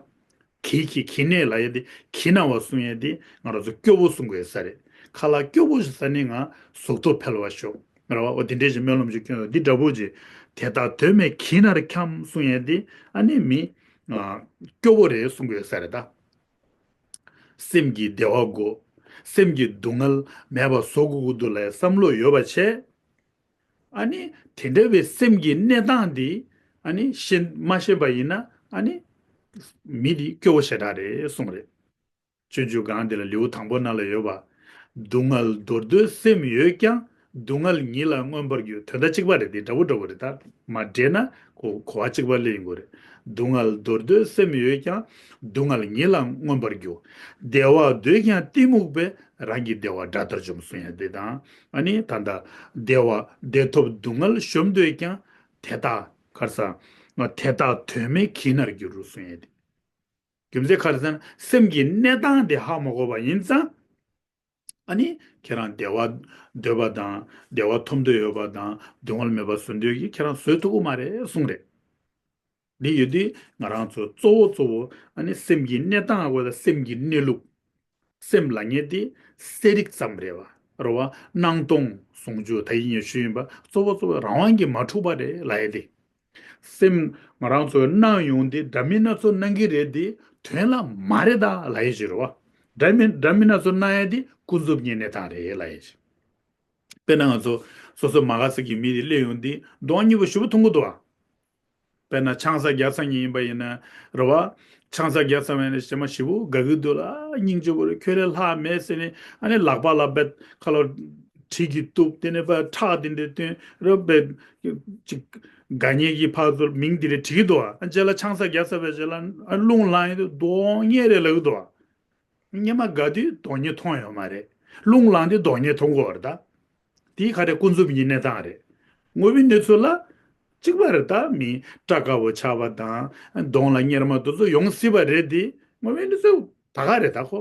གྱིས་གྱིས་གྱིས་ནས་ལབ་ཡས་དེ། གྱིས་ན་བ་གསུང་ཡས་དེ་ང་རང་ཚོ་སྐྱོ་བོ་གསུང་དགོས་ས་རེད། ཁ་ལག་སྐྱོ་བོ་ཞིག་ཟ་ནི་ང་གཟུགས་སྟོབས་འཕེལ་བར་ཤོག་རེད་བ། འོ་དེ་འདྲའི་ཞིག་སྨོན་ལམ་ཅིག་སྐྱོན་འདུག་འདི་འདྲ་བོ་ཅིག་དེ་དག་དོན་མེད་གྱིས་ནར་འཁྱམས་གསུང་ཡས་དེ་ཨ་ནི་མི། ཨ་སྐྱོ་བོ་རེད་གསུང་དགོས་ས་རེད་ད། སེམས་ཀྱི་བདེ་བ་དགོས། སེམས་ཀྱི་སྡུག་བསྔལ་མེད་པ་བཟོ་དགོས་ཀྱི་འདུག་ལབ་ཡས་བསམ་བློ་ཡོད་པ་བྱས། ཨ་ནི་དེ་འདྲ་བའི་སེམས་ཀྱི་གནས་སྟངས་འདི་ཨ་ནི་ཤེས་མ་ཤེས་པ་ཡིན་ན། ཨ་ནི་མི་འདི་སྐྱོ་བོ་ཞེ་དྲག་རེད་གསུངས་རེད། སྤྱོད་འཇུག་སྒང་འདི་ལ་ལེའུ་དང་པོ་ནང་ལ་ཡོད་པ། སྡུག་བསྔལ་འདོར་འདོད་སེམས་ཡོད་ཀྱང་། སྡུག་བསྔལ་ཉིད་ལ་མངོན་པར་རྒྱུ། དོན་དག་གཅིག་པ་རེད། དེ་འདྲ་བོ་འདྲ་བོ་རེད། ད་མ་འདྲེས་ན་གོ་གོ་བ་གཅིག་པ་སླེབས་ཡོང་གི་རེད། སྡུག་བསྔལ་འདོར་འདོད་སེམས་ཡོད་ཀྱང་། སྡུག་བསྔལ་ཉིད་ལ་མངོན་པར་རྒྱུ། བདེ་བ་འདོད་ཀྱང་གཏི་མུག་པས། རང་གི་བདེ་བ་དགྲ་ལྟར་འཇོམས། གསུང་ཡ་དེ་དང་། ཨ་ནི་ད་ལྟ་བདེ་བ་བདེ་ཐོབ་སྡུག་བསྔལ་གཞོམ་འདོད་ཀྱང་། དེ་དག་གར་ས་དེ་དག་དོན་མེད་གྱི་ནར་འགྱུར། གསུང་ཡ་དེ། རྒྱུ་མཚན་ག་རེ་ཟེར་ན། སེམས་ཀྱི་གནས་སྟངས་དེ་ཧ་མ་གོ་བ་ཡིན་ཙང་། ཨ་ནི་ཁྱེད་རང་བདེ་བ་འདོད་པ་དང་། བདེ་བ་ཐོབ་འདོད་ཡོད་པ་དང་། སྡུག་བསྔལ་མེད་པ་བཟོ་འདོད་ཀྱིས་ཁྱེད་རང་བཟོ་ཐུབ་ཀྱི་མ་རེད་གསུངས་རེད། འདི་ཡོད་དུས་ང་རང་ཚོ་གཙོ་བོ་གཙོ་བོ་ཨ་ནི་སེམས་ཀྱི་གནས་སྟངས་དགོས་ལ། སེམས་ཀྱི་གནས་ལུགས། སེམས་ལབ་མཁན་དེ་གསལ་རིག་ཙམ་རེད་བ། རེད་བ། སྣང་སྟོང་ཟུང་འཇུག་ད་ཡིན་ཡང་ཞུས་ཡིན་པ། གཙོ་བོ་གཙོ་བོ་རང་དབང་གིས་མ་འཁྲུགས་པ་རེད་ལབ་ཡ་དེ། སེམས་ང་རང་ཚོའི་སྣང་ཡོང་དེ་འདྲ་མིན་སྣ་ཚོགས་སྣང་གི་རེད་དེ། དོན་ལ་མ་རེད་ད་ལབ་ཡ་ཞིག་རེད་བ། འདྲ་མིན་འདྲ་མིན་སྣ་ཚོགས་སྣང་ཡ་དེ་ཀུན་རྫོབ་ཀྱི་གནས་སྟངས་རེད་ལབ་ཡ་ཞིག། དཔེར་ན་ང་ཚོ་སོ་སོ་མ་དགའ་ས་གི་མི་དེ་སླེབས་ཡོང་དུས་གདོང་གཉིས་པོ་ཞེ་པོ་མཐོང་གི་འདུག་བ། དཔེར་ན་ཆང་ས་རྒྱག་ས་ཉིད་ཡིན་པ་ཡིན་ན་རེད་བ། ཆང་ས་རྒྱག་ས་མེད་ན་ཞེ་མ་ཞེ་པོ་དགའ་གི་འདུག་ལ། སྙིང་རྗེ་པོ་རེད། ཁྱོད་རེད་ལྷག་མེད་ཟེར་ནས། ཨ་ནི་ལག་པ་ལ་བེད་ཁ་ལོ་གྲི་གིས་གཏུབ། དེ་ནས་བེད་ཁྲག་དེ་འདྲ་བཏོན་རེད་བེད། ཅིག་དགའ་ཉེ་གི་ཕར་ཚུར་མིང་དེ་རེད་བྲིས་གི་འདུག་བ། ཨ་རྗེས་ལ་ཆང་ས་རྒྱག་ས་བེད་རྗེས་ལ་ཨ་རླུང་ལངས་ཡོང་དུས་གདོང་གཉེར་རེད་ལབ་གི་འདུག་བ། སྔོན་མ་དགའ་དུས་གདོང་གཉེར་མཐོང་ཡོད་མ་རེད། རླུང་ལངས་དུས་གདོང་གཉེར་མཐོང་གི་ཡོད་རེད་ད། དེའི་ག་རེ་ཀུན་རྫོབ་ཀྱི་གནས་སྟངས་རེད། དངོས་པོའི་གནས་ཚུལ་ལ་གཅིག་པ་རེད་ད། མི་སྐྲ་དཀར་པོ་ཆགས་པ་དང་གདོང་ལ་གཉེར་མ་དེ་ཚོ་ཡོང་སྲིད་པ་རེད་དེ། དངོས་པོའི་གནས་ཚུལ་ད་ག་རེད་ད་ཁོ།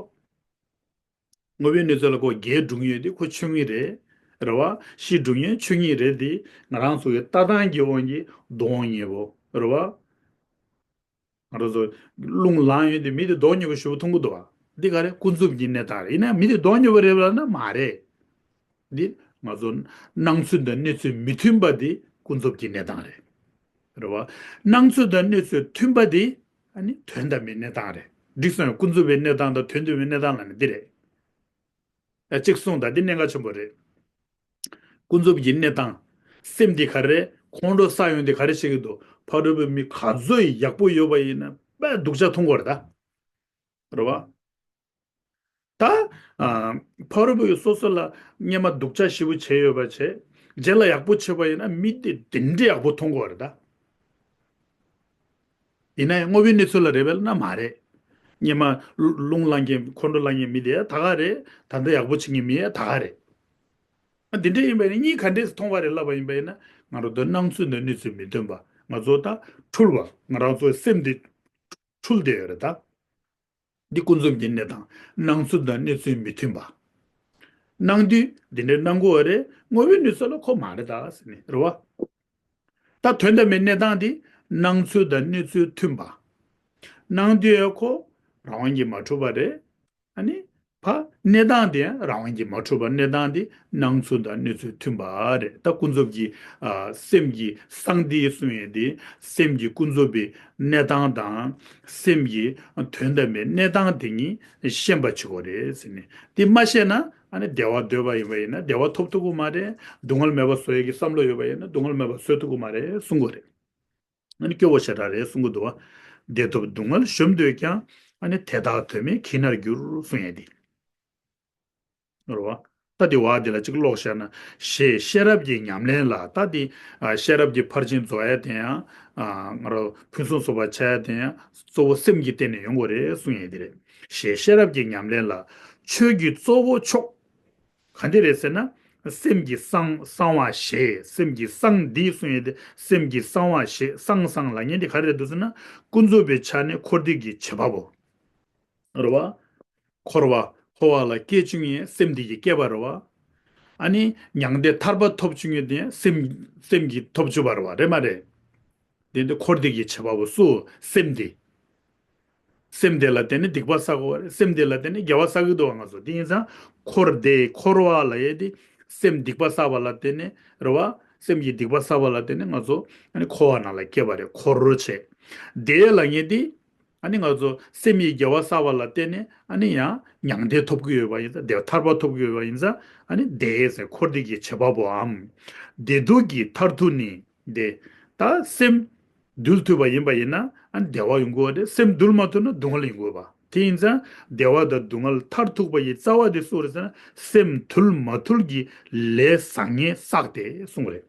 དངོས་པོའི་གནས་ཚུལ་ལ་ཁོ་རྒས་འགྲོ་གི་ཡོད་དེ་ཁོ་ཆོས་ཉིད་རེད། རེད་བ། ཤི་འགྲོ་མཁན་ཆོས་ཉིད་རེད་དེ། ང་རང་ཚོ་གི་ལྟ་སྟངས་ཀྱི་དབང་གིས་གདོང་གཉེར་པོ་རེད་བ། ང་རང་ཚོ་རླུང་ལངས་ཡོང་དུས་མི་དེ་གདོང་གཉེར་པོ་ཞེ་པོ་མཐོང་གི་འདུག་བ། འདི་ག་རེ་ཀུན་རྫོབ་ཀྱི་གནས་སྟངས་རེད། ཡིན་ན་མི་དེ་གདོང་གཉེར་པོ་རེད་ལབ་ན་མ་རེད། འདི་ང་ཚོ་སྣང་ཚུལ་དང་གནས་ཚུལ་མི་མཐུན་པ་དེ་ཀུན་རྫོབ་ཀྱི་གནས་སྟངས་རེད། རེད་བ། སྣང་ཚུལ་དང་གནས་ཚུལ་མཐུན་པ་དེ་ཨ་ནི་དོན་དམ་པའི་གནས་སྟངས་རེད། འགྲིག་སོང་ཡང་། ཀུན་རྫོབ་པའི་གནས་སྟངས་དང་དོན་དམ་པའི་གནས་སྟངས་ལབ་ན་འདི་རེད། ཡ་གཅིག་གསུངས་དང་། འདི་གནད་འགག་ཆེན་པོ་རེད། ཀུན་རྫོབ་ཀྱི་གནས་སྟངས། སེམས་འདི་ག་རེ་ཁོང་ཁྲོ་ཟ་ཡོང་དེ་ག་རེ་བྱེད་ཀྱི་འདུག་ཕ་རོལ་པོའི་མི་ག་ཚོད་ཡག་པོ་ཡོད་པ་ཡིན་ན་དཔེ་སྡུག་ཅག་མཐོང་གི་ཡོད་རེད་ད། རེད་བ། ད་ཨ། ཕ་རོལ་པོ་ཡིས་སོ་སོ་ལ་སྔོན་མ་སྡུག་ཅག་ཞེ་པོ་བྱས་ཡོད་པ་བྱས། རྗེས་ལ་ཡག་པོ་བྱས་པ་ཡིན་ན་མི་དེ་དེ་འདྲའི་ཡག་པོ་མཐོང་གི་ཡོད་རེད་ད། ཡིན་ན་ཡང་དངོས་པོའི་གནས་ཚུལ་ལ་རེད་པས་ན་མ་རེད། སྔོན་མ་རླུང་ལངས་མཁན་ཁོང་ཁྲོ་ལངས་མཁན་མི་དེ་ད་ག་རེད། ད་ལྟ་ཡག་པོ་བྱེད་མཁན་མི་ཡ་ད་ག་རེད། ཨ། འདི་འདྲ་ཡིན་པ་ཡིན་ན་གཉིས་ག་འདྲས་སུ་མཐོང་བ་རེད་ལབ་པ་ཡིན་པ་ཡིན་ན། ང་རང་ཚོའི་སྣང་ཚུལ་དང་གནས་ཚུལ་མི་མཐུན་པ། ང་ཚོ་ད་འཁྲུལ་བ། ང་རང་ཚོའི་སེམས་འདི་འཁྲུལ་བསྡད་ཡོད་རེད་ད། འདི་ཀུན་རྫོབ་ཀྱི་གནས་སྟངས། སྣང་ཚུལ་དང་གནས་ཚུལ་མི་མཐུན་པ། སྣང་དུས་འདི་འདྲའི་སྣང་གི་ཡོད་རེད། དངོས་པོའི་གནས་ཚུལ་ལ་ཁོ་མ་རེད་ད་ཟེར་ནས་རེད་བ། ད་དོན་དམ་པའི་གནས་སྟངས་འདི་སྣང་ཚུལ་དང་གནས་ཚུལ་མཐུན་པ། སྣང་དུས་ཡང་ཁོ་རང་དབང་གིས་མ་གྲུབ་པ་རེད། ཨ་ནི་ཕ་གནས་སྟངས་དེ་ཡང་རང་དབང་གིས་མ་གྲུབ་པ། གནས་སྟངས་དེ་སྣང་ཚུལ་དང་གནས་ཚུལ་མཐུན་པ་རེད། ད་ཀུན་རྫོབ་ཀྱི་ཨ། སེམས་ཀྱི་སངས་ཏེ་གསུང་ཡས་དེ་སེམས་ཀྱི་ཀུན་རྫོབ་པའི་གནས་སྟངས་དང་། སེམས་ཀྱི་དོན་དམ་པའི་གནས་སྟངས་དེ་གཉིས་ཤེས་པ་བྱེད་དགོས་རེད་ཟེར་ནས། དེ་མ་ཤེས་ན་ཨ་ནི་བདེ་བ་འདོད་པ་ཡིན་པ་ཡིན་ན་བདེ་བ་ཐོབ་ཐུབ་ཀྱི་མ་རེད། སྡུག་བསྔལ་མེད་པ་བཟོ་ཡས་ཀྱི་བསམ་བློ་ཡོད་པ་ཡིན་ན་སྡུག་བསྔལ་མེད་པ་བཟོ་ཐུབ་ཀྱི་མ་རེད་གསུང་གི་རེད། ཨ་ནི་སྐྱོ་བོ་ཞེ་དྲག་རེད་གསུང་གི་འདུག་བ། བདེ་ཐོབ་སྡུག་བསྔལ་གཞོམ་འདོད་ཀྱང་། ཨ་ནི་དེ་དག་དོན་མེད་གྱི་ནར་འགྱུར་གསུང་ཡས་དེ། རེད་བ། ད་དེ་བ་དེ་ལ་གཅིག་ཀློག་བཞག་ན། ཞེས་ཤེས་རབ་ཀྱི་ཉམས་ལེན་ལ། ད་དེ་ཨ། ཤེས་རབ་ཀྱི་ཕར་ཕྱིན་རྫོགས་ཡ་དེ་ཡང་། ཨ། ང་རང་ཕུན་སུམ་ཚོགས་པ་ཆགས་ཡ་དེ་ཡང་གཙོ་བོ་སེམས་ཀྱི་སྟེང་ནས་ཡོང་དགོས་རེད་གསུང་ཡས་དེ་རེད། ཞེས་ཤེས་རབ་ཀྱི་ཉམས་ལེན་ལ། ཆོས་ཀྱི་གཙོ་བོ་མཆོག་ག་འདི་རེད་ཟེར་ན། སེམས་ཀྱི་གསང་གསང་བ་ཞེས། སེམས་ཀྱི་གསང་འདི་གསུང་ཡས་དེ། སེམས་ཀྱི་གསང་བ་ཞེས། གསང་གསང་ལབ་མཁན་དེ་ག་རེ་རེད་འདུག་ཟེར་ན། ཀུན་རྫོབ་པའི་ཆ་ནས་འཁོར་འདས་ཀྱི་བྱེད་པ་པོ། རེད་བ། འཁོར་བ་འཁོར་བ་ལ་སྐྱེ་བཅུག་མཁན་སེམས་འདི་ཡིས་སྐྱེས་པ་རེད་བ། ཨ་ནི་མྱང་འདས་ཐར་པ་ཐོབ་བཅུག་མཁན་དེ་སེམས་སེམས་ཀྱིས་ཐོབ་བཅུག་པ་རེད་བ། རེད་མ་རེད། དེ་འདི་འཁོར་འདས་ཀྱི་བྱེད་པ་པོ་སུ། སེམས་འདི། སེམས་དེ་ལ་བརྟེན་ནས་སྡིག་པ་བསགས་དགོས་པ་རེད། སེམས་དེ་ལ་བརྟེན་ནས་དགེ་བ་བསགས་ཀྱི་འདུག་བ་ང་ཚོ། དེ་ཡིན་ཙང་འཁོར་འདས་འཁོར་བ་ལབ་ཡས་དེ་སེམས་སྡིག་པ་བསགས་པ་ལ་བརྟེན་ནས་རེད་བ། སེམས་ཀྱིས་སྡིག་པ་བསགས་པ་ལ་བརྟེན་ནས་ང་ཚོ་ཨ་ནི་འཁོར་བ་ནང་ལ་སྐྱེས་པ་རེད། འཁོར་བྱས། འདས་ལབ་མཁན་དེ་ཨ་ནི་ང་ཚོ་སེམས་ཀྱིས་དགེ་བ་བསགས་པ་ལ་བརྟེན་ནས་ཨ་ནི་ཡང་མྱང་འདས་ཐོབ་ཀྱི་ཡོད་པ་ཡིན་ཙང་། དེ་ཐར་པ་ཐོབ་ཀྱི་ཡོད་པ་ཡིན་ཙང་། ཨ་ནི་འདས་ཟེར་འཁོར་འདས་ཀྱི་བྱེད་པ་པོའམ། བདེ་སྡུག་གི་མཐར་ཐུག་ནི་འདས། ད་སེམས་འདུལ་ཐུབ་པ་ཡིན་པ་ཡིན་ན་ཨ་ནི་བདེ་བ་ཡོང་གི་ཡོད་རེད། སེམས་འདུལ་མ་ཐུབ་ན་སྡུག་བསྔལ་ཡོང་གི་ཡོད་པ། དེ་ཡིན་ཙང་བདེ་བ་དང་སྡུག་བསྔལ་མཐར་ཐུག་པ་ཡི་རྩ་བ་དེ་སུ་རེད་ཟེར་ན། སེམས་དུལ་མ་ཐུལ་གྱི་ལས་བཟང་ངན་བསགས་ཏེ་གསུངས་པ་རེད།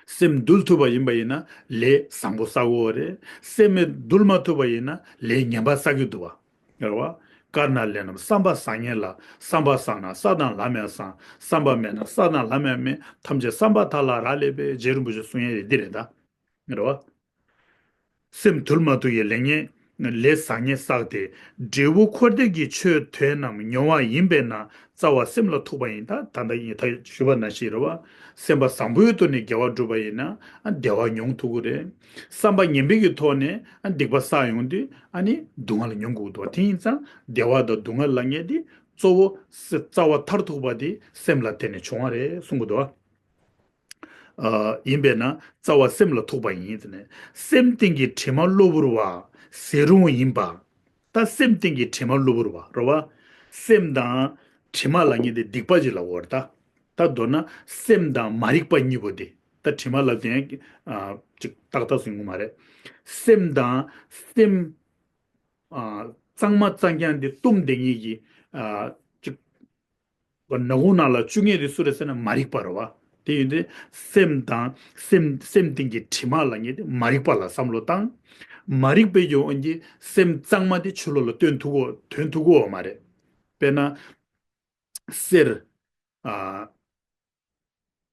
སེམས་འདུལ་ཐུབ་པ་ཡིན་པ་ཡིན་ན་ལས་བཟང་པོ་བསགས་ཡོད་རེད། སེམས་འདུལ་མ་ཐུབ་པ་ཡིན་ན་ལས་ངན་པ་བསགས་ཀྱི་འདུག་བ། རེད་བ། དཀར་ནག་ལས་རྣམས་བསམ་པ་བཟང་ངན་ལ། བསམ་པ་བཟང་ན་ས་དང་ལམ་ཡང་བཟང་། བསམ་པ་མེད་ན་ས་དང་ལམ་ཡང་མེད། ཐམས་ཅད་བསམ་པ་ཐ་ལ་རག་ལས་པས། རྗེ་རིན་པོ་ཆེས་གསུང་ཡས་རེད། འདི་རེད་ད། རེད་བ། སེམས་དུལ་མ་ཐུལ་གྱི་ལས་ངན། ལས་བཟང་ངན་བསགས་ཏེ། འབྲས་བུ་འཁོར་འདས་ཀྱི་ཆོས་དེ་རྣམས་མྱོང་བ་ཡིན་པས་ན་རྩ་བ་སེམས་ལ་ཐུག་པ་ཡིན། ད་ད་ལྟ་ཡིན་ད་ཞུས་པ་ནང་བཞིན་རེད་བ། སེམས་པ་བཟང་པོའི་ཐོག་ནས་དགེ་བ་བསྒྲུབས་པ་ཡིན་ན་བདེ་བ་མྱོང་ཐུབ་ཀྱི་རེད། བསམ་པ་ངན་པའི་གི་ཐོག་ནས་སྡིག་པ་བསགས་ཡོང་དུས་ཨ་ནི་སྡུག་བསྔལ་མྱོང་དགོས་འདུག་དེ་ཡིན་ཙང་བདེ་བ་དང་སྡུག་བསྔལ་ལབ་མཁན་དེ་གཙོ་བོ་རྩ་བ་མཐར་ཐུག་པ་དེ་སེམས་ལ་བརྟེན་ནས་བྱུང་བ་རེད་གསུང་གི་འདུག་ཨ། ཡིན་པས་ན་རྩ་བ་སེམས་ལ་ཐུག་པ་ཡིན་ཟེར་ནས། སེམས་སྟེང་གི་དྲི་མ་གློ་བུར་བ། ཟད་རུང་ཡིན་པ། ད་སེམས་སྟེང་གི་དྲི་མ་གློ་བུར་བ་རེད་བ། སེམས་དང་དྲི་མ་ལབ་མཁན་དེ་སྡིག་པ་ཅིག་ལབ་དགོས་རེད་ད། ད་མདོར་ན་སེམས་དང་མ་རིག་པ་གཉིས་པོ་དེ། ད་དྲི་མ་ལབ་དེ་ཡང་ཨ་ཅིག་ཏག་ཏག་གསུང་གི་མ་རེད། སེམས་དང་སེམས་ཨ་གཙང་མ་གཙང་རྐྱང་དེ་བཏུམས་བསྡད་མཁན་གྱི་ཨ་ཅིག་ནག་ཁུང་ནང་ལ་བཅུག་མཁན་དེ་སུ་རེད་ཟེར་ན་མ་རིག་པ་རེད་བ། དེ་ཡིན་དུས་སེམས་དང་སེམས་སེམས་སྟེང་གི་དྲི་མ་ལབ་མཁན་དེ་མ་རིག་པ་ལ་བསམ་བློ་བཏང་། མ་རིག་པའི་གི་དབང་གིས་སེམས་གཙང་མ་དེ་ཕྱི་ལོགས་ལ་སྟོན་ཐུབ་གོ་ཐོན་ཐུབ་གོ་བ་མ་རེད། དཔེར་ན་གསེར། ཨ།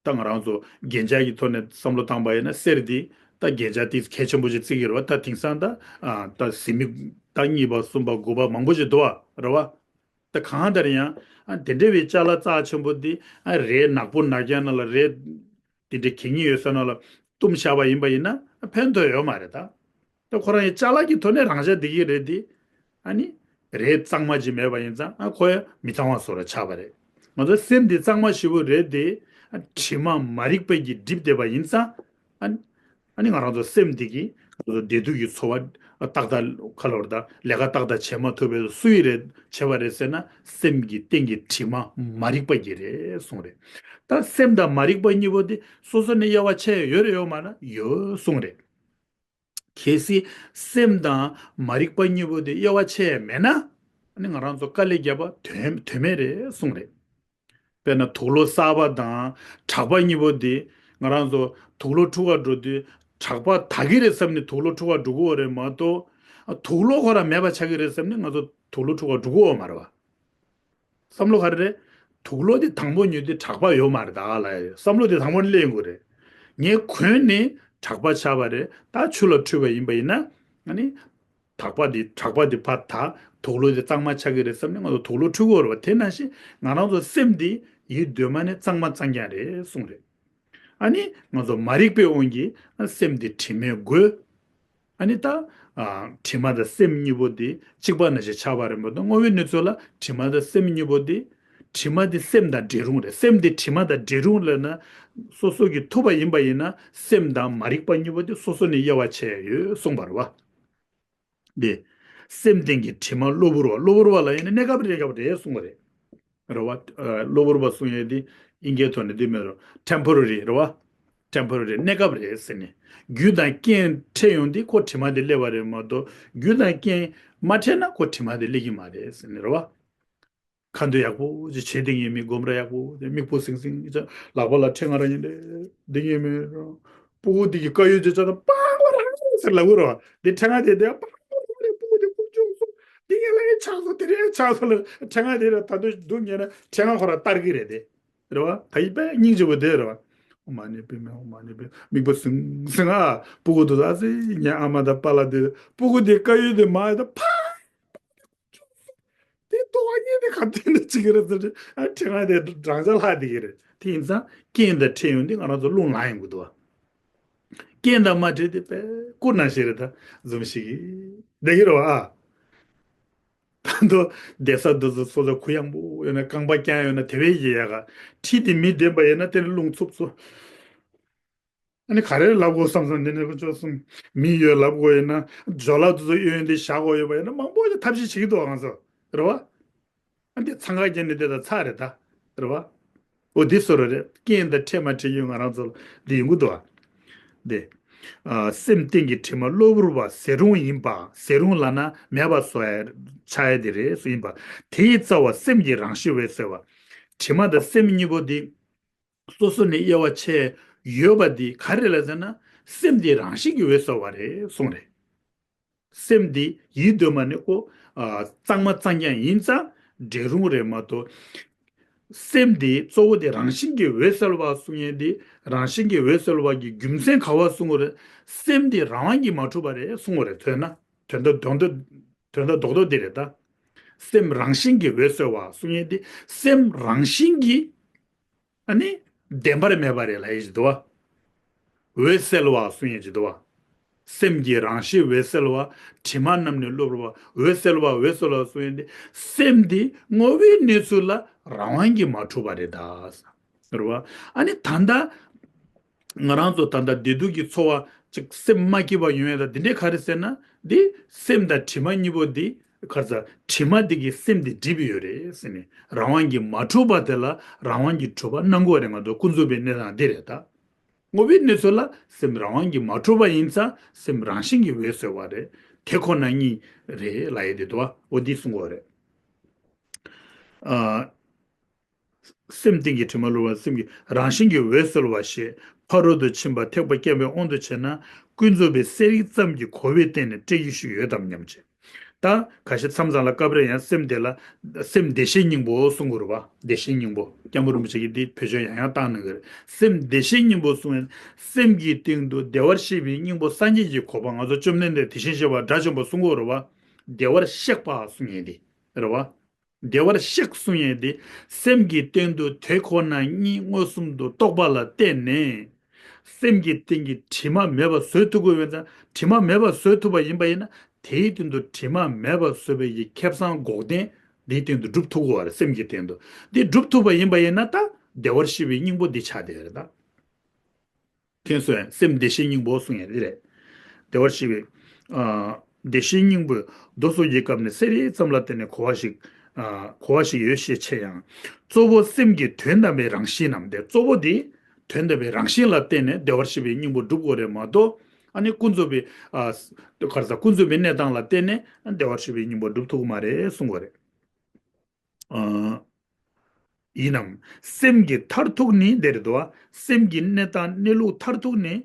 ད་ང་རང་ཚོ་རྒྱན་ཆ་གི་ཐོག་ནས་བསམ་བློ་བཏང་པ་ཡིན་ན་གསེར་འདི་ད་རྒྱན་ཆ་དེ་གལ་ཆེན་པོ་ཞིག་བརྩི་གི་རེད་བ། ད་དེང་སང་ད་ཨ་ད་གཟི་མིག་ད་གཉིས་པ་གསུམ་པ་དགུ་པ་མང་པོ་ཞིག་འདུག་བ་རེད་བ། ད་གང་ལྟར་ཡང་ཨ་དེ་འདྲ་བའི་ཅ་ལག་རྩ་ཆེན་པོ་འདི་ཨ་རས་ནག་པོ་ནག་རྐྱང་ནང་ལ་རས་དེ་འདྲའི་གད་སྙིགས་ཡོད་ས་ནང་ལ་བཏུམས་བཞག་པ་ཡིན་པ་ཡིན་ན་ཨ་ཕན་ཐོགས་ཡོད་མ་རེད་ད། ད་ཁོ་རང་ཡི་ཅ་ལག་གི་ཐོག་ནས་རང་ཆ་བདེ་གི་རེད་དེ། ཨ་ནི། རས་གཙང་མ་ཅིག་མེད་པ་ཡིན་ཙང་ཨ་ཁོ་ཡང་མི་གཙང་བ་བཟོ་འདྲ་ཆགས་པ་རེད། ང་ཚོ་སེམས་འདི་གཙང་མ་ཞེ་པོ་རེད་དེ། ཨ་དྲི་མ་མ་རིག་པ་གིས་བསྒྲིབས་བསྡད་པ་ཡིན་ཙང་། ཨ་ཨ་ནི་ང་རང་ཚོ་སེམས་འདི་གིས་ང་ཚོ་བདེ་སྡུག་གི་འཚོ་བ་ཏག་ཏག་ཁ་ལོར་དང་ལས་ཀ་ཏག་ཏག་བྱེད་མ་ཐུབ་པའི་སུ་ཡིས་རེད་བྱས་པ་རེད་ཟེར་ན་སེམས་ཀྱི་སྟེང་གི་དྲི་མ་མ་རིག་པ་གིས་རེད་གསུངས་རེད། ད་སེམས་དང་མ་རིག་པ་གཉིས་པོ་དེ་སོ་སོ་ནས་དབྱེ་བ་ཕྱེ་ཡོད་རེད་ཡོད་མ་ན་ཡོད་གསུངས་རེད། གལ་སྲིད་སེམས་དང་མ་རིག་པ་གཉིས་པོ་དེ་དབྱེ་བ་ཕྱེ་ཡས་མེད་ན། ཨ་ནི་ང་རང་ཚོ་དཀའ་ལས་བརྒྱབ་པ་དོན་དོན་མེད་རེད་གསུངས་རེད། དཔེར་ན་དུག་ལོག་གསར་པ་དང་གྲགས་པ་གཉིས་པོ་དེ་ང་རང་ཚོ་དུག་ལོག་འཁྲུ་ག་འགྲོ་དུས་གྲགས་པ་དག་གི་རེད་བསམ་ནས་དུག་ལོག་འཁྲུ་ག་འགྲོ་གི་ཡོད་རེད་མ་གཏོགས། དུག་ལོག་ཁོ་རང་མེད་པ་ཆགས་ཀྱི་རེད་བསམ་ནས་ང་ཚོ་དུག་ལོག་འཁྲུ་ག་འགྲོ་གི་ཡོད་མ་རེད་བ། བསམ་བློ་ག་རེ་རེད། དུག་ལོག་དེ་དང་པོ་ཉོས་དུས་གྲགས་པ་ཡོད་མ་རེད་ད་ལ་ཡ། བསམ་བློ་དེ་དང་པོ་ནས་སླེབས་ཡོང་གི་རེད། ངས་གོན་ནས་གྲགས་པ་ཆགས་པ་རེད། ད་ཆུ་ལ་འཁྲུད་པ་ཡིན་པ་ཡིན་ན། ཨ་ནི། གྲགས་པ་དེ་གྲགས་པ་དེ་ཕར་དག་དུག་ལོག་དེ་གཙང་མ་ཆགས་ཀྱི་རེད་བསམ་ནས་ང་ཚོ་དུག་ལོག་འཁྲུད་ཀྱི་ཡོད་རེད་བ། དེ་ནང་བཞིན་ང་རང་ཚོ་སེམས་དེ་ཡིད་གདོད་མ་ནས་གཙང་མ་གཙང་རྐྱང་རེད་གསུངས་རེད། ཨ་ནི་ང་ཚོ་མ་རིག་པའི་དབང་གིས་སེམས་དེ་དྲི་མས་གོས། ཨ་ནི་ད། ཨ་དྲི་མ་དང་སེམས་གཉིས་པོ་དེ་གཅིག་པ་ནང་བཞིན་ཆགས་པ་རེད་མ་གཏོགས་དངོས་པོའི་གནས་ཚུལ་ལ་དྲི་མ་དང་སེམས་གཉིས་པོ་དེ། དྲི་མ་དེ་སེམས་དང་འདྲེས་རུང་རེད། སེམས་དེ་དྲི་མ་དང་འདྲེས་རུང་ལབ་ན། སོ་སོ་གིས་ཐུབ་པ་ཡིན་པ་ཡིན་ན་སེམས་དང་མ་རིག་པ་གཉིས་པོ་དེ་སོ་སོ་ནས་དབྱེ་བ་ཕྱེ་ཡོད་གསུངས་པ་རེད་བ། དེ། སེམས་སྟེང་གི་དྲི་མ་གློ་བུར་བ། གློ་བུར་བ་ལ་ཡིན་ན་གནས་སྐབས་རེ་སྐབས་རེ་གསུངས་པ་རེད། རེད་བ། ཨ་གློ་བུར་བ་གསུང་ཡས་དེ་ཨིན་སྐད་ཐོག་ནས་འདི་མེད་རོ། ཊེམ་པོ་ར་རི་རེད་བ། ཊེམ་པོ་ར་རི་གནས་སྐབས་རེད་ཟེར་ནས། རྒྱུ་དང་རྐྱེན་འཕྲད་ཡོང་དུས་ཁོ་དྲི་མ་དེ་སླེབས་པ་རེད་མ་གཏོགས་རྒྱུ་དང་རྐྱེན་མ་འཕྲད་ན་ཁོ་དྲི་མ་དེ་སླེབས་ཀྱི་མ་རེད་ཟེར་ནས་རེད་བ། ཁ་འདོན་ཡག་པོ་ཅིག་བྱེད་བསྡད་ངེས་མེད། སྒོམ་ར་ཡག་པོ་དེ་མིག་ཕུ་སིང་སིང་ཅིག་ལག་པ་ལ་ཕྲེང་བ་ར་ཡིན་ཏེ་བསྡད་ངེས་མེད་རོ། སྤུ་གུ་དེ་གི་དཀར་ཡོལ་དེ་ཅག་དང་པང་བ་རང་ཟེར་ལབ་གི་རོ། དེ་ཕྲེང་བ་དེ་དེ་པང་བ་རང་རེད། སྤུ་གུ་དེ་ཁུག་ཅུང་སོང་། དེ་ངས་ལ་ཡི་ཆགས་སོང་། དེ་རེད་ཆགས་སོང་ལ་ཕྲེང་བ་དེ་ར་ད་དུང་སྡུག་ཉེ་ན་ཕྲེང་བ་ཁོ་ར་སྟར་གི་རེད་དེ། རེད་བ། ད་ཡི་པས་སྙིང་རྗེ་པོ་དེ་རེད་བ། ཨོཾ་མ་ཎི་པདྨེ་ཧཱུྃ། མ་ཎི་པདྨེ། མིག་པ་སིང་སིང་ཨ། སྤུ་གུ་དེ་ཨ་ཙི་ཉ་ཨ་མ་དང་པཱ་ལགས་དེ་སྤུ་གུ་དེ་དཀར་ཡོལ་དེ་མ་ཡོད་ད་ཕ། དེ་ལྟོ་བ་གཉིས་དེ་ག་དུས་ནས་ཅིག་རེད་ཟེར་ཨ། ཕྲེང་བ་དེ་བགྲང་བྱ་ལྷག་བསྡད་ཀྱི་རེད། དེ་ཡིན་ཙང་རྐྱེན་དང་འཕྲད་ཡོང་དུས་ང་རང་ཚོ་རླུང་ལངས་ཡོང་གི་འདུག་བ། རྐྱེན་དང་མ་འཕྲད་དེ་དཔེ་སྐུ་ནང་བཞིན་རེད། ད་འཛུམ་ཞིག་གིས་བསྡད་ཀྱི་རེད་བ་ཨ། ད་དུང་བསྡད་ས་འདི་ཚོ་སོ་སོ་གུ་ཡངས་པོ་ཡོད་ན་རྐང་པ་རྐྱང་ཡོད་ན་དེ་བས་ཡི་ཡག་ག་ཁྲིད་དེ་མི་བདེན་པ་ཡིན་ན་དེ་ནི་རླུང་འཚུབ་འཚུབ། ཨ་ནི་ག་རེ་ལབ་དགོས་བསམ་སོང་། འདི་ནས་ཁོ་ཚོ་གསུམ་མི་ཡོད་ལབ་དགོས་ཡིན་ན་ཇོ་ལ་དེ་ཚོ་གཡོན་འདི་བཞག་དགོས་ཡོད་པ་ཡིན་ན་མང་པོ་ཞིག་ཐབས་ཤེས་བྱེད་ཀྱི་འདུག་ང་ཚོ་རེད་བ། ཨ་འདི་འཚང་ཁ་རྒྱག་ནས་བསྡད་ད་ཚར་རེད་ད་རེད་བ། འོ་འདི་བཟོ་འདྲ་རེད། རྐྱེན་དང་འཕྲད་མ་འཕྲད་ཡོད་ང་རང་ཚོ་ལ་འདི་ཡོང་གི་འདུག་བ། འདི། ཨ། སེམས་རྟེན་གྱི་དྲི་མ་གློ་བུར་བ་ཟད་རུང་ཡིན་པ། ཟད་རུང་ལབ་ན་མེད་པ་བཟོ་ཡ་ཆགས་ཡ་དེ་རེད་ཟེར་ཡིན་པ། དེའི་རྩ་བ་སེམས་ཀྱི་རང་བཞིན་འོད་གསལ་བ། དྲི་མ་དང་སེམས་གཉིས་པོ་དེ་སོ་སོ་ནས་དབྱེ་བ་ཕྱེ་ཡོད་པ་དེ་ག་རེ་ལ་ཟེར་ན། སེམས་དེ་རང་བཞིན་གྱིས་འོད་གསལ་བ་རེད་གསུངས་རེད། སེམས་འདི་ཡིད་གདོད་མ་ནས་ཨོ། ཨ། གཙང་མ་གཙང་རྐྱང་ཡིན་ཙང་འདྲེ་རུང་རེད་མ་གཏོགས། སེམས་འདི་གཙོ་བོ་དེ་རང་བཞིན་གྱིས་འོད་གསལ་བ་གསུང་ཡས་འདི། རང་བཞིན་གྱིས་འོད་གསལ་བ་གི་རྒྱུ་མཚན་ག་བ་གསུང་གི་རེད། སེམས་འདི་རང་དབང་གིས་མ་གྲུབ་པ་རེད་གསུང་གི་རེད། ཐོས་ན་དོན་དག་དོན་དག་དོན་དག་རྡོག་རྡོག་འདི་རེད་ད། སེམས་རང་བཞིན་གྱིས་འོད་གསལ་བ་གསུང་ཡས་འདི། སེམས་རང་བཞིན་གྱིས། ཨ་ནི་བདེན་པར་མེད་པ་རེད་ལབ་ཡས་ཅིག་འདུག་བ། འོད་གསལ་བ་གསུང་ཡས་ཅིག་འདུག་བ། སེམས་ཀྱི་རང་བཞིན་འོད་གསལ་བ། དྲི་མ་རྣམས་ནི་གློ་བུར་བ། འོད་གསལ་བ་འོད་གསལ་བ་གསུང་ཡས་འདི། སེམས་འདི་དངོས་པོའི་གནས་ཚུལ་ལ་རང་དབང་གིས་མ་གྲུབ་པ་རེད་ད། རེད་བ། ཨ་ནི་ད་ལྟ་ང་རང་ཚོ་ད་ལྟ་བདེ་སྡུག་གི་ཚོར་བ་ཅིག་སེམས་མ་སྐྱིད་པ་ཡོང་ཡས་ད་འདི་འདྲའི་ག་རེ་ཟེར་ན། འདི་སེམས་དང་དྲི་མ་གཉིས་པོ་འདི། ག་རེ་ཟ། དྲི་མ་འདི་གིས་སེམས་འདི་སྒྲིབ་ཡོད་རེད་ཟེར་ནས། རང་དབང་གིས་མ་གྲུབ་པ་དེ་ལ་རང་དབང་གིས་གྲུབ་པ་སྣང་གི་རེད་མ་གཏོགས། ཀུན་རྫོབ་པའི་གནས་སྟངས་འདི་རེད་ད། དངོས་པོའི་གནས་ཚུལ་ལ་སེམས་རང་དབང་གིས་མ་གྲུབ་པ་ཡིན་ཙང་སེམས་རང་བཞིན་གྱིས་འོད་གསལ་བ་རེད། དེ་ཁོ་ན་ཉིད་རེད་ལབ་ཡས་དེ་འདུག་བ། འོ་འདི་གསུང་གི་ཡོད་རེད། ཨ། སེམས་རྟེན་གྱི་དྲི་མ་གློ་བུར་བ། སེམས་ཀྱི་རང་བཞིན་གྱིས་འོད་གསལ་བ་ཞེས་ཕ་རོལ་ཏུ་ཕྱིན་པ་ཐེག་པ་དཀོན་པའི་དབང་དུ་བྱས་ན། ཀུན་རྫོབ་པའི་གསལ་རིག་ཙམ་གྱིས་གོ་བའི་སྟེང་ནས་བཀྲལ་རྒྱུ་ཞིག་ཡོད་དམ་སྙམ་བྱས། ད་ཁ་ཤས་མཚམས་མཚམས་ལ་སྐབས་རེ་ཡང་སེམས་དེ་ལ་སེམས་བདེ་གཤེགས་སྙིང་པོ་གསུང་གི་རེད་བ། བདེ་གཤེགས་སྙིང་པོ། སྐྱབས་མགོན་རིན་པོ་ཆེ་གིས་འདི་བེད་སྤྱོད་ཡང་ཡང་བཏང་གནང་གི་རེད། སེམས་བདེ་གཤེགས་སྙིང་པོ་གསུང་ཡང་། སེམས་ཀྱི་སྟེང་དུ་བདེ་བར་གཤེགས་པའི་སྙིང་པོ་སངས་རྒྱས་ཀྱི་གོ་འཕང་། ང་ཚོ་བཅོམ་ལྡན་འདས་དེ་བཞིན་གཤེགས་པ་དགྲ་བཅོམ་པ་གསུང་གི་ཡོད་རེད་བ། བདེ་བར་གཤེགས་པ་གསུང་ཡས་དེ་རེད་བ། བདེ་བར་གཤེགས་གསུང་ཡས་དེ། སེམས་ཀྱི་སྟེང་དུ་དེ་ཁོ་ན་ཉིད་མངོན་སུམ་དུ་རྟོགས་པ་ལ་བརྟེན་ནས། སེམས་ཀྱི་སྟེང་གི་དྲི་མ་མེད་པ་བཟོ་ཐུབ་དགོས་པའི་ཙང་། དྲི་མ་མེད་པ་བཟོ་ཐུབ་པ་ཡིན་པ་ཡིན་ན། དེའི་སྟེང་དུ་དྲི་མ་མེད་པ་བཟོ་བའི་ཡི་ཁེ་བཟང་འགོག་བདེན་དེའི་སྟེང་དུ་སྒྲུབ་ཐུབ་དགོས་པ་རེད། སེམས་ཀྱི་སྟེང་དུ་འདི་སྒྲུབ་ཐུབ་པ་ཡིན་པ་ཡིན་ན། ད་བདེ་བར་གཤེགས་པའི་སྙིང་པོ་འདི་ཆགས་བསྡད་ཡོད་རེད་ད། མཁྱེན་སོང་ངས། སེམས་བདེ་གཤེགས་སྙིང་པོ་གསུང་ཡས་འདི་རེད། བདེ་བར་གཤེགས་པའི། ཨ། བདེ་གཤེགས་སྙིང་པོས་མདོ་སོགས་ཀྱི་སྐབས་ནས་གསལ་རིག་ཙམ་ལ་བརྟེན་ནས་གོ་བ་ཞིག་ཨ། གོ་བ་ཞིག་ཡོད་ཞེས་འཆད་ཡང་། གཙོ་བོ་སེམས་ཀྱི་དོན་དམ་པའི་རང་བཞིན་ནམ། དེ་གཙོ་བོ་དེ་དོན་དམ་པའི་རང་བཞིན་ལ་བརྟེན་ནས་བདེ་བར་གཤེགས་པའི་སྙིང་པོ་སྒྲུབ་དགོས་རེད་མ་གཏོགས། ཨ་ནི་ཀུན་རྫོབ་པའི། ཨ། ག་རེ་ཟ། ཀུན་རྫོབ་པའི་གནས་སྟངས་ལ་བརྟེན་ནས་བདེ་བར་གཤེགས་པའི་སྙིང་པོ་སྒྲུབ་ཐུབ་ཀྱི་མ་རེད་གསུང་གི་རེད། ཨ། ཡིན་ནམ། སེམས་ཀྱི་མཐར་ཐུག་ནི་འདིར་འདུག་བ། སེམས་ཀྱི་གནས་སྟངས་གནས་ལུགས་མཐར་ཐུག་ནི།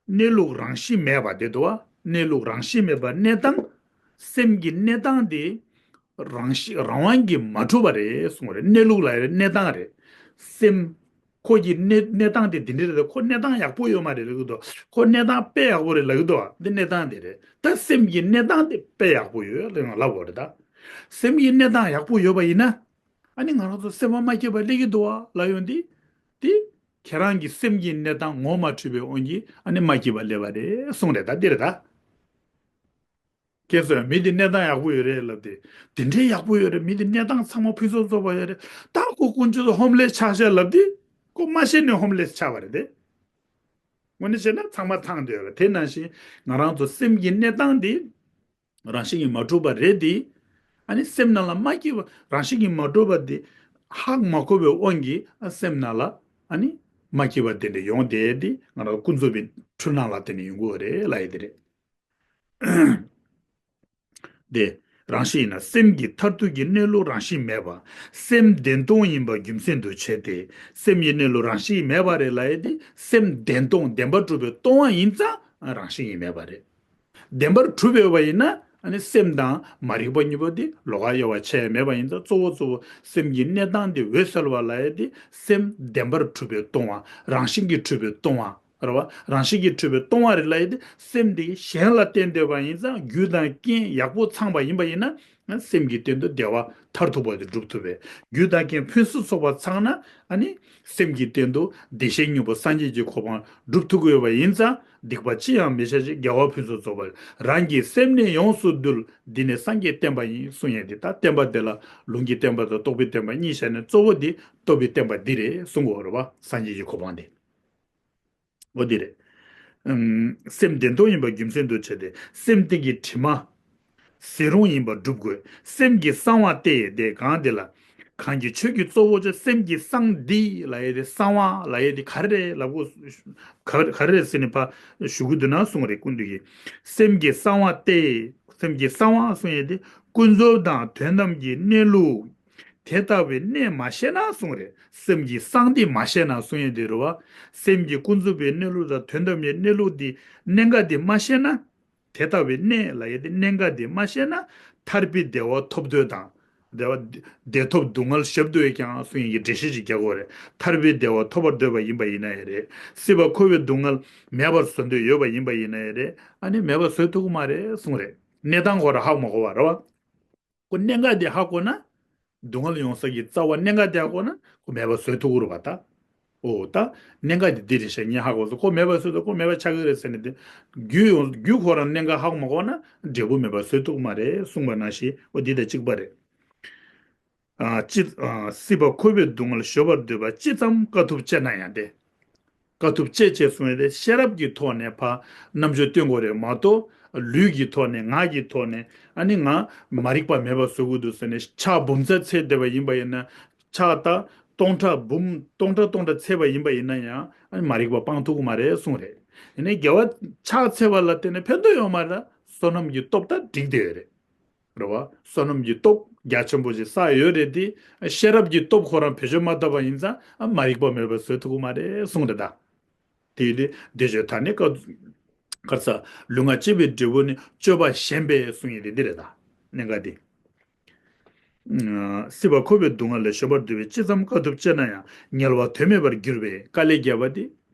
གནས་ལུགས་རང་བཞིན་མེད་པ་འདིར་འདུག་བ། གནས་ལུགས་རང་བཞིན་མེད་པ་གནས་སྟངས། སེམས་ཀྱི་གནས་སྟངས་དེ་རང་བཞིན་རང་དབང་གིས་མ་གྲུབ་པ་རེད་གསུངས་པ་རེད། གནས་ལུགས་ལ་རེད། གནས་སྟངས་རེད། སེམས། ཁོ་གི་གནས་གནས་སྟངས་དེ་འདི་འདྲ་རེད། ཁོ་གནས་སྟངས་ཡག་པོ་ཡོད་མ་རེད་ལབ་ཀྱི་འདུག་ཁོ་གནས་སྟངས་དཔེ་ཡག་པོ་རེད་ལབ་ཀྱི་འདུག་འདི་གནས་སྟངས་དེ་རེད། ད་སེམས་ཀྱི་གནས་སྟངས་དེ་དཔེ་ཡག་པོ་ཡོད་ལབ་ཡང་ལབ་དགོས་རེད་ད། སེམས་ཀྱི་གནས་སྟངས་ཡག་པོ་ཡོད་པ་ཡིན་ན། ཨ་ནི་ང་རང་ཚོ་སེམས་པ་མ་སྐྱིད་པ་སླེབས་ཀྱི་འདུག་བ་ལབ་ཡོང་དུས། དེ་ཁྱེད་རང་གི་སེམས་ཀྱི་གནས་སྟངས་ངོ་མ་འཕྲོད་པའི་དབང་གིས་ཨ་ནི་མ་སྐྱིད་པ་སླེབས་པ་རེད་གསུངས་རེད་ད། འདི་རེད་ད། ཁྱེད་ཚོས་མི་འདི་གནས་སྟངས་ཡག་པོ་ཡོད་རེད་ལབ་དེ། དེ་འདྲའི་ཡག་པོ་ཡོད་རེད། མི་འདི་གནས་སྟངས་ཚང་མ་ཕུན་སུམ་ཚོགས་པ་ཡོད་རེད། ད་ཁོ་དཀོན་མཆོག་ཧོམ་ལེས་ཆགས་ཤག་ལབ་དུས་ཁོ་མ་ཤེས་ནས་ཧོམ་ལེས་ཆགས་པ་རེད་དེ། དངོས་གནས་བྱས་ན་ཚང་མ་ཚང་བསྡད་ཡོད་རེད། དེ་ནང་བཞིན་ང་རང་ཚོ་སེམས་ཀྱི་གནས་སྟངས་འདི་རང་བཞིན་གྱིས་མ་གྲུབ་པ་རེད་དེ། ཨ་ནི་སེམས་ནང་ལ་མ་སྐྱིད་པ་རང་བཞིན་གྱིས་མ་གྲུབ་པ་དེ་ཧ་མ་གོ་བའི་དབང་གིས་ཨ་སེམས་ནང་ལ་ཨ་ནི་མ་སྐྱིད་པ་དེ་འདྲ་ཡོང་བསྡད་དེ། ང་རང་ཚོ་ཀུན་རྫོབ་པའི་འཁྲུལ་སྣང་ལ་བརྟེན་ནས་ཡོང་གི་ཡོད་རེད་ལབ་ཡས་དེ་རེད། དེ་རང་བཞིན་ཡིན་ན། སེམས་ཀྱི་མཐར་ཐུག་གི་གནས་ལུགས་རང་བཞིན་མེད་པ། སེམས་བདེན་སྟོང་ཡིན་པ་རྒྱུ་མཚན་དུ་བྱས་ཏེ། སེམས་ཀྱི་གནས་ལུགས་རང་བཞིན་མེད་པ་རེད་ལབ་ཡས་དེ། སེམས་བདེན་སྟོང་བདེན་པར་གྲུབ་པའི་སྟོང་བ་ཡིན་ཙང་རང་བཞིན་གྱིས་མེད་པ་རེད། བདེན་པར་གྲུབ་ཡོད་པ་ཡིན་ན་ཨ་ནི་སེམས་དང་མ་རིག་པ་གཉིས་པོ་དེ་ལོགས་ཀ་དབྱེ་བ་ཕྱེ་ཡ་མེད་པ་ཡིན་ཙང་། གཙོ་བོ་གཙོ་བོ་སེམས་ཀྱི་གནས་སྟངས་དེ་འོད་གསལ་བ་ལབ་ཡས་དེ། སེམས་བདེན་པར་གྲུབ་པའི་སྟོང་བ། རང་བཞིན་གྱིས་གྲུབ་པའི་སྟོང་བ། རེད་བ། རང་བཞིན་གྱིས་གྲུབ་པའི་སྟོང་བ་རེད་ལབ་ཡས་དེ། སེམས་དེ་གཞན་ལ་བརྟེན་བསྡད་པ་ཡིན་ཙང་། རྒྱུ་དང་རྐྱེན་ཡག་པོ་ཚང་པ་ཡིན་པ་ཡིན་ན། སེམས་ཀྱི་སྟེང་དུ་བདེ་བ་མཐར་ཐུག་པ་དེ་སྒྲུབ་ཐུབ་པས། རྒྱུ་དང་རྐྱེན་ཕུན་སུམ་ཚོགས་པ་ཚང་ན་ཨ་ནི་སེམས་ཀྱི་སྟེང་དུ་བདེ་གཤེགས་སྙིང་པོ་སངས་རྒྱས་ཀྱི་གོ་འཕང་སྒྲུབ་ཐུབ་ཀྱི་ཡོད་པ་ཡིན་ཙང་། སྡིག་པ་ཅི་ཡང་མི་བྱ་ཞིང་། དགེ་བ་ཕུན་སུམ་རྫོགས་པར། རང་གི་སེམས་ནི་ཡོངས་སུ་འདུལ། འདི་ནི་སངས་རྒྱས་བསྟན་པ་ཡིན། གསུང་ཡས་འདི་ལྟར་བསྟན་པ་འདི་ལ་ལུང་གི་བསྟན་པ་དང་རྟོགས་པའི་བསྟན་པ་གཉིས་བཤད་ནས། གཙོ་བོ་འདི་རྟོགས་པའི་བསྟན་པ་འདི་རེད་གསུང་གི་ཡོད་རེད་བ། སངས་རྒྱས་ཀྱི་གོ་འཕང་འདི། འོ་འདི་རེད། ཨམ། སེམས་བདེན་སྟོང་ཡིན་པ་རྒྱུ་མཚན་དུ་བྱས་ཏེ། སེམས་སྟེང་གི་དྲི་མ་ཟད་རུང་ཡིན་པར་སྒྲུབ་དགོས། སེམས་ཀྱི་གསང་བ་སྟེ་དེ་གང་དེ་ལ། གང་གི་ཆོས་ཀྱི་གཙོ་བོ་ཆེ་སེམས་ཀྱི་གསང་འདི་ལ་ཡ་དེ་གསང་བ་ལ་ཡ་དེ་ག་རེ་རེད་ལབ་གོ། ག་ག་རེ་རེད་ཟེར་ནས་ཕ་ཞུ་གི་འདུག་ན་གསུང་རེད་ཀུན་འདུས་ཀྱིས། སེམས་ཀྱི་གསང་བ་སྟེ། སེམས་ཀྱི་གསང་བ་གསུང་ཡ་དེ་ཀུན་རྫོབ་དང་དོན་དམ་གྱི་གནས་ལུགས། དེ་ལྟ་བུའི་གནས་མ་ཤེས་ན་གསུང་རེད། སེམས་ཀྱི་གསང་འདི་མ་ཤེས་ན་གསུང་ཡ་དེ་རེད་བ། སེམས་ཀྱི་ཀུན་རྫོབ་པའི་གནས་ལུགས་དང་དོན་དམ་གྱི་གནས་ལུགས་འདི་གནད་འགག་འདི་མ་ཤེས་ན། དེ་ལྟ་བུའི་གནས་ལ་ཡ་དེ་གནད་འགག་དེ་མ་ཤེས་ན། ཐར་པའི་བདེ་བ་ཐོབ་འདོད་དང་། བདེ་བ་བདེ་ཐོབ་སྡུག་བསྔལ་ཞབས་ཏུ་ཡོད་ཀྱང་གསུང་ཡིན་གྱི་འགྲེལ་བཤད་ཅིག་རྒྱག་དགོས་རེད། ཐར་པའི་བདེ་བ་ཐོབ་པར་འདོད་པ་ཡིན་པ་ཡིན་ན་ཡང་རེད། སྲིད་པ་འཁོར་བའི་སྡུག་བསྔལ་མེད་པར་བཟོ་འདོད་ཡོད་པ་ཡིན་པ་ཡིན་ན་ཡང་རེད། ཨ་ནི་མེད་པར་བཟོ་ཐུབ་ཀྱི་མ་རེད་གསུང་རེད། གནས་སྟངས་ཁོ་རང་ཧ་གོ་མ་གོ་བ་རེད་བ། ཁོ་གནད་འགག་དེ་ཧ་གོ་ན། སྡུག་བསྔལ་ཡོང་ས་ཀྱི་རྩ་བ་གནད་འགག་དེ་ཧ་གོ་ན་ཁོ་མེད་པ་བཟོ་ཐུབ་ཀྱི་རེད་པ་ད། ཨོ་ད། གནད་འགག་དེ་འདི་རེད་ཤག་ངས་ཧ་གོ་སོང་། ཁོ་མེད་པ་བཟོ་ཐུབ། ཁོ་མེད་པ་ཆགས་ཀྱི་རེད་ཟེར་ནས་དེ། རྒྱུ་ཡོང་རྒྱུ་ཁོ་རང་གནད་འགག་ཧ་གོ་མ་གོ་ན་འབྲས་བུ་མེད་པ་བཟོ་ཐུབ་ཀྱི་མ་རེད་གསུངས་པ་ནང་བཞིན་ཨོ་འདི་དང་གཅིག་པ་རེད། ཨ་ཅི། ཨ་སྲིད་པ་འཁོར་བའི་སྡུག་བསྔལ་གཞོམ་པར་འདོད་པ་ཅི་ཙམ་དཀའ་ཐུབ་སྤྱད་ན་ཡང་སྟེ། དཀའ་ཐུབ་སྤྱད་ཅེས་གསུངས་ཡོད་དེ། ཤེས་རབ་ཀྱི་ཐོག་ནས་ཕར་རྣམ་དཔྱོད་སྟོན་དགོས་རེད་མ་གཏོགས། ལུས་ཀྱི་ཐོག་ནས་ངག་གི་ཐོག་ནས་ཨ་ནི་ང་མ་རིག་པ་མེད་པ་བཟོ་དགོས་འདུག་ཟེར་ནས་ཕྱག་འབུམ་ཚར་འཚལ་བསྡད་པ་ཡིན་པ་ཡིན་ན། ཕྱག་ད་སྟོང་ཕྲག་འབུམ་སྟོང་ཕྲག་སྟོང་ཕྲག་འཚལ་བ་ཡིན་པ་ཡིན་ན་ཡང་ཨ་ནི་མ་རིག་པ་སྤང་ཐུབ་ཀྱི་མ་རེད་གསུངས་རེད། ཡིན་ནའི་རྒྱལ་བ་ཕྱག་འཚལ་བ་ལ་བརྟེན་ནས་ཕན་ཐོགས་ཡོད་མ་རེད། བསོད་ནམས་ཀྱི་སྟོབས་ད་འགྲིག་བསྡད་ཡོད་རེད། རེད་བ། བསོད་ནམས་ཀྱི་སྟོབས་རྒྱ་ཆེན་པོ་ཞིག་བསགས་ཡོད་རེད་དེ། ཤེས་རབ་ཀྱི་སྟོབས་ཁོ་རང་བེད་སྤྱོད་མ་བཏབ་པ་ཡིན་ཙང་ཨ་མ་རིག་པ་མེད་པ་བཟོ་ཐུབ་ཀྱི་མ་རེད་གསུངས་རེད་ད། དེ་ཡིན་དུས་བདེ་སྤྱོད་དང་ནི་དཀའ། ག་རེ་ཟ། ལུས་ངག་བཅས་པའི་འབྲས་བུ་ནི། སྤྱོད་པ་ཞན་པས་གསུངས་ཡིན་དེ་འདི་རེད་ད། གནད་འགག་འདི། སྲིད་པ་འཁོར་བའི་སྡུག་བསྔལ་ལས་གཞོམ་པར་འདོད་པས་ཅི་ཙམ་དཀའ་ཐུབ་སྤྱད་ན་ཡང་ངལ་བ་དོན་མེད་པར་འགྱུར་བས། དཀའ་ལས་བརྒྱབ་པ་དེ།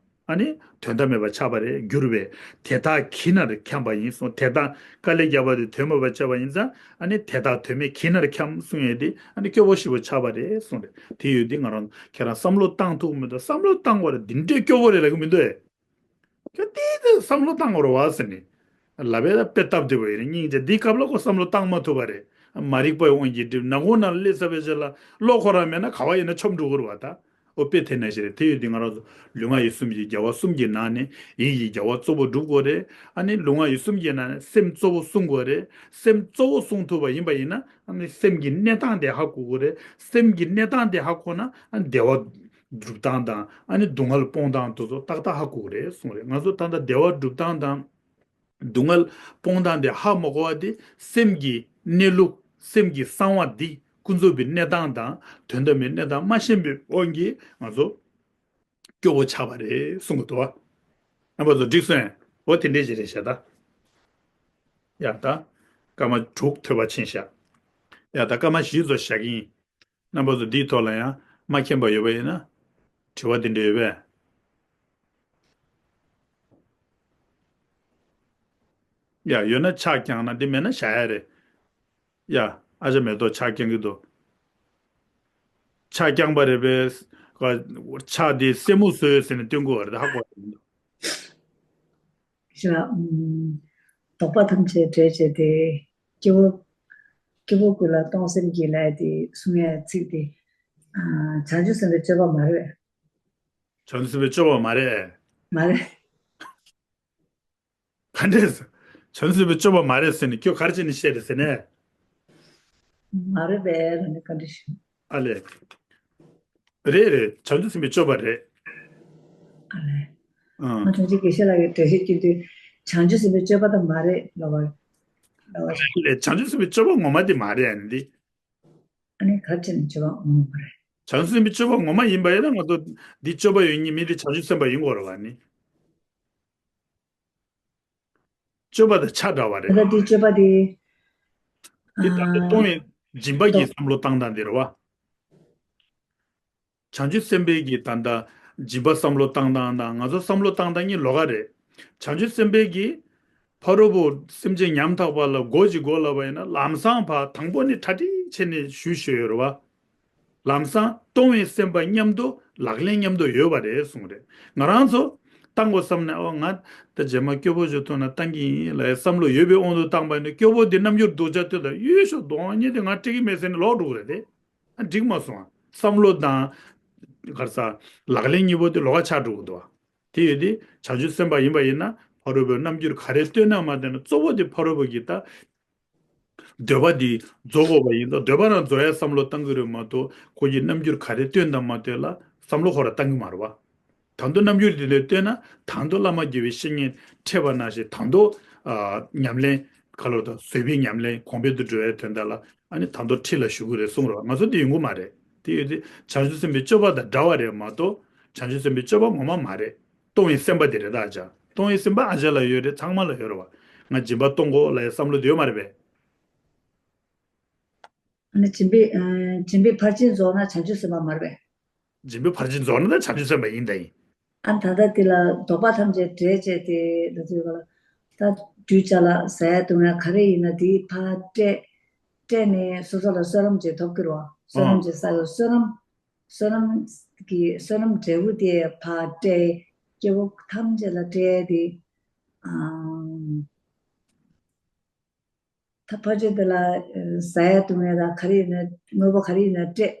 ཨ་ནི་དོན་དག་མེད་པ་ཆགས་པ་རེད་འགྱུར་བས། དེ་དག་གྱི་ནར་འཁྱམས་པ་ཡིན་གསུངས། དེ་དག་དཀའ་ལས་བརྒྱབ་པ་དེ་དོན་མེད་པ་ཆགས་པ་ཡིན་ཙང་ཨ་ནི་དེ་དག་དོན་མེད་གྱི་ནར་འཁྱམས་གསུངས་ཡོད་དེ་ཨ་ནི་སྐྱོ་པོ་ཞེ་པོ་ཆགས་པ་རེད་གསུངས་རེད། དེ་ཡོད་དེ་ང་རང་ཁྱེད་རང་བསམ་བློ་བཏང་ཐུབ་མི་འདུག་བསམ་བློ་བཏང་བ་རེད་འདི་འདྲས་སྐྱོ་པོ་རེད་ལབ་གི་མི་འདུག་ཨེ། ཁྱོད་དེ་དེ་བསམ་བློ་བཏང་བ་རེད་བ་ཟེར་ནས། ལབ་པའི་དཔེ་སྟབས་བདེ་པོ་ཡིན་ནི་སྙིང་རྗེ་འདིའི་སྐབས་ལ་ཁོ་བསམ་བློ་བཏང་མ་ཐུབ་པ་རེད། མ་རིག་པའི་དབང་གིས་སྒྲིབ་ནག་ཁུང་ནང་སླེབས་ཚར་བའི་རྗེས་ལ་བློ་ཁོ་རང་མེད་ན་ག་བ་ཡིན་ན་འཁྱམས་འགྲོ་གི་རེད་བ་ད། ཨོ་དཔེ་དེ་ནང་བཞིན་རེད། དེ་ཡོད་དུས་ང་རང་ཚོ་ལུས་ངག་ཡིད་གསུམ་གྱི་རྒྱལ་བ་གསུམ་གྱི་ནང་ནས་ཡིད་ཀྱི་རྒྱལ་བ་གཙོ་བོ་སྒྲུབ་དགོས་རེད། ཨ་ནི་ལུས་ངག་ཡིད་གསུམ་གྱི་ནང་ནས་སེམས་གཙོ་བོ་བསྲུང་དགོས་རེད། སེམས་གཙོ་བོ་བསྲུང་ཐུབ་པ་ཡིན་པ་ཡིན་ན་ཨ་ནི་སེམས་ཀྱི་གནས་སྟངས་དེ་ཧ་གོ་དགོས་རེད། སེམས་ཀྱི་གནས་སྟངས་དེ་ཧ་གོ་ན་ཨ་ནི་བདེ་བ་སྒྲུབ་སྟངས་དང་ཨ་ནི་སྡུག་བསྔལ་སྤོང་སྟངས་དེ་ཚོ་ཏག་ཏག་ཧ་གོ་གི་རེད་གསུངས་རེད། ང་ཚོ་ད་ལྟ་བདེ་བ་སྒྲུབ་སྟངས་དང་། སྡུག་བསྔལ་སྤོང་སྟངས་དེ་ཧ་མ་གོ་བ་དེ་སེམས་ཀྱི་གནས་ལུགས་སེམས་ཀྱི་གསང་བ་འདི་ཀུན་རྫོབ་པའི་གནས་སྟངས་དང་དོན་དམ་པའི་གནས་སྟངས་མ་ཤེས་པའི་དབང་གིས་ང་ཚོ་སྐྱོ་བོ་ཆགས་པ་རེད་གསུང་གི་འདུག་བ། རྣམ་པ་ཚོ་འགྲིག་སོང་ངས། འོ་དེ་འདྲས་ཞིག་རེད་ཤག་ད། ཡ་ད། སྐར་མ་དྲུག་ཐོས་པ་ཕྱིན་ཤག་ཡ་ད་སྐར་མ་བཞི་ཚོ་བཞག་གི་ཡིན། རྣམ་པ་ཚོ་འདིའི་ཐོག་ལ་ཡང་མ་མཁྱེན་པ་ཡོད་པ་ཡིན་ན། དྲི་བ་འདི་འདྲ་ཡོད་པས། ཡ་ཡོད་ན་ཕྱག་བརྐྱངས་ན་འདི་མེད་ན་བཞག་ཡ་རེད། ཡ་ཨ་ཅག་མེ་ཏོག་ཕྱག་བརྐྱང་གི་འདུག་ཕྱག་བརྐྱངས་པ་རེད་པས། ཕྱག་འདི་སེན་མོ་བཟོས་ཟེར་ནས་སྟོན་དགོས་པ་རེད་ཧ་གོ་བ་རེད། ཞེས་པ། ཨུམ། བདོག་པ་ཐམས་ཅད་བྲལ་བྱས་ཏེ། སྐྱེ་བོ། སྐྱེ་བོ་ཀུན་ལ་གཏོང་སེམས་ཀྱིས་ལབ་ཡ་དེ་གསུང་ཡ་ཚིག་དེ། ཨ། བྱང་ཆུབ་སེམས་དཔའི་སྤྱོད་པ་མ་རེད། བྱང་ཆུབ་སེམས་དཔའི་སྤྱོད་པ་མ་རེད། མ་རེད། ག་འདྲས། བྱང་ཆུབ་སེམས་དཔའི་སྤྱོད་པ་མ་རེད་ཟེར་ནས་ཁྱོད་ག་རེ་བྱས་ནས་བཤད་རེད་ཟེར་ནས། མ་རེད་པས་ལབ་ནས་བཀའ་འདྲི་ཞུ། ཨ་ལས། རེད་རེད། བྱང་ཆུབ་སེམས་དཔའི་སྤྱོད་པ་རེད། ཨ་ལས། ཨང་། ང་ཐམས་ཅད་དགེ་བཤེས་ལགས་ཀྱི་འགྲེལ་བཤད་སྐྱོན་དུས་བྱང་ཆུབ་སེམས་དཔའི་སྤྱོད་པ་དང་མ་རེད་ལབ་པ། ལབ་པ་ཞིག་ལས་བྱང་ཆུབ་སེམས་དཔའི་སྤྱོད་པ་ངོ་མ་དེ་མ་རེད་ཨ་ནི་འདི། ཨ་ནི་ག་རེ་བྱས་ནས་སྤྱོད་པ་ངོ་མ་མ་རེད། བྱང་ཆུབ་སེམས་དཔའི་སྤྱོད་པ་ངོ་མ་ཡིན་པ་ཡིན་ན་ང་ཚོ་འདི་སྤྱོད་པ་ཡོད་ཉིད་མི་དེ་བྱང་ཆུབ་སེམས་དཔའ་ཡིན་དགོས་རེད་བ་ནི། སྤྱོད་པ་དང་ཆ་འདྲ་བ་རེད། ད་ལྟ་འདི་སྤྱོད་པ་དེ། འདི་ད་ལྟ་གཏོང་བའི་སྦྱིན་པ་གི་བསམ་བློ་བཏང་སྟངས་དེ་རེད་བ། བྱང་ཆུབ་སེམས་དཔའི་གི་ད་ལྟ་སྦྱིན་པ་བསམ་བློ་བཏང་སྟངས་དང་ང་ཚོ་བསམ་བློ་བཏང་སྟངས་གཉིས་ལོགས་ཀ་རེད། བྱང་ཆུབ་སེམས་དཔའི་གི་ཕ་རོལ་པོ་སེམས་ཅན་ཉམ་ཐག་པ་ལ་སྒོ་ཅིག་སྒོ་ལབ་པ་ཡིན་ན་ལམ་སང་ཕར་དང་པོ་ནི་གྲ་སྒྲིག་བྱས་ནས་ཞུ་ཞུ་ཡོད་རེད་བ། ལམ་སང་གཏོང་བའི་སེམས་པ་མཉམ་དུ་ལག་ལེན་མཉམ་དུ་ཡོད་པ་རེད་གསུངས་རེད། ང་རང་ཚོ་བཏང་དགོས་བསམ་ནས་ཨོ་ང་ད་རྗེས་མ་སྐྱོ་པོ་ཞིག་ཐུག་ན་བཏང་གི་ཡིན་ལབ་བསམ་བློ་ཡོད་པའི་དབང་དུ་བཏང་པ་ཡིན་ན་སྐྱོ་པོ་འདི་རྣམ་འགྱུར་སྡུག་ཅག་དེ་ལ་གཡོས་ཤོག་གདོང་གཉིས་དེ་ང་སྤྲད་ཀྱི་མེད་ཟེར་ནས་ལོག་འགྲོ་གི་རེད་དེ། ཨ་འགྲིག་མ་སོང་ཨ། བསམ་བློ་དང་། ག་རེ་ཟ། ལག་ལེན་གཉིས་པོ་དེ་ལོགས་ཀ་ཆགས་འགྲོ་གི་འདུག་ཨ། དེ་ཡོད་དེ་བྱང་ཆུབ་སེམས་དཔའ་ཡིན་པ་ཡིན་ན་ཕ་རོལ་པོའི་རྣམ་འགྱུར་ག་རེ་སྟོན་ན་མ་སྟོན་ན་གཙོ་བོ་དེ་ཕ་རོལ་པོ་གི་ད། འདོད་པ་འདི་རྫོགས་དགོས་པ་ཡིན་ཙང་འདོད་པ་རང་རྫོགས་ཡའི་བསམ་བློ་བཏང་གི་རེད་མ་གཏོགས་ཁོ་གི་རྣམ་འགྱུར་ག་རེ་སྟོན་དང་མ་སྟོན་ལ་བསམ་བློ་ཁོ་རང་བཏང་གི་མ་རེད་བ། ད་དུང་རྣམ་འགྱུར་དེ་ལས་སྟོན་ན་ད་དུང་བླ་མ་དགེ་བའི་བཤེས་གཉེན་འཕྲད་པ་ནང་བཞིན་ད་དུང་ཨ་ཉམས་ལེན་ག་ལོ་དང་བཟོད་པའི་ཉམས་ལེན་གོང་འཕེལ་དུ་འགྲོ་བའི་དོན་དག་ལ་ཨ་ནི་ད་དུང་ཁྲིད་ལ་ཞུགས་ཀྱི་རེད་གསུངས་རོགས། ང་ཚོ་དེ་ཡོང་གི་མ་རེད། དེ་ཡོད་དུས་བྱང་ཆུབ་སེམས་དཔའི་སྤྱོད་པ་དང་འདྲ་བ་རེད་མ་གཏོགས་བྱང་ཆུབ་སེམས་དཔའི་སྤྱོད་པ་ངོ་མ་མ་རེད། སྟོང་ཉིད་སེམས་དཔའ་དེ་རེད་ད་ཨ་ཅག་སྟོང་ཉིད་སེམས་དཔའ་ཨ་ཅག་ལ་ཡོད་རེད། ཚང་མ་ལ་ཡོད་རེད་བ། ང་སྦྱིན་པ་གཏོང་དགོས་ལབ་ཡའི་བསམ་བློ་དེ་ཡོད་མ་རེད་པས། ཨ་ནི་སྦྱིན་པའི་ཨ་སྦྱིན་པའི་ཕར་ཕྱིན་རྫོགས་ན་བྱང་ཆུབ་སེམས་དཔའ་མ་རེད་པས། སྦྱིན་པའི་ཕར་ཕྱིན་རྫོགས་ན་ད་བྱང་ཆུབ་སེམས་དཔའ་ཡིན་ད་ཡིན། ཨ་ད་ལྟ་དེ་ལ་ལྡོག་པ་ཐམས་ཅད་བྲལ་བྱས་ཏེ་ལ་དུས་ག་ལ་ད་གདུལ་བྱ་ལ་ཟ་ཡ་བཏུང་ཡ་ག་རེ་ཡིན་ན་དེ་ཕར་སྤྲད་སྤྲད་ནས་སོ་སོ་ལ་བསོད་ནམས་ཅིག་ཐོབ་ཀྱི་རེད་བ། བསོད་ཨ་ནམས་ཅིག་བསགས་ཡོད་བསོད་ནམས་བསོད་ནམས་ཀྱི་བསོད་ནམས་འབྲས་བུ་དེ་ཕར་སྤྲད་སྐྱེ་བོ་ཐམས་ཅད་ལ་སྤྲད་དེ་ཨ། ད་ཕར་ཕྱོགས་དེ་ལ་ཨ་ཟ་ཡ་བཏུང་ཡ་དང་ག་རེ་ཡིན་ན་དངོས་པོ་ག་རེ་ཡིན་ན་སྤྲད་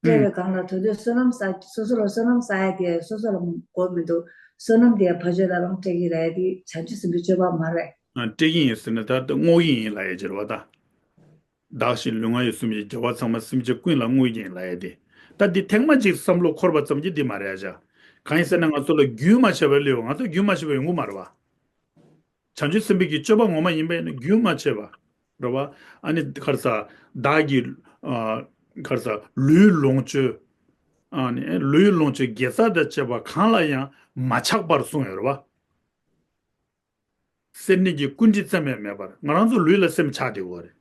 སྤྲད་ཨུམ། པའི་སྒང་ལ་དོན་དུ་བསོད་ནམས་བསགས་སོ་སོ་ལ་བསོད་ནམས་བསགས་ཡ་དེ་སོ་སོ་ལ་དགོས་མི་འདུག་བསོད་ནམས་དེ་ཕར་ཕྱོགས་ལ་རང་སྤྲད་ཀྱི་རེད། དེ་བྱང་ཆུབ་སེམས་དཔའི་སྤྱོད་པ་མ་རེད། ཨ་སྤྲད་ཀྱི་ཡིན་ཟེར་ན་ད་ད་བསྔོ་གི་ཡིན་ལབ་ཡ་ཅིག་རེད་བ་ད། བདག་གཞན་ལུས་ངག་ཡིད་གསུམ་གྱི་རྒྱལ་བ་ཚང་མ་སེམས་ཅན་ཀུན་ལ་བསྔོ་གི་ཡིན་ལབ་ཡ་དེ། ད་འདི་ཐེངས་མ་གཅིག་བསམ་བློ་འཁོར་བ་ཙམ་གྱིས་འདི་མ་རེད་ཨ་ཅག་གང་ཡིན་ཟེར་ན་ང་ཚོ་ལ་རྒྱུན་མ་ཆད་པ་སླེབས་ཡོང་ང་ཚོ་རྒྱུན་མ་ཆད་པ་ཡོང་གི་མ་རེད་བ། བྱང་ཆུབ་སེམས་དཔའི་གི་སྤྱོད་པ་ངོ་མ་ཡིན་པ་ཡིན་ན་རྒྱུན་མ་ཆད་པ། རེད་བ། ཨ་ནི་ག་རེ་ཟ། བདག་གི་ཨ་ག་རེ་ཟ་ལུས་ལོངས་སྤྱོད། ཨ་ནི་ལུས་ལོངས་སྤྱོད་དགེ་རྩ་དང་བཅས་པ་གང་ལ་ཡང་མ་ཆགས་པར་གསུངས་ཡོད་རེད་བ། སེར་སྣའི་གི་ཀུན་དཀྲིས་ཙམ་ཡང་མེད་པར་ང་རང་ཚོ་ལུས་ལ་སེམས་ཆགས་བསྡད་ཡོད་རེད།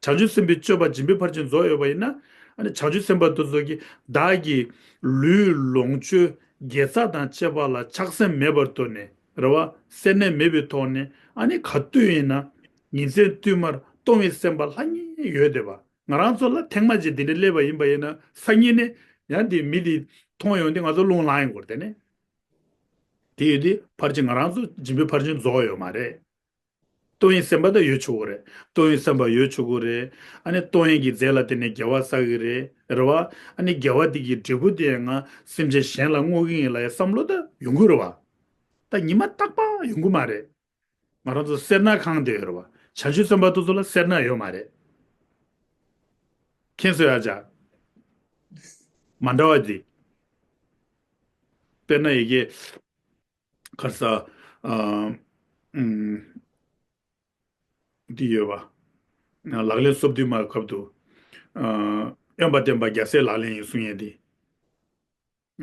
བྱང་ཆུབ་སེམས་དཔའི་སྤྱོད་པ་སྦྱིན་པའི་ཕར་ཕྱིན་རྫོགས་ཡོད་པ་ཡིན་ན། ཨ་ནི་བྱང་ཆུབ་སེམས་དཔའ་དེ་ཚོ་གིས་བདག་གི་ལུས་ལོངས་སྤྱོད་དགེ་རྩ་དང་བཅས་པ་ལ་ཆགས་སེམས་མེད་པར་གཏོང་ནས་རེད་བ། སེར་སྣ་མེད་པའི་ཐོག་ནས་ཨ་ནི་ག་དུས་ཡིན་ན་ཉིན་མཚན་བསྟུད་མར་གཏོང་བའི་སེམས་པ་ལྷང་ངེ་ཡོད་བསྡད་པ། ང་རང་ཚོ་ལ་ཐེངས་མ་གཅིག་འདི་འདྲ་སླེབས་པ་ཡིན་པ་ཡིན་ན་སང་ཉིན་ནས་ཡང་འདི་མི་འདི་མཐོང་ཡོང་དུས་ང་ཚོ་རླུང་ལངས་ཡོང་གི་རེད་དེ་ནས། དེ་ཡོད་དུས་ཕར་ཕྱིན་ང་རང་ཚོ་སྦྱིན་པའི་ཕར་ཕྱིན་རྫོགས་ཡོད་མ་རེད། སྟོང་ཉིད་སེམས་དཔའ་ད་ཡོད་ཆོག་གི་རེད། སྟོང་ཉིད་སེམས་དཔའ་ཡོད་ཆོག་གི་རེད། ཨ་ནི་སྟོང་ཉིད་ཀྱི་རྫས་ལ་བརྟེན་ནས་དགེ་བ་བསགས་ཀྱི་རེད། རེད་བ། ཨ་ནི་དགེ་བ་དེ་གི་འབྲས་བུ་དེ་ཡང་ང་སེམས་ཅན་གཞན་ལ་བསྔོ་གི་ཡིན་ལབ་ཡ་བསམ་བློ་ད་ཡོང་གི་རེད་བ། ད་ཉི་མ་རྟག་པར་ཡོང་གི་མ་རེད། ང་རང་ཚོ་སེར་སྣ་གང་དེ་ཡོད་རེད་བ། བྱང་ཆུབ་སེམས་དཔའ་དེ་ཚོ་ལ་སེར་སྣ་ཡོད་མ་རེད། མཁྱེན་སོང་ཡ་ཅག་མ་འདྲ་བ་དེ། དཔེར་ན་ཡི་གེ་གར་ས། ཨ། ཨུམ། འདི་ཡོད་པ། ལག་ལེན་སོ་བདུན་མའི་སྐབས་དུ། ཨ། དབེན་པ་བསྟེན་པ་རྒྱལ་སྲས་ལག་ལེན་ཡིན་གསུང་ཡས་འདི།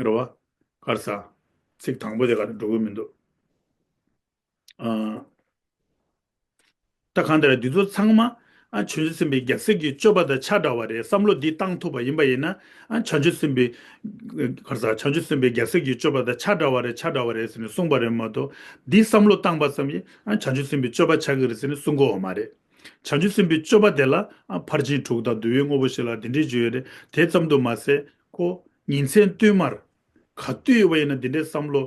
རེད་བ། གར་ས། ཚིག་དང་པོ་དེ་ག་རེ་འགྲོ་གི་མི་འདུག་ཨ། ད་གང་ལྟར་འདི་ཚོ་ཚང་མ། ཨ། བྱང་ཆུབ་སེམས་དཔའི་རྒྱལ་སྲས་ཀྱི་སྤྱོད་པ་དང་ཆ་འདྲ་བ་རེད་བསམ་བློ་འདི་བཏང་ཐུབ་པ་ཡིན་པ་ཡིན་ན། ཨ། བྱང་ཆུབ་སེམས་དཔའི། ག་རེ་ཟ། བྱང་ཆུབ་སེམས་དཔའི་རྒྱལ་སྲས་ཀྱི་སྤྱོད་པ་དང་ཆ་འདྲ་བ་རེད་ཆ་འདྲ་བ་རེད་ཟེར་ནས་གསུངས་པ་རེད་མ་གཏོགས་འདི་བསམ་བློ་བཏང་པ་ཙམ་གྱིས་ཨ། བྱང་ཆུབ་སེམས་དཔའི་སྤྱོད་པ་ཆགས་ཀྱི་རེད་ཟེར་ནས་གསུང་གི་ཡོད་མ་རེད། བྱང་ཆུབ་སེམས་དཔའི་སྤྱོད་པ་དེ་ལ་ཨ། ཕར་ཕྱིན་དྲུག་དང་བསྡུ་བའི་དངོས་པོ་བཞི་ལ་འདི་འདྲས་བརྗོད་ཡོད་རེད། དེ་ཙམ་དུ་མ་ཟད་ཁོ་ཉིན་མཚན་བསྟུད་མར་ག་དུས་ཡོད་པ་ཡིན་ན་འདི་འདྲས་བསམ་བློ་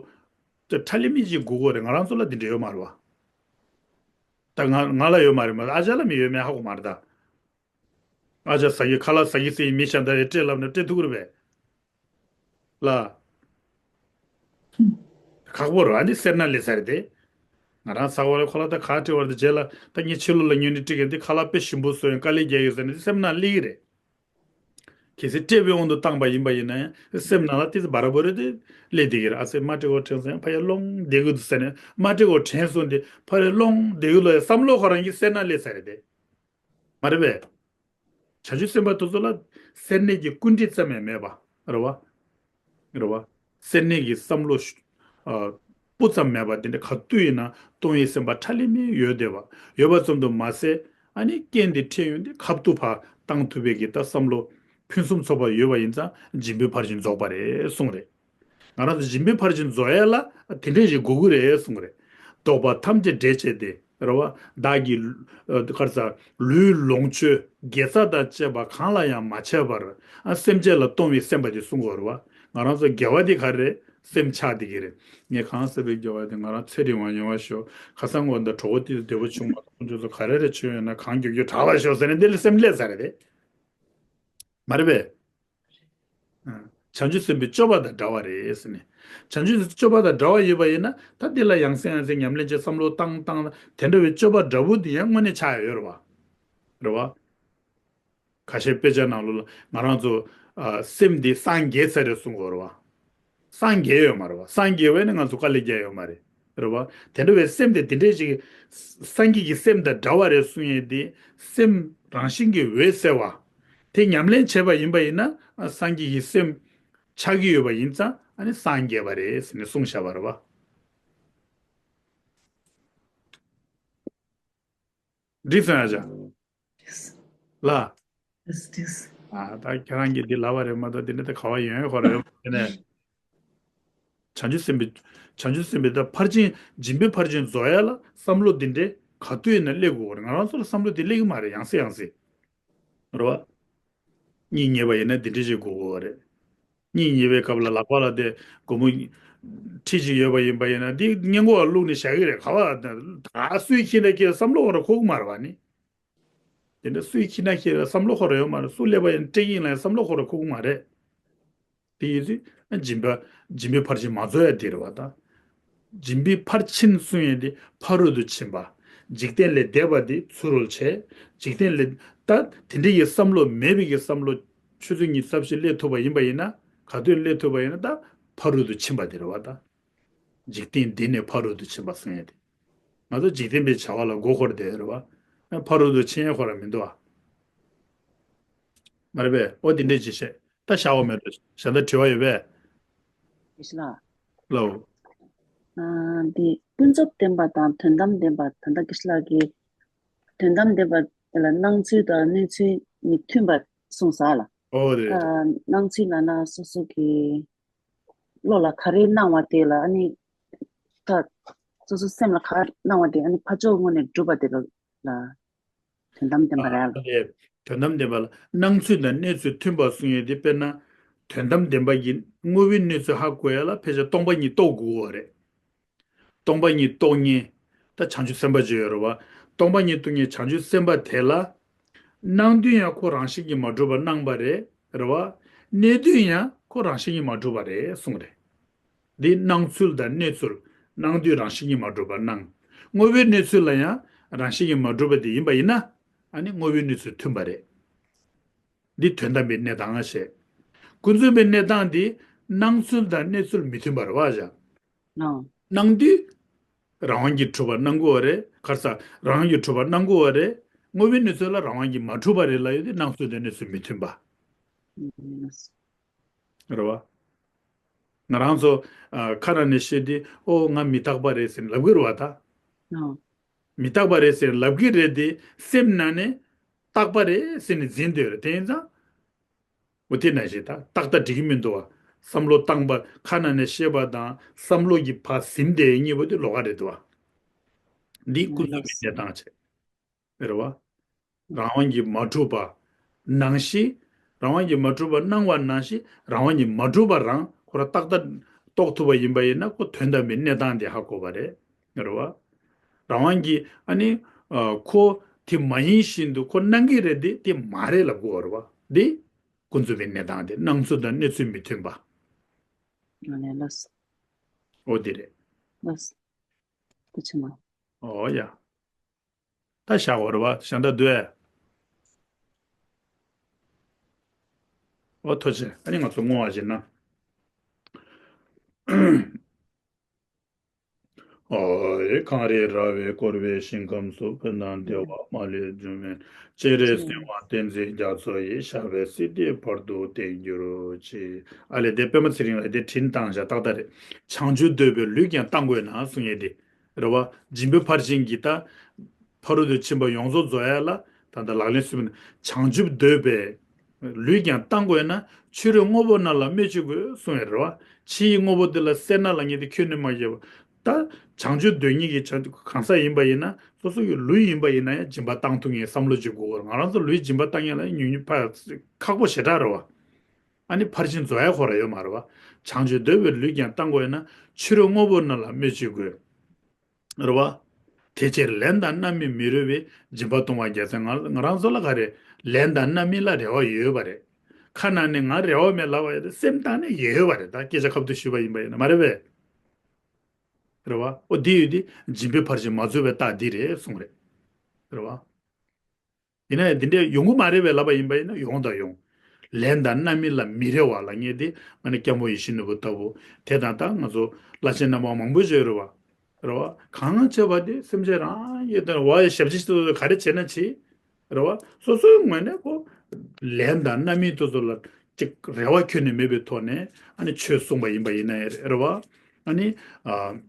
ཁྲ་ལི་མི་ཅིག་དགོས་ཀྱི་རེད། ང་རང་ཚོ་ལ་འདི་འདྲས་ཡོད་མ་རེད་བ། ད་ང་ང་ལ་ཡོད་མ་རེད་མ་གཏོགས་ཨ་ཅག་ལ་མི་ཡོད་མེད་ཧ་གོ་མ་རེད་ད། ཨ་ཅག་ཟ་གི་ཁ་ལག་ཟ་གི་ཟེར་ཡི་མི་ཤ་འདྲ་རེ་སྤྲད་ལབ་ན་སྤྲད་ཐུབ་ཀྱི་རེད་པས། ལ། ཁག་པོ་རེད་ཨ་ནི་སེར་སྣ་སླེབས་ས་རེད་དེ། ང་རང་ཟ་བ་རེད་ཁོ་ལ་ད་ཁ་སྤྲད་བར་དུ་རྗེས་ལ་ད་ངས་ཕྱི་ལོགས་ལ་ཉོས་ནས་སྤྲད་གི་འདི་ཁ་ལག་དཔེ་ཞིམ་པོ་བཟོས་ཡང་དཀའ་ལས་རྒྱག་གི་ཟེར་ནས་འདི་སེམས་ནང་སླེབས་ཀྱི་རེད། གལ་སྲིད་སྤྲད་པའི་དབང་དུ་བཏང་པ་ཡིན་པ་ཡིན་ན་ཡང་སེམས་ནང་ལ་ཏི་ཙི་བ་ར་བོ་རེ་དེ་སླེབས་བསྡད་ཀྱི་རེད། ཨ་ཙི་མ་སྤྲད་གོ་དྲན་སོང་ཡང་ཕ་ཡ་སློང་བསྡད་ཀྱི་འདུག་ཟེར་ནས་མ་སྤྲད་གོ་དྲན་སོང་དེ་ཕ་ཡ་སློང་བསྡད་ཀྱི་ལོ་ཡ་བསམ་བློ་ཁོ་རང་གི་སེར་སྣ་སླེབས་ས་རེད་དེ། མ་རེད་པས། བྱང་ཆུབ་སེམས་དཔའ་དེ་ཚོ་ལ་སེར་སྣའི་གི་ཀུན་དཀྲིས་ཙམ་ཡང་མེད་པ་རེད་བ། རེད་བ། སེར་སྣའི་གི་བསམ་བློ་ཤུ་ཨ། སྤུ་ཙམ་མེད་པ་དེ་འདྲ་ག་དུས་ཡིན་ན་སྟོང་ཉིད་སེམས་དཔའ་ཁྲ་ལི་མི་ཡོད་བསྡད་པ་ཡོད་པ་ཙམ་དུ་མ་ཟད་ཨ་ནི་རྐྱེན་དེ་འཕྲད་ཡོང་དུས་ཁ་ཐུག་ཕར་བཏང་ཐུབ་པའི་གི་ད་བསམ་བློ་ཕུན་སུམ་ཚོགས་པ་ཡོད་པ་ཡིན་ཙང་སྦྱིན་པའི་ཕར་ཕྱིན་རྫོགས་པ་རེད་གསུངས་རེད། ང་རང་ཚོ་སྦྱིན་པའི་ཕར་ཕྱིན་རྫོགས་ཡས་ལ་དེ་འདྲས་ཞིག་དགོས་ཀྱི་རེད་གསུངས་རེད། ལྡོག་པ་ཐམས་ཅད་བྲལ་བྱས་ཏེ་རེད་བ། བདག་གི་ཨ། ག་རེ་ཟ། ལུས་ལོངས་སྤྱོད་དགེ་རྩ་དང་བཅས་པ་གང་ལ་ཡང་མ་ཆགས་པར་ཨ། སེམས་ཅན་ལ་གཏོང་བའི་སེམས་པ་དེ་གསུང་གི་ཡོད་རེད་བ། ང་རང་ཚོ་དགེ་བ་དེ་ག་རེ་རེད། སེམས་ཆགས་བསྡད་ཀྱི་རེད། ངས་གང་ཟེར་བའི་དགེ་བ་དེ་ང་རང་ཚེ་རིང་བ་ཡོང་བ་ཤོག་ཁ་སང་ངོ་འདི་གྲོགས་པོ་དེ་བདེ་པོ་བྱུང་མ་སོང་ཁོང་ཚོ་ག་རེ་རེ་བྱུང་ཡོད་ན་གང་མགྱོགས་མགྱོགས་དྲག་པ་ཤོག་ཟེར་ནས་འདི་ལ་སེམས་སླེབས་ས་རེད་དེ། མ་རེད་པས། བྱང་ཆུབ་སེམས་དཔའི་སྤྱོད་པ་དང་འདྲ་བ་རེད་ཟེར་ནས། བྱང་ཆུབ་སེམས་དཔའི་སྤྱོད་པ་དང་འདྲ་བ་ཡོད་པ་ཡིན་ན་ད་འདི་ལ་ཡང་སེ་ཡང་སེ་ཉམས་ལེན་བྱེད་བསམ་བློ་བཏང་བཏང་དེ་འདྲ་བའི་སྤྱོད་པ་འདྲ་པོ་འདི་ཡང་དངོས་གནས་ཆགས་ཡོད་རེད་བ། རེད་བ། ཁ་ཤས་དཔེ་ཆ་ནང་ལོགས་ལ་ང་རང་ཚོ་ཨ་སེམས་འདི་སངས་རྒྱས་ཚར་རེད་གསུང་གི་ཡོད་རེད་བ། སངས་རྒྱས་ཡོད་མ་རེད་བ། སངས་རྒྱས་པ་ཡིན་ན་ང་ཚོ་དཀའ་ལས་རྒྱག་ཡོད་མ་རེད། རེད་བ། དེ་འདྲ་བའི་སེམས་དེ་དེ་འདྲས་ཅིག་སངས་རྒྱས་ཀྱི་སེམས་དང་འདྲ་བ་རེད་གསུང་ཡས་དེ་སེམས་རང་བཞིན་གྱིས་འོད་གསལ་བ། དེ་ཉམས་ལེན་བྱས་པ་ཡིན་པ་ཡིན་ན་ཨ་སངས་རྒྱས་ཀྱི་སེམས་ཆགས་ཀྱི་ཡོད་པ་ཡིན་ཙང་ཨ་ནི་སངས་རྒྱས་པ་རེད་ཟེར་ནས་གསུངས་བཞག་པ་རེད་བ། འགྲིག་སོང་ཡ་ཅག་ལ། ཨ་ད་ཁྱེད་རང་གིས་འདི་ལབ་པ་རེད་མ་གཏོགས་འདི་འདྲ་ད་ག་བ་ཡོན་ཡོན་ཁོ་ར་ཡོད་དེ་ནས། བྱང་ཆུབ་སེམས་དཔའི། བྱང་ཆུབ་སེམས་དཔའི་ད་ཕར་ཕྱིན་སྦྱིན་པའི་ཕར་ཕྱིན་རྫོགས་ཡ་ལ་བསམ་བློ་འདི་འདྲའི་ག་དུས་ཡིན་ན་སླེབས་དགོས་རེད། ང་རང་ཚོ་ལ་བསམ་བློ་འདི་སླེབས་ཀྱི་མ་རེད། ཡང་སེ་ཡང་སེ། རེད་བ། གཉིད་ཉལ་བ་ཡིན་ན་འདི་འདྲ་ཞིག་དགོས་དགོས་པ་རེད། གཉིད་ཉལ་བའི་སྐབས་ལ་ལག་པ་ལ་དེ་སྒོར་མོ་ཁྲི་གཅིག་ཡོད་པ་ཡིན་པ་ཡིན་ན་འདི་སྔས་མགོ་ལ་བླུགས་ནས་བཞག་གི་རེད། ག་བ་ད་སུའི་ཁྱི་འདྲ་ཁྱེད་བསམ་བློ་འོང་ར་ཁུག་མ་རེད་བ་ནི། དེ་འདྲ་སུའི་ཁྱི་འདྲ་ཁྱེད་བསམ་བློ་འཁོར་ཡོད་མ་རེད། སུ་སླེབས་པ་ཡིན་སྤྲེག་ཡིན་ལ་བསམ་བློ་འཁོར་ར་ཁུག་མ་རེད། དེ་ཡིན་ཚེ་སྦྱིན་པ་སྦྱིན་པའི་ཕར་ཕྱིན་མ་རྫོགས་ཡ་དེ་རེད་བ་ད། སྦྱིན་པའི་ཕར་ཕྱིན་གསུང་ཡས་དེ་ཕ་རོལ་ཏུ་ཕྱིན་པ། འཇིག་རྟེན་ལས་འདས་པ་དེ་ཚུར་རོལ་བྱེད། འཇིག་རྟེན་ལས་ད་དེ་འདྲ་ཡི་བསམ་བློ་མེད་པའི་གི་བསམ་བློ་ཆུ་ཚོད་གཉིས་ཙམ་ཞིག་སླེབས་ཐུབ་པ་ཡིན་པ་ཡིན་ན་ག་དུས་སླེབས་ཐུབ་པ་ཡིན་ན་ད་ཕ་རོལ་ཏུ་ཕྱིན་པ་དེ་རེད་བ་ད། འཇིག་རྟེན་འདི་ནས་ཕ་རོལ་ཏུ་ཕྱིན་པ་གསུང་ཡས་དེ། ང་ཚོ་འཇིག་རྟེན་པའི་བྱ་བ་ལ་མགོ་འཁོར་བསྡད་ཡོད་རེད་བ། ཕ་རོལ་ཏུ་ཕྱིན་ཡས་ཁོ་རང་མི་འདུག་བ། མ་རེད་པས། ཨོ་དེ་འདྲས་ཅིག་བཤད། ད་བཞག་འོ་མེད་འགྲོ། གཞན་དག་དྲི་བ་ཡོད་པས། ཡེ་ཤེས་ལགས། ལའོ། ཨ་འདི་ཀུན་རྫོབ་བདེན་པ་དང་དོན་དམ་བདེན་པ། ད་ལྟ་ཡེ་ཤེས་ལགས་ཀྱིས་དོན་དམ་བདེན་པ་ལ་སྣང་ཚུལ་དང་གནས་ཚུལ་མི་མཐུན་པ་གསུངས་ས་ལ། ཨོ་རེད། ད་སྣང་ཚུལ་ལབ་ན་སོ་སོ་གི་བློ་ལ་ག་རེ་སྣང་བ་དེ་ལ་ཨ་ནི། ད་སོ་སོ་སེམས་ལ་ག་རེ་སྣང་བ་དེ་ཨ་ནི་ཕར་ཕྱོགས་ངོས་ནས་སྒྲུབ་པ་དེ་ལ་ལ་དོན་དམ་བདེན་པ་རེད། ཨ་ལས། དོན་དམ་བདེན་པ་ལ་སྣང་ཚུལ་དང་གནས་ཚུལ་མཐུན་པ་གསུང་ཡས་དེ་དཔེར་ན། དོན་དམ་བདེན་པ་གི་དངོས་པོའི་གནས་ཚུལ་ཧ་གོ་ཡ་ལ་ཕལ་ཆེར་སྟོང་པ་ཉིད་རྟོགས་དགོས་པ་རེད། སྟོང་པ་ཉིད་རྟོགས་མཁན་ད་བྱང་ཆུབ་སེམས་དཔའ་ཅིག་ཡོད་རེད་བ། སྟོང་པ་ཉིད་རྟོགས་མཁན་བྱང་ཆུབ་སེམས་དཔའ་དེ་ལ། སྣང་དུས་ཡང་ཁོ་རང་བཞིན་གྱིས་མ་གྲུབ་པར་སྣང་བ་རེད། རེད་བ། གནས་དུས་ཡང་ཁོ་རང་བཞིན་གྱིས་མ་གྲུབ་པ་རེད་གསུངས་རེད། འདི་སྣང་ཚུལ་དང་གནས་ཚུལ། སྣང་དུས་རང་བཞིན་གྱིས་མ་གྲུབ་པར་སྣང་། དངོས་པོའི་གནས་ཚུལ་ལ་ཡང་རང་བཞིན་གྱིས་མ་གྲུབ་པ་དེ་ཡིན་པ་ཡིན་ན། ཨ་ནི་དངོས་པོའི་གནས་ཚུལ་མཐུན་པ་རེད། འདི་དོན་དམ་པའི་གནས་སྟངས་ཞེས། ཀུན་རྫོབ་པའི་གནས་སྟངས་འདི་སྣང་ཚུལ་དང་གནས་ཚུལ་མི་མཐུན་པ་རེད་བ་ཞག་ཨང་། སྣང་དུས་རང་དབང་གིས་གྲུབ་པར་སྣང་དགོས་པ་རེད། ག་རེ་ཟ། རང་དབང་གིས་གྲུབ་པར་སྣང་དགོས་པ་རེད། དངོས་པོའི་གནས་ཚུལ་ལ་རང་དབང་གིས་མ་གྲུབ་པ་རེད་ལབ་ཡོད་དུས་སྣང་ཚུལ་དང་གནས་ཚུལ་མི་མཐུན་པ། ཨང་། རེད་བ། ང་རང་ཚོ་ཨ་ཁ་ནང་ནས་བཤད་དུས་ཨོ་ང་མི་རྟག་པ་རེད་ཟེར་ལབ་གི་རེད་བ་ད། ཨང་། མི་རྟག་པ་རེད་ཟེར་ལབ་གི་རེད་དེ་སེམས་ནང་ནས་རྟག་པ་རེད་ཟེར་ནས་འཛིན་འདོད་རེད། དེ་ཡིན་ཙང་། འོ་དེ་ནང་བཞིན་ད་རྟག་ལྟ་འགྲིག་གི་མི་འདུག་བ། བསམ་བློ་བཏང་པ་ཁ་ནང་ནས་བཤད་པ་དང་བསམ་བློ་གི་བར་ཟིན་དེ་གཉིས་པོ་དེ་ལོགས་ཀ་རེད་འདུག་བ། འདི་ཀུན་རྫོབ་པའི་གནས་སྟངས་བྱས། རེད་བ། རང་དབང་གིས་མ་གྲུབ་པ་ནང་བཞིན། རང་དབང་གིས་མ་གྲུབ་པ་སྣང་བ་ནང་བཞིན་རང་དབང་གིས་མ་གྲུབ་པ་རང་ཁོ་རང་རྟག་ལྟ་རྟོགས་ཐུབ་པ་ཡིན་པ་ཡིན་ན་ཁོ་དོན་དམ་པའི་གནས་སྟངས་དེ་ཧ་གོ་བ་རེད། རེད་བ། རང་དབང་གིས་ཨ་ནི་ཨ་ཁོ་དེ་མ་ཡིན་བཞིན་དུ་ཁོ་སྣང་གི་རེད་དེ་དེ་མ་རེད་ལབ་དགོས་པ་རེད་བ། འདི་ཀུན་རྫོབ་པའི་གནས་སྟངས་དེ་སྣང་ཚུལ་དང་གནས་ཚུལ་མི་མཐུན་པ། ཨ་ནི་ལགས་སོ། ཨོ་དེ་རེད། ལགས་སོ། ཐུགས་རྗེ་ཆེ་གནང་། ཨོ་ཡ། ད་བཞག་པ་རེད་བ། གཞན་དག་འདུག་ཨེ། ཨོ་ཐུགས་རྗེ་ཆེ། ཨ་ནི་ང་ཚོ་བསྔོ་བ་ཞིག་གནང་། ཨོ་ཡེ། གངས་རི་ར་བས་བསྐོར་བའི་ཞིང་ཁམས་སུ། ཕན་དང་བདེ་བ་མ་ལུས་འབྱུང་བའི། སྤྱན་རས་གཟིགས་དབང་བསྟན་འཛིན་རྒྱ་མཚོ་ཡི། ཞབས་པད་སྲིད་མཐའི་བར་དུ་བརྟན་གྱུར་ཅིག་ཨ་ལས་དེ་པད་མ་ཚེ་རིང་ལགས་དེ་བྲིས་བཏང་བཞག་ཏག་ཏག་རེད། བྱང་ཆུབ་འདོད་པའི་ལུས་ཀྱང་བཏང་དགོས་ན་གསུང་ཡས་དེ། རེད་བ། སྦྱིན་པའི་ཕར་ཕྱིན་གྱི་ད། ཕ་རོལ་ཏུ་ཕྱིན་པ་ཡོངས་རྫོགས་རྫོགས་ཡ་ལ་ད་ལྟ་ལག་ལེན་གསུམ་ནི་བྱང་ཆུབ་འདོད་པའི་ལུས་ཀྱང་བཏང་དགོས་ན་ཕྱི་རོལ་དངོས་པོ་རྣམས་ལ་སྨོས་ཅི་དགོས་གསུངས་ཡོད་རེད་བ། ཕྱིའི་དངོས་པོ་འདི་ལ་སེར་སྣ་ལ་ངེས་ཏེ་ཁྱོན་ནས་མ་སྐྱེས་པ། ད་བྱང་ཆུབ་འདོད་མཁན་གྱི་བྱང་གང་ཟག་ཡིན་པ་ཡིན་ན་སོ་སོ་ཡི་ལུས་ཡིན་པ་ཡིན་ན་ཡང་སྦྱིན་པ་བཏང་ཐུབ་མཁན་བསམ་བློ་ཅིག་དགོས། ང་རང་ཚོ་ལུས་སྦྱིན་པ་བཏང་མཁན་ལ་ཉུང་ཉུང་ཕ་ཁག་པོ་ཞེ་དྲག་རེད་བ། ཨ་ནི་ཕར་ཕྱིན་རྫོགས་ཡ་ཁོ་ར་ཡོད་མ་རེད་བ། བྱང་ཆུབ་འདོད་པའི་ལུས་ཀྱང་བཏང་དགོས་ན་ཕྱི་རོལ་དངོས་པོ་རྣམས་ལ་སྨོས་ཅི་དགོས། རེད་བ། དེ་ཕྱིར་ལན་དང་རྣམ་སྨིན་མི་རུང་བའི། སྦྱིན་པ་གཏོང་བ་རྒྱལ་མཚན་ང་ང་རང་ཚོ་ལ་ག་རེ་ལན་དང་རྣམ་སྨིན་ལ་རེ་བ་ཡོད་པ་རེད། ཁ་ནང་ནས་ང་རེ་བ་མེད་ལབ་པ་ཡོད་དེ་སེམས་གཏིང་ནས་ཡོད་པ་རེད། ད་སྐད་ཆ་ཁ་ཐུག་ཞུས་པ་ཡིན་པ་ཡིན་ན་མ་རེད་པས། རེད་བ། ཨོ་འདི་ཡོད་དེ་སྦྱིན་པའི་ཕར་ཕྱིན་མ་རྫོགས་པའི་རྟགས་འདི་རེད་གསུངས་རེད། རེད་བ། ཡིན་ན་ཡང་འདི་འདྲས་ཡོང་གི་མ་རེད་པས་ལབ་པ་ཡིན་པ་ཡིན་ན་ཡོང་དང་ཡོང་། ལན་དང་རྣམ་སྨིན་ལ་མི་རེ་བ་ལབ་མཁན་དེ་ང་ནི་སྐྱབས་མགོན་ཡིད་བཞིན་ནོར་བུ་ལྟ་བུ་དེ་དང་ད་ང་ཚོ་བླ་ཆེན་རྣམ་པ་མང་པོ་ཞིག་ཡོད་རེད་བ། རེད་བ། གང་བྱས་པ་དེ་སེམས་ཅན་རང་ཡོད་དང་བ་ཡི་ཞབས་ཕྱི་སོ་སོ་ག་རེ་བྱས་ན་བྱེད། རེད་བ། སོ་སོའི་ངོས་ནས་ཁོ་ལན་དང་རྣམ་སྨིན་དེ་ཚོ་ལ་ཅིག་རེ་བ་ཁྱོན་ནས་མེད་པའི་ཐོག་ནས་ཨ་ནི་ཆོས་གསུངས་པ་ཡིན་པ་ཡིན་ན་རེད་བ། ཨ་ནི་ཨ།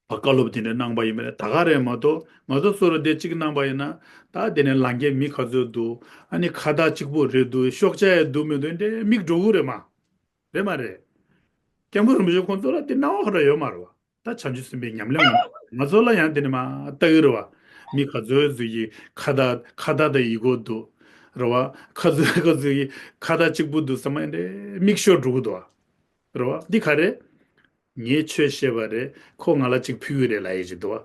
བཀའ་སློབ་དེ་འདྲ་གནང་པ་ཡིན་པ་རེད། ད་ག་རེད་མ་གཏོགས་ང་ཚོ་སོ་རུ་དེ་གཅིག་གནང་པ་ཡིན་ན་ད་དེ་ནས་ལང་ཀའི་མི་ག་ཚོད་འདུག་ཨ་ནི་ཁ་བརྡ་གཅིག་པོ་རེད་འདུག་ཤོག་བྱ་ཡང་འདུག་མི་འདུག་འདྲ་མིག་འགྲོ་གི་རེད་མ། རེད་མ་རེད། སྐྱབས་མགོན་རིན་པོ་ཆེ་ཁོང་ཚོ་ལ་དེ་སྣང་བ་ག་རེ་ཡོད་མ་རེད་བ། ད་བྱང་ཆུབ་སེམས་དཔའི་ཉམས་ལེན་ང་ང་ཚོ་ལ་ཡང་དེ་ནས་མ་ལྟ་གི་རེད་བ། མི་ག་ཚོད་ཚོད་ཀྱི་ཁ་བརྡ་ཁ་བརྡ་དང་ཡིག་སྐོར་འདུག་རེད་བ། ག་ཚོད་ག་ཚོད་ཀྱི་ཁ་བརྡ་གཅིག་པོ་འདུག་བསམ་མ་འདྲ་མིག་ཤོར་འགྲོ་གི་འདུག་བ། རེད་བ། འདི་ག་རེད། ངས་ཆོས་བཤད་པ་རེད། ཁོ་ང་ལ་གཅིག་ཕུལ་གི་རེད་ལབ་ཡས་ཅིག་འདུག་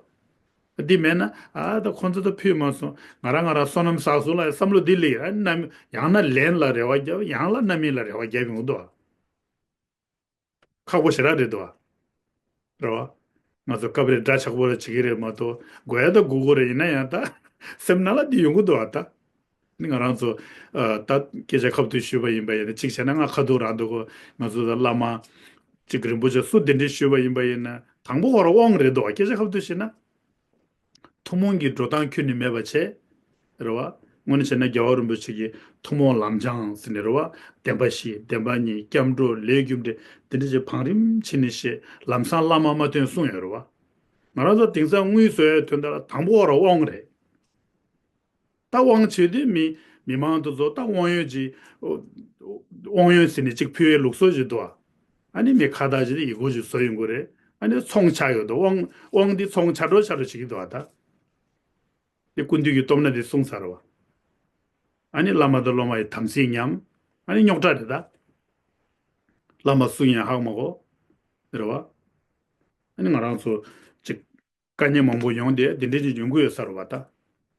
བ། འདི་མེད་ན་ཨ་ད་ཁོ་ཚོ་ད་ཕུལ་མ་སོང་། ང་རང་ང་རང་བསོད་ནམས་བསགས་སོང་ལ་བསམ་བློ་འདི་སླེབས་ཡ། ཨ་ནི་ཡང་ན་ལན་ལ་རེ་བ་རྒྱབ། ཡང་ལ་རྣམ་སྨིན་ལ་རེ་བ་རྒྱབ་ཡོང་གི་འདུག་བ། ཁག་པོ་ཞེ་དྲག་རེད་འདུག་བ། རེད་བ། ང་ཚོ་སྐབས་རེ་འདྲ་ཆགས་པོ་ར་བྱེད་ཀྱི་རེད་མ་གཏོགས་དགོས་ཡ་ད་དགོས་དགོས་རེད། ཡིན་ན་ཡང་ད་སེམས་ནང་ལ་འདི་ཡོང་གི་འདུག་བ་ད། ནི་ང་རང་ཚོ་ཨ་ད་སྐད་ཆ་ཁ་ཐུག་ཞུས་པ་ཡིན་པ་ཡིན་ན་གཅིག་བྱས་ན་ང་ཁ་ཐུག་རང་འདུག་གོ། ང་ཚོ་ད་བླ་མ་གཅིག་རིན་པོ་ཆེ་སུ་དེ་འདྲས་ཞུས་པ་ཡིན་པ་ཡིན་ན་དང་པོ་ཁོ་རང་དབང་རེད་འདུག་བ། སྐད་ཆ་ཁ་ཐུག་བཤད་ན། ཐུན་མོང་གི་འགྲོ་སྟངས་ཁྱོན་ནས་མེད་པ་བྱས། རེད་བ། དངོས་གནས་བྱས་ན་རྒྱལ་བ་རིན་པོ་ཆེ་གིས་ཐུན་མོང་ལམ་སྦྱང་ཟེར་ནས་རེད་བ། བདེན་པ་བཞི། བདེན་པ་གཉིས། སྐྱབས་འགྲོ། ལས་རྒྱུ་འབྲས། དེ་འདྲ་ཅིག་བང་རིམ་ཕྱེ་ནས་བཤད། ལམ་སང་བླ་མ་མ་ཐོན་གསུངས་ཡོད་རེད་བ། ང་རང་ཚོ་དེང་སང་དངུལ་བཟོ་ཡའི་དོན་དག་ལ་དང་པོ་བ་ར་དབང་རེད། ད་དབང་བྱས་དུས་མི་མི་མང་དེ་ཚོ་ད་དབང་ཡོན་གྱི་དབང་ཡོན་ཟེར་ནས་གཅིག་ཕུལ་བའི་ལུགས་སྲོལ་ཞིག་འདུག་བ། ཨ་ནི་མི་ཁ་བརྡ་བྱས་ཏེ་ཡིག་སྐུར་ཞིག་བཟོ་ཡོང་གི་རེད། ཨ་ནི་ཚོང་ཆགས་ཡོད་དོ། དབང་དབང་འདི་ཚོང་ཆགས་འགྲོ་ཆགས་འགྲོ་བྱེད་ཀྱི་འདུག་བ་ད། དེ་ཀུན་འདུས་ཀྱི་སྟོབས་ན་དེ་གསུངས་ཚར་བ། ཨ་ནི་བླ་མ་དང་སློབ་མ་ཡི་དམ་ཚིག་ཉམས། ཨ་ནི་རྙོག་དྲ་རེད་ད། བླ་མ་སུ་ཡིན་ཧ་མ་གོ། རེད་བ། ཨ་ནི་ང་རང་ཚོ་ཅིག་དཀའ་ངལ་མང་པོ་ཡོང་དེ་འདི་འདྲ་ཅིག་ཡོང་གི་ཡོད་ས་རེད་བ་ད།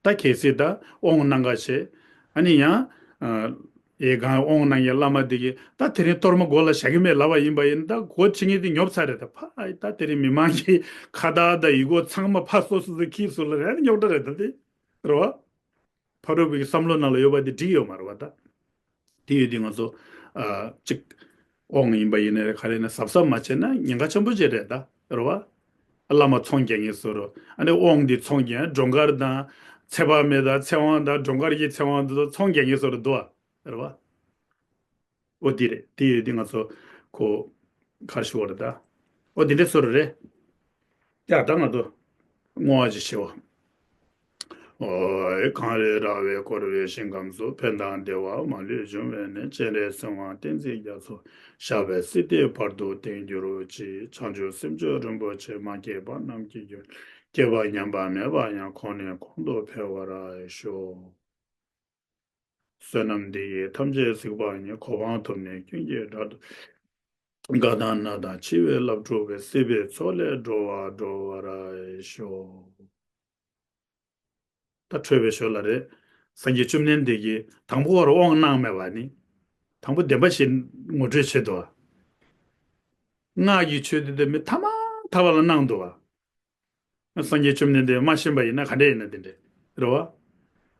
ད་གལ་སྲིད་ད་དབང་གནང་ག་བྱེད། ཨ་ནི་ཡང་། ཨ། ཨེ་གང་དབང་གནང་མཁན་བླ་མ་དེ་གིས་ད་དེ་རིང་གཏོར་མ་སྒོ་ལ་བཞག་གི་མེད་ལབ་པ་ཡིན་པ་ཡིན་ན་ད་སྒོ་ཕྱེ་མཁན་དེ་ཉོབ་ཚར་རེད་ད། ཕ་ད་དེ་རིང་མི་མང་གི་ཁ་བརྡ་དང་ཡིག་སྐུར་ཚང་མ་ཕར་སོ་སོ་སོ་ཁྱེར་སོང་ལབ་རེད། ཨ་ནི་རྙོག་དྲ་རེད་ད་དེ། རེད་བ། ཕ་རོལ་པོའི་བསམ་བློ་ནང་ལ་ཡོད་པ་དེ་འགྲིག་ཡོད་མ་རེད་བ་ད། དེ་ཡོད་དུས་ང་ཚོ་ཨ་གཅིག་དབང་ཡིན་པ་ཡིན་ན་རེད། ག་རེ་ཡིན་ན་གཟབ་གཟབ་མ་བྱས་ན་ཉེན་ཁ་ཆེན་པོ་ཅིག་རེད་ད། རེད་བ། བླ་མ་ཚོང་རྒྱག་མཁན་བཟོ་འདྲ། ཨ་ནི་དབང་འདི་ཚོང་རྒྱག་མཁན་སྒྲོལ་དཀར་དང་ཚེ་དཔག་མེད་དང་ཚེ་དབང་དང་སྒྲོལ་དཀར་གྱི་ཚེ་དབང་འདི་ཚོ་ཚོང་རྒྱག་མཁན་བཟོ་འདྲ་འདུག་བ། རེད་བ། ཨོ་དེ་རེད། དེ་ཡོད་དུས་ང་ཚོ་ཁོ་ག་རེ་ཞུ་བ་རེད་ད། ཨོ་དེ་འདྲ་བཟོ་འདྲ་རེད། ཡ་ད་ང་ཚོ་བསྔོ་བ་ཅིག་བྱེད་བ། ཨོ་ཡེ། གངས་རི་ར་བས་བསྐོར་བའི་ཞིང་ཁམས་སུ། ཕན་དང་བདེ་བ་མ་ལུས་འབྱུང་བའི་གནས། སྤྱན་རས་གཟིགས་དབང་བསྟན་འཛིན་རྒྱ་མཚོ། ཞབས་པད་སྲིད་མཐའི་བར་དུ་བརྟན་གྱུར་ཅིག། བྱང་ཆུབ་སེམས་མཆོག་རིན་པོ་ཆེ། མ་སྐྱེས་པ་རྣམས་སྐྱེ་གྱུར། སྐྱེས་པ་ཉམས་པ་མེད་པ་ཡང་། གོང་ནས་གོང་དུ་འཕེལ་བར་ཤོག། བསོད་ནམས་འདི་ཡིས་ཐམས་ཅད་གཟིགས་པ་ཉིད། གོ་འཕང་ཐོབ་ནས་ཀུན་གྱི་བདག་ཏུ། དགའ་དང་ན་དང་འཆི་བའི་རླབས་འཁྲུགས་པའི། སྲིད་པའི་མཚོ་ལས་སྒྲོལ་བར་སྒྲོལ་བར་ཤོག། ད་འཕྲོས་པའི་ཞོར་ལ་རེད། སངས་རྒྱས་བཅོམ་ལྡན་འདས་ཀྱིས་དང་པོ་བར་དབང་གནང་མེད་པ་ནི། དང་པོ་བདེན་པ་བཞི་ངོ་སྤྲོད་བྱེད་དོ། སྔགས་ཀྱི་ཆོས་དེ་དེ་མི་ཐ་མ་ཐ་བ་ལ་གནང་འདུག་བ། སངས་རྒྱས་བཅོམ་ལྡན་འདས་མ་ཤེས་པ་ཡིན་ན་ག་འདྲ་ཡིན་ན་དེ་འདྲ་རེད་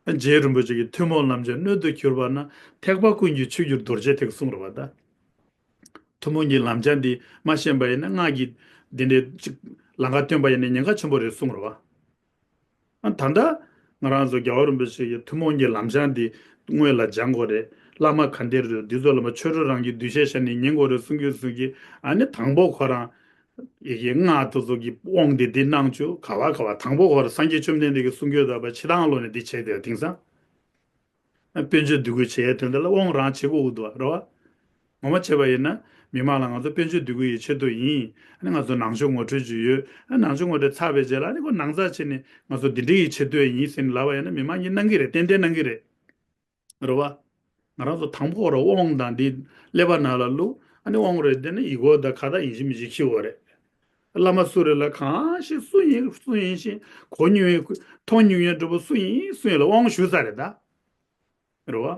བ། རྗེ་རིན་པོ་ཆེ་གིས་ཐུན་མོང་ལམ་གྱི་སྣོད་དུ་གྱུར་པ་ན། ཐེག་པ་ཀུན་གྱི་ཆོས་གྱུར་རྡོ་རྗེ་ཐེག་གསུངས་རེད་བ་ད། ཐུན་མོང་གི་ལམ་སྦྱང་འདི་མ་ཤེས་པ་ཡིན་ན་སྔགས་ཀྱི་འདི་འདྲའི་ཅིག་ལམ་ཁ་སྟོན་པ་ཡིན་ན་ཉེན་ཁ་ཆེན་པོ་རེད་གསུངས་རེད་བ། ཨ་ད་ལྟ་ང་རང་ཚོ་རྒྱལ་བ་རིན་པོ་ཆེ་གིས་ཐུན་མོང་གི་ལམ་སྦྱང་འདི་སྔོན་ལ་སྦྱང་དགོས་རེད། བླ་མ་ག་འདྲ་རེད། འདི་ཚོ་བླ་མ་ཆོས་གྲོགས་རང་གི་འདུ་ཤེས་བཞག་ནས་ཉན་དགོས་རེད་གསུང་གི་གསུང་གི། ཨ་ནི་དང་པོ་ཁོ་རང་ཡི་གེ་སྔགས་དེ་ཚོ་གི་དབང་དེ་འདི་གནང་བཅུག། ག་བ་ག་བ་དང་པོ་ཁོ་རང་སངས་རྒྱས་བཅོམ་ལྡན་འདས་ཀྱིས་གསུང་གི་ཡོད་པ་ཕྱི་ཐང་ལོག་ནས་འདི་བྱས་ཏེ་དེང་སང་། དཔལ་འབྱོར་འདུ་འགོད་བྱེད་ཡའི་དོན་དག་ལ་དབང་རང་བྱེད་དགོས་ཀྱི་འདུག་རེད་བ། ངོ་མ་བྱས་པ་ཡིན་ན་མི་མང་ལ་ང་ཚོ་དཔལ་འབྱོར་འདུ་འགོད་ཡི་ཆེད་དུ་ཡིན། ཨ་ནི་ང་ཚོ་ནང་ཆོས་ངོ་སྤྲོད་ཅིག་ཡོད། ཨ་ནང་ཆོས་ངོ་སྤྲོད་ཚར་བའི་རྗེས་ལ་ཨ་ནི་ཁོ་ནང་ཚགས་བྱས་ནས་ང་ཚོ་འདི་འདྲ་ཡི་ཆེད་དུ་ཡིན་ཟེར་ནས་ལབ་པ་ཡིན་ན་མི་མང་གིས་གནང་གི་རེད། ཏན་ཏན་གནང་གི་རེད། རེད་བ། ང་རང་ཚོ་དང་པོ་ར་དབང་དང་འདི་ཀླད་པ་ནང་ལ་བླུགས། ཨ་ནི་དབང་རེད་དེ་ནི་ཡིག་སྐོར་དང་ཁ་བརྡ་ཡིན་གཅིག་མིན་གཅིག་ཤེས་དགོས་རེད། བླ་མ་སུ་རེད་ལ་གང་ཤེས། སུ་ཡིན་སུ་ཡིན་ཤེས། གོ་མྱོང་ཡིན། མཐོང་མྱོང་ཡིན་འགྲོ་པོ་སུ་ཡིན་སུ་ཡིན་ལ་དབང་ཞུས་ཚར་རེད་ད། རེད་བ།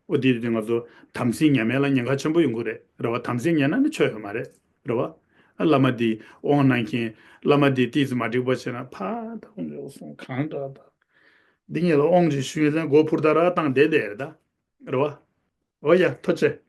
འོ་དེ་དེ་ང་ཚོ་དམ་ཚིག་ཉམས་ཡ་ལ་ཉེན་ཁ་ཆེན་པོ་ཡོང་གི་རེད། རེད་བ། དམ་ཚིག་ཉམས་ན་ནི་ཆོས་ཡོད་མ་རེད། རེད་བ། ཨ་བླ་མ་འདི་དབང་གནང་མཁན་བླ་མ་འདི་ཏིས་མ་འགྲིག་པ་བྱས་ན་ཕ་ད་ཁོང་ཚོ་སོང་གང་འདྲ་ད། འདི་གཉིས་ལ་དབང་ཅིག་ཞུ་ཡིན་ཟེར་མགོ་ཕུར་ད་ར་བཏང་བསྡད་བསྡད་རེད་ད། རེད་བ། འོ་ཡ་ཐུགས་རྗེ་ཆེ།